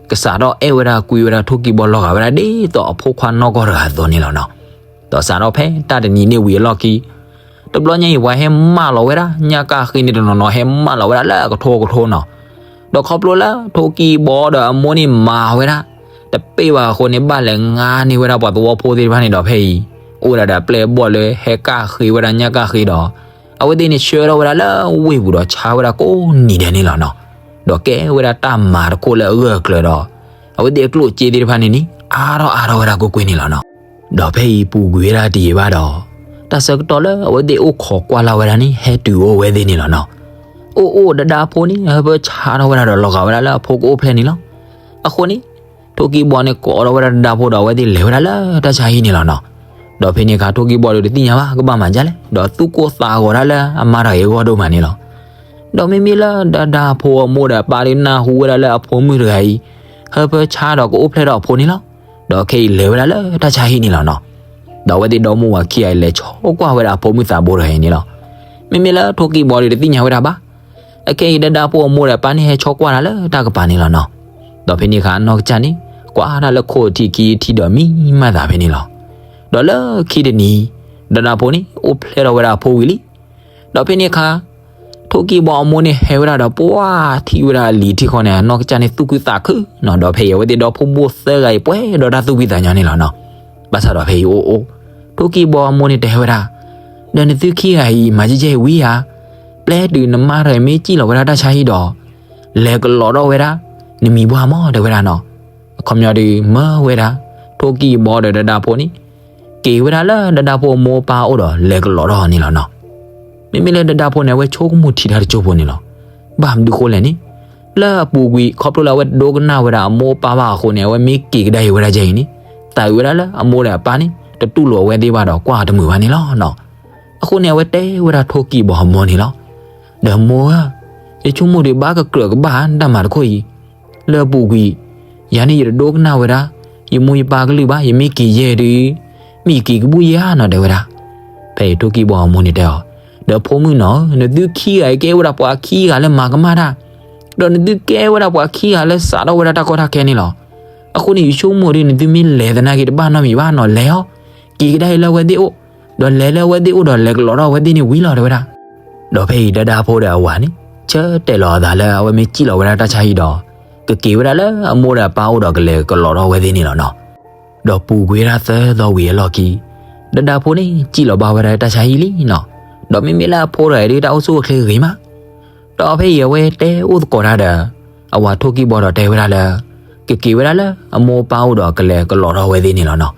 ကစးထီၣ်အဲၣ်ဝဲဒၣ်ကွံဝဲဒၣ်ထိၣ်ကံၢ်ဘီလီၤဂာ်ဝဲဒၣ်ဒ်သိးအဖိခွါနီၢ်ကီၢ်တဂၤအသိးန့ၣ်လီၤနီၤ. ဒီးစးထီၣ်ဖဲတၢ်တနံၤန့ၣ်ဝံၤအလီၢ်ခံ တဘျီညါအံၤ ပှၤဟဲမၢလီၤဝဲဒၣ် ညၣ်ကၣ်ဃ့န့ၣ်တနီၤနီၤ ဟဲမၢလီၤဝဲဒၣ်လၢအကထိကထိနီၤ. ဒီးခီဖျိလၢထိၣ်ကံၢ်ဘီဒီးအမိၢ်န့ၣ်မၤဝဲဒၣ် တပ့ၢ်ဘၣ်အဃိန့ၣ် ဘၣ်လဲၤငါန့ၢ်ဝဲဒၣ်ပှၤသဝီဖိသ့ၣ်တဖၣ်န့ၣ်ဒီး ဖဲအံၤ အိၣ်ဝဲဒၣ်ဒီးအပျဲၢ်အဘီၣ်လၢဟဲကၣ်ဃ့ဝဲဒၣ်ညၣ်ကၣ်ဃ့ဒီး အဝဲသ့ၣ်န့ၣ်ဆှၢထီၣ်ဝဲဒၣ်လၢဝ့ၢ်ပူၤဒီး ဆါဝဲဒၣ်ကိးနံၤဒဲးန့ၣ်လီၤနီၤ. ဒီးကဲဝဲဒၣ်တၢ်မၤတခိၣ်လၢအဂၢၢ်အကျၢၤဒီး အဝဲသ့ၣ်အကျိၣ်စ့သ့ၣ်တဖၣ်န့ၣ်န့ၣ် အါထီၣ်အါထီၣ်ဝဲဒၣ်ကွ့ၢ်ကွ့ၢ်န့ၣ်လီၤနီၤ. ဒီးဖဲအံၤပူၤကွံာ်ဝဲဒၣ်တယံာ်ဘၣ်ဒီး တၢ်ဆၢကတီၢ်လၢအဝဲသ့ၣ်အိၣ်ခိးကွၢ်လၢ်ဝဲဒၣ်န့ၣ် ဟဲတုၤအိၣ်ဝဲသ့ၣ်န့ၣ်လီၤနီၤ. အိၣ်အိၣ်ဒၣ်ဒၣ်ဖိန့ၣ် ဟၢဖၢဆါထီၣ်ဝဲဒၣ်ဒီးလီၤဂာ်ဝဲဒၣ်လၢအဖိကအိၣ်ဖျဲၣ်န့ၣ်လီၤ. အဃိန့ၣ် ထိၣ်ကံၢ်ဘီန့ၣ် ကိးထီၣ်ဝဲဒၣ်ဒၣ်ဒၣ်ဖိဒီး အဝဲသ့ၣ်လဲၤဝဲဒၣ်လၢတၢ်ဆါဟံၣ်န့ၣ်လီၤနီၤ. ဒီးဖဲန့ၣ်အခါ ထိၣ်ကံၢ်ဘီဒီးတသ့ၣ်ညါဘၣ် ကဘၣ်မၤဒ်လဲၣ် ဒီးသူၣ်ကိၢ်သးဂီၤဒၣ်လၢအမါတဂၤအံၤအဂီၢ်ဒိၣ်မးန့ၣ်လီၤ. ဒီးမ့မ့ၢ်လၢဒၣ်ဒၣ်ဖိအမိၢ်ဒီးအပၢ်ဒီး နၢ်ဟူဝဲဒၣ်လၢအဖိမုၣ်တဂၤအံၤ ဟၢဖၢဆါဒီးကအိၣ်ဖျဲၣ်ဒီးအဖိန့ၣ်လီၤ. ဒီးခဲအံၤလဲၤဝဲဒၣ်လၢတၢ်ဆါဟံၣ်န့ၣ်လီၤနီၤ. ဒီးအဝဲသ့ၣ်ဒီမါဝၤခံဂၤအံၤ လဲၤဆီကွၢ်ဝဲဒၣ်အဖိမုၣ်သးဘိတဂၤအံၤန့ၣ်လီၤ. မ့မ့ၢ်လၢထိၣ်ကံၢ်ဘီဒီးတသ့ၣ်ညါဝဲဒၣ်ဘၣ်. အခဲအံၤဒၣ်ဒၣ်ဖိအမိၢ်ဒီးအပၢ်န့ၣ် ဟဲဆီကွၢ်တၢ်လၢတၢ်ကပၤန့ၣ်လီၤနီၤ. ဒီးဖဲန့ၣ်အခါ အနီၢ်ကစၢ်န့ၣ် ကွၢ်တၢ်လၢခိၣ်ထံးခံထံးဒီးမံမၤသးဖဲန့ၣ်လီၤ. ဒီးလၢခံတနံၤ ဒၣ်ဒၣ်ဖိန့ၣ် အိၣ်ဖျဲၣ်ထီၣ်ဝဲဒၣ်အဖိဝံၤလံ. ဒီးဖဲန့ၣ်အခါ ထိၣ်ကံၢ်ဘီအမိၢ်န့ၣ်ဟဲဝဲဒၣ်ဒီး ပှၤထံၣ်ဝဲဒၣ်အလံၤထံဃီန့ၣ် အနီၢ်ကစၢ်န့ၣ်သူၣ်ခုသးခုနီၤ. ဒီးဖဲအံၤအဝဲသ့ၣ်ဒီဖိမိၢ်သၢဂၤအံၤ ပှဲၤဒီးတၢ်သူၣ်ဖှံသးညီန့ၣ်လီၤနီၤ. ဘၣ်ဆၣ်ဒီးဖဲအံၤအိၣ်အိၣ် ထိၣ်ကံၢ်ဘီအမိၢ်န့ၣ်တဲဝဲဒၣ်, ဒီးနသုခံဂၤအံၤ မၤကဲကဲအံၤဝံဧါ, ပျဲတုၤနမါတဂၤမ့ၢ်စံၣ်လီၤဝဲဒၣ်တၢ်ဆါဟံၣ်ဒီး လဲၤကလီးထီၣ်ဝဲဒၣ် နမံၤပှၢ်မး တဲဝဲဒၣ်နီၤ. အခီပညီဒီး မၢဝဲဒၣ် ထိၣ်ကံၢ်ဘီဒီးဒၣ်ဒၣ်ဖိန့ၣ် က့ၤဝဲဒၣ်လၢဒၣ်ဒၣ်ဖိအမိၢ်အပၢ်အိၣ်ဒီး လဲၤကလီးထီၣ်န့ၣ်လီၤနီၤ. မ့မ့ၢ်လၢဒၣ်ဒၣ်ဖိန့ၣ် အဝဲဆိကမိၣ်ထံတၢ်တစိၢ်ဖိန့ၣ်လီၤ. ဘၣ်မနုၤဃိလဲၣ်န့ၣ်, လၢအပူၤကွံာ် ခီဖျိလၢအဝဲတဒိကနၣ်ဝဲဒၣ်အမိၢ်အပၢ်ဘၣ်အဃိန့ၣ် အဝဲမ့ၢ်က့ၤကဒါအံၤဝဲဒၣ်ကဲအံၤန့ၣ် သးအုးဝဲဒၣ်လၢအမိၢ်ဒီးအပၢ်န့ၣ် တတူၢ်လိာ်အဝဲသ့ၣ်ဘၣ်ဒီး ကွၢ်တမုာ်ဘၣ်န့ၣ်လီၤနီၤ. အဃိန့ၣ် အဝဲတဲဝဲဒၣ်ထိၣ်ကံၢ်ဘီအမိၢ်န့ၣ်လီၤ. ဒီးမိၢ်ဧၢ, ယဆိကမိၣ်ဒီး ဘၣ်ကကြၢးကဘၣ်တၢ်မၤတခိၣ်အံၤ, လၢအပူၤကွံာ် ယၤန့ၣ်ယတဒိကနၣ်ဝဲဒၣ် ယမိၢ်ယပၢ်ကလုၢ်ဘၣ်, ယမ့ၢ်က့ၤယဲၢ်ဒီး မ့ၢ်ယက့ၤကဘူၣ်ယဲၢ်ဧါနီၤ တဲဝဲဒၣ်. ဖဲအံၤထိၣ်ကံၢ်ဘီအမိၢ်န့ၣ်တဲအီၤ, ဒီးဖိမုၣ်နီၤဧၢ, နသုခံဂၤအံၤကဲဝဲဒၣ်ပှၤခံဂၤလၢမၤကမၣ်တၢ်, ဒီးနသုကဲဝဲဒၣ်ပှၤခံဂၤလၢစးထီၣ်ဝဲဒၣ်တၢ်ကီတၢ်ခဲန့ၣ်လီၤ. အဃိန့ၣ် ယဆိကမိၣ်ဒီး နသုမ့ၢ်လဲၤသနာ်က့ တဘၣ်နီတမံၤဘၣ်နီၤ, လဲၤအီၤ, က့ၤကဒါအံၤလၢအဝဲသ့ၣ်အိၣ်, ဒီးလဲၤလၢအဝဲသ့ၣ်အိၣ်ဒီး လဲၤကလီးထီၣ်အဝဲသ့ၣ်န့ၣ်ဝံၤလီၤ တဲဝဲဒၣ်. ဒီးဖဲအံၤဒၣ်ဒၣ်ဖိဒီးအဝၤန့ၣ် ဆၢတဲာ်လီၤအသးလၢအဝဲမ့ၢ်စံၣ်လီၤဝဲဒၣ်တၢ်ဆါဟံၣ်ဒီး ကက့ၤဝဲဒၣ်လၢအမိၢ်ဒီးအပၢ်အိၣ်ဒီး ကလဲၤကလီးထီၣ်အဝဲသ့ၣ်န့ၣ်လီၤနီၤ. ဒီးပူၤကွံာ်ဝဲဒၣ်သၢသီဝံၤအလီၢ်ခံ ဒၣ်ဒၣ်ဖိန့ၣ် စံၣ်လီၤဘၣ်ဝဲဒၣ်တၢ်ဆါဟံၣ်လံနီၤ. ဒီးမ့မ့ၢ်လၢအဖိတဂၤအံၤဒုး တၢ်အိၣ်ဆူၣ်အိၣ်ချ့ဂ့ၤမး, ဒီးဖဲအံၤအဝဲတဲအိၣ်သကိးတၢ်ဒီး အဝၤထိၣ်ကံၢ်ဘီဒီးတဲဝဲဒၣ်လၢ ကက့ၤဝဲဒၣ်လၢအမိၢ်အပၢ်အိၣ်ဒီး ကလဲၤကလီးထီၣ်ဝဲသ့ၣ်န့ၣ်လီၤနီၤ.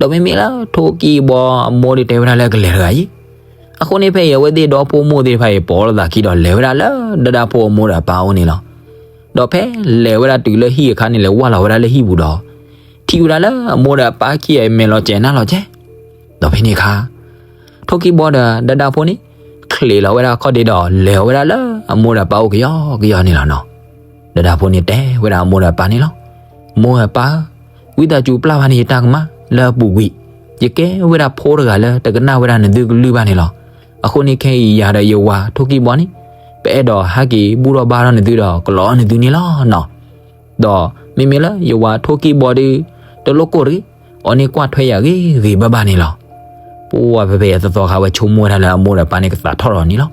ဒီးမ့မ့ၢ်လၢထိၣ်ကံၢ်ဘီအမိၢ်ဒီးတဲဝဲဒၣ်လၢကလဲၤတဂၤအံၤ, အဃိန့ၣ် ဖဲအံၤအဝဲသ့ၣ်ဒီဖိမိၢ်သ့ၣ်တဖၣ်အံၤ ပိာ်လိာ်သးခံဒီး လဲၤဝဲဒၣ်လၢဒၣ်ဒၣ်ဖိအမိၢ်ဒီးအပၢ်အိၣ်န့ၣ်လီၤ. ဒီးဖဲလဲၤဝဲဒၣ်တုၤလၢဟံၣ်အခါန့ၣ် လဲၤဝၢ်လီၤဝဲဒၣ်လၢဟံၣ်ပူၤဒီး ထံၣ်ဝဲဒၣ်လၢအမိၢ်ဒီးအပၢ်ခံဂၤအံၤ မဲာ်လီၤစဲၤနါလီၤစဲၤ. ဒီးဖဲန့ၣ်အခါ ထိၣ်ကံၢ်ဘီဒီးဒၣ်ဒၣ်ဖိန့ၣ် ချံးလီၤဝဲဒၣ်ခီၣ်ဒ့ဒီး လဲၤဝဲဒၣ်လၢအမိၢ်ဒီးအပၢ်အိၣ်ကယီကယီန့ၣ်လီၤနီၤ. ဒၣ်ဒၣ်ဖိန့ၣ်တဲဝဲဒၣ်အမိၢ်ဒီးအပၢ်န့ၣ်လီၤ. မိၢ်ဧၢပၢ်ဧၢ, ဝံသးစူၤပျၢ်ဘၣ်န့ၢ်ယတၢ်ကမၣ်လၢအပူၤကွံာ်, ယကဲဝဲဒၣ်ဖိတဂၤလၢတကနၣ်ဝဲဒၣ်နသုကလုၢ်ဘၣ်န့ၣ်လီၤ. အဃိန့ၣ်ခဲအံၤယၤဒီးယဝၤထိၣ်ကံၢ်ဘီန့ၣ် ပအဲၣ်ဒိးဟဲက့ၤဘူၣ်ထီၣ်ဘါထီၣ်နသုဒီး ကလီးနသုန့ၣ်လီၤနီၤ. ဒီးမ့မ့ၢ်လၢယဝၤထိၣ်ကံၢ်ဘီဒီး တလိၣ်ကိၢ်တဂ့ၤ, အီၤန့ၣ်ကွၢ်ထွဲယၤဂ့ၤဂ့ၤဘၣ်ဘၣ်န့ၣ်လီၤ. ပဝဲဖဲဖဲအသီသီခါ ဝဲဆိကမိၣ်ဝဲဒၣ်လၢအမိၢ်ဒီးအပၢ်န့ၣ်ကသးထီၣ်ဒီးန့ၣ်လီၤ.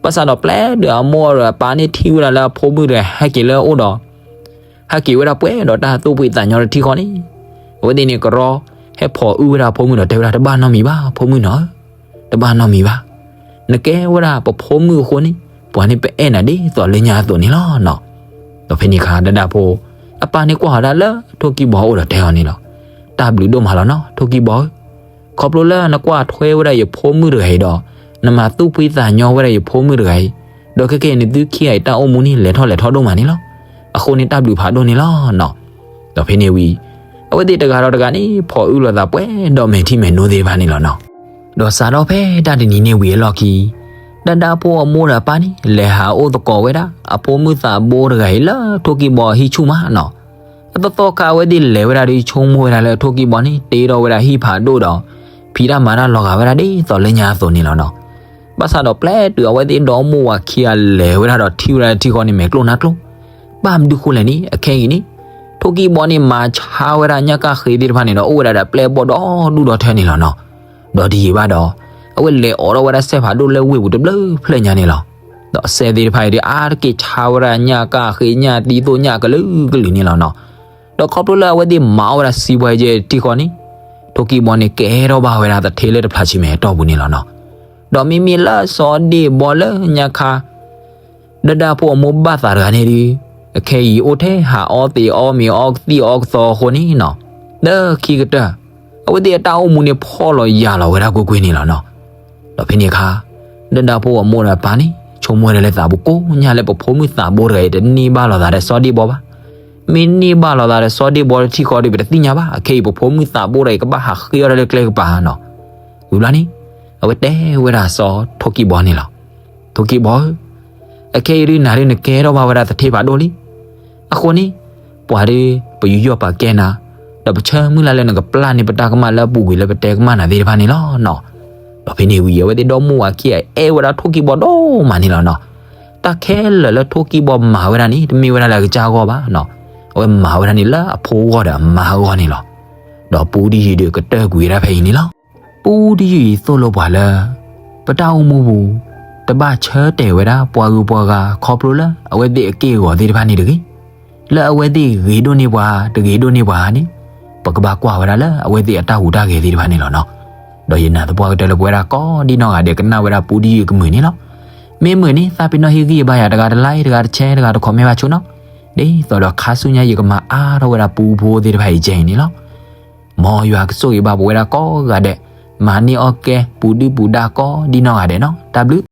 ဘၣ်ဆၣ်ဒီးပျဲဒုးအမိၢ်ဒီးအပၢ်န့ၣ်ထံၣ်ဝဲဒၣ်လၢအဖိမုၣ်တဂၤဟဲက့ၤလၢအအိၣ်ဒီး ဟဲက့ၤဝဲဒၣ်ပှဲၤဒီးတၢ်သူၣ်ဖှံသးညီတထံၣ်ဃီန့ၣ်, အဝဲသ့ၣ်န့ၣ်ကရီ ဟဲဖိးအုၣ်ဝဲဒၣ်အဖိမုၣ်ဒီးတဲဝဲဒၣ် တဘၣ်နီတမံၤဘၣ် ဖိမုၣ်နီၤဧၢ, တဘၣ်နီတမံၤဘၣ်. နကဲဝဲဒၣ်ပဖိမုၣ်အဃိန့ၣ် ပှၤန့ၣ်ပအဲၣ်နၤဒ်သိးလၢညါအသိးန့ၣ်လီၤနီၤ. ဒီးဖဲန့ၣ်အခါ ဒၣ်ဒၣ်ဖိ အပၢ်န့ၣ်ကွၢ်ဃီၤဒၣ်လၢထိၣ်ကံၢ်ဘီအအိၣ်ဒီးတဲအီၤန့ၣ်လီၤ. တၢ်ဘျုးဒိၣ်မးလီၤနီၤ ထိၣ်ကံၢ်ဘီဧၢ, ခီဖျိလၢနကွၢ်ထွဲဝဲဒၣ်ယဖိမုၣ်တဂၤအံၤဒီး နမၤသူၣ်ဖှံသးညီဝဲဒၣ်ယဖိမုၣ်တဂၤအံၤ, ဒီးခဲကနံၣ်အံၤ နသုခံဂၤအံၤတၢ်အိၣ်မူန့ၣ် လဲၤထီၣ်လဲၤထီဒိၣ်မးန့ၣ်လီၤ. အဃိန့ၣ်တၢ်ဘျုးဖးဒိၣ်န့ၣ်လီၤနီၤ. ဒီးဖဲန့ၣ်ဝံၤ အဝဲသ့ၣ်တဂၤဒီးတဂၤန့ၣ် ဖိးအုၣ်လိာ်သးပှဲၤဒီးမဲာ်ထံမဲာ်နိသ့ၣ်တဖၣ်န့ၣ်လီၤနီၤ. ဒီးစးထီၣ်ဖဲတၢ်တနံၤန့ၣ်ဝံၤအလီၢ်ခံ ဒၣ်ဒၣ်ဖိအမိၢ်ဒီးအပၢ်န့ၣ် လဲၤဟးအိၣ်သကိးဝဲဒၣ် အဖိမုၣ်သးဘိတဂၤအံၤလၢထိၣ်ကံၢ်ဘီအဟံၣ်ဆူၣ်မးနီၤ. အသီသီခါအဝဲသ့ၣ်လဲၤဝဲဒၣ်ဒီး ဆိကမိၣ်ဝဲဒၣ်လၢထိၣ်ကံၢ်ဘီန့ၣ် တ့ထီၣ်ဝဲဒၣ်ဟံၣ်ဖးဒိၣ်ဒီး ဖံးတၢ်မၤတၢ်လီၤဂာ်ဝဲဒၣ်ဒ်သိးလၢညါအသိးန့ၣ်လီၤနီၤ. ဘၣ်ဆၣ်ဒီးပျဲတုၤအဝဲသ့ၣ်ဒီမိၢ်ဝၤခံဂၤလဲၤဝဲဒၣ်ဒီးထံၣ်ဝဲဒၣ်ထံဃီန့ၣ် မဲာ်ကျိၣ်နါကျိၣ်, ဘၣ်မနုၤဃိလဲၣ်န့ၣ် အခဲအံၤန့ၣ် ထိၣ်ကံၢ်ဘီန့ၣ် မၤဆါဝဲဒၣ်ညၣ်ကၣ်ဃ့သ့ၣ်တဖၣ်န့ၣ်ဒီး အိၣ်ဝဲဒၣ်ဒီးပျဲၢ်ဘီၣ်ဒီဒူၣ်ဒီထၢန့ၣ်လီၤနီၤ. ဒီးဒ်အံၤဘၣ်ဒီး အဝဲလဲၤအိးထီၣ်ဝဲဒၣ်စဲးဖးဒိၣ်လၢဝ့ၢ်ပူၤတဘျုးဖျၢၣ်ညါန့ၣ်လီၤ. ဒီးစဲးသ့ၣ်တဖၣ်အံၤဒီး အါတက့ၢ်ဆါဝဲဒၣ်ညၣ်ကၣ်ဃ့ညၣ်သံသိၣ်ညၣ်ကလုာ်ကလုာ်န့ၣ်လီၤနီၤ. ဒီးခီဖျိလၢအဝဲသ့ၣ်မၤအီၣ်ဝဲဒၣ်စံးပှၤယဲတထံၣ်ဃီန့ၣ်, ထိၣ်ကံၢ်ဘီန့ၣ်ကဲထီၣ်ဘၣ်ဝဲဒၣ်သထ့လၢတဖျါဆံမဲာ်အတီၢ်ပူၤန့ၣ်လီၤနီၤ. ဒီးမ့မ့ၢ်လၢစီၤဒ့ၣ်ဘီလၢညါခါ ဒၢဒၢဖိအမိၢ်ဘၣ်သးတဂၤန့ၣ်ဒီး, အခဲအံၤအိၣ်ထဲဟးအီသံးအီမ့ၤအီကသံၣ်အီကသီအဃိန့ၣ်နီၤ, လၢခံကတၢၢ် အဝဲသ့ၣ်အတၢ်အိၣ်မူန့ၣ်ဖှီၣ်လီၤယာ်လီၤဝဲဒၣ်ကွ့ၢ်ကွ့ၢ်န့ၣ်လီၤနီၤ. ဒီးဖဲန့ၣ်အခါ ဒၢဒၢဖိအမိၢ်ဒီးအပၢ်န့ၣ် ဆိကမိၣ်ဝဲဒၣ်လၢသးပူၤကိးညါလၢပဖိမုၣ်သးဘိတဂၤအံၤတန့ၢ်ဘၣ်လိာ်သးဒီးစီၤဒ့ၣ်ဘီဘၣ်. မ့ၢ်န့ၢ်ဘၣ်လိာ်သးဒီးစီၤဒ့ၣ်ဘီတထံၣ်ဃီဒီး ပတသ့ၣ်ညါဘၣ်. အခဲအံၤပဖိမုၣ်သးဘိတဂၤအံၤကဘၣ်ဟးဃ့အီၣ်တၢ်လၢကျဲကပၤနီၤ. ဝံၤဘျီန့ၣ် အဝဲတဲဝဲဒၣ်စီၤထိၣ်ကံၢ်ဘီန့ၣ်လီၤ. ထိၣ်ကံၢ်ဘီဧၢ, အခဲအံၤဒုးနၤဒုးနကဲထီၣ်ဘၣ်ဝဲဒၣ်သထ့ဖးဒိၣ်လံ. အဃိန့ၣ် ပှၤဒုး ပယူးယီၣ်ပာ်ကဲနၤ, ဒီးပဆၢမုၢ်လၢ်လၢနကပျၢ်န့ၢ်ပတၢ်ကမၣ်လၢအပူၤကွံာ်လၢပတဲကမၣ်နၤသ့ၣ်တဖၣ်န့ၣ်လီၤနီၤ. ဒီးဖဲန့ၣ်ဝံၤ အဝဲသ့ၣ်ဒီမါဝၤခံဂၤအဲၣ်ဝဲဒၣ်ထိၣ်ကံၢ်ဘီဒိၣ်မးန့ၣ်လီၤနီၤ. တၢ်ခဲလၢာ်လၢထိၣ်ကံၢ်ဘီမၤဝဲဒၣ်န့ၣ် တမ့ၢ်ဝဲဒၣ်လၢအကစၢ်အဂီၢ်ဘၣ်နီၤ. အဝဲမၤဝဲဒၣ်န့ၣ်လၢအဖိအဂီၢ်ဒီးအမါအဂီၢ်န့ၣ်လီၤ. ဒီးပူတယုၢ်အံၤဒုးကတၢၢ်ကွံာ်ဝဲဒၣ်ဖဲအံၤန့ၣ်လီၤ. ပူတယုၢ်အံၤသိၣ်လိပှၤလၢ ပတၢ်အိၣ်မူပူၤ တဘၣ်ဆၢတဲာ်ဝဲဒၣ်ပှၤဂုၤပှၤဂၤခီဖျိလၢအဝဲသ့ၣ်အက့ၢ်အဂီၤသ့ၣ်တဖၣ်န့ၣ်တဂ့ၤ. လၢအဝဲသ့ၣ်ဂ့ၤဒိၣ်န့ၢ်ပှၤ တဂ့ၤဒိၣ်န့ၢ်ပှၤန့ၣ် ပကဘၣ်ကွၢ်ဝဲဒၣ်လၢအဝဲသ့ၣ်အတၢ်ဟူးတၢ်ဂဲၤသ့ၣ်တဖၣ်န့ၣ်လီၤနီၤ. ဒီးယနာ်သပှၢ်ကတၢၢ်လၢပဝဲဒၣ်ကိးဒံနီၢ်ဂၤဒဲးကနၣ်ဝဲဒၣ်ပူတယုၢ်အံၤကမုာ်န့ၣ်လီၤ. မ့ၢ်မုာ်န့ၣ် သးပ့ၤနီၣ်ဟ့ၣ်ဂံၢ်ဘါယၤတဂၤတlike တဂၤတshare တဂၤတcommentဘၣ်ဆိနီၤ. ဒ်သိးဒီးခါဆူညါယကမၤအါထီၣ်ဝဲဒၣ်ပူဖိသ့ၣ်တဖၣ်အံၤကဲအံၤန့ၣ်လီၤ. မ်ယွၤကဆိၣ်ဂ့ၤဘၣ်ပဝဲဒၣ်ကိးဂၤဒဲး, မၤန့ၢ်အီၣ်ကဲပူၤဒုၣ်ပူၤဒါကိးဒံနီၢ်ဂၤဒဲးနီၤ. တၢ်ဘျုး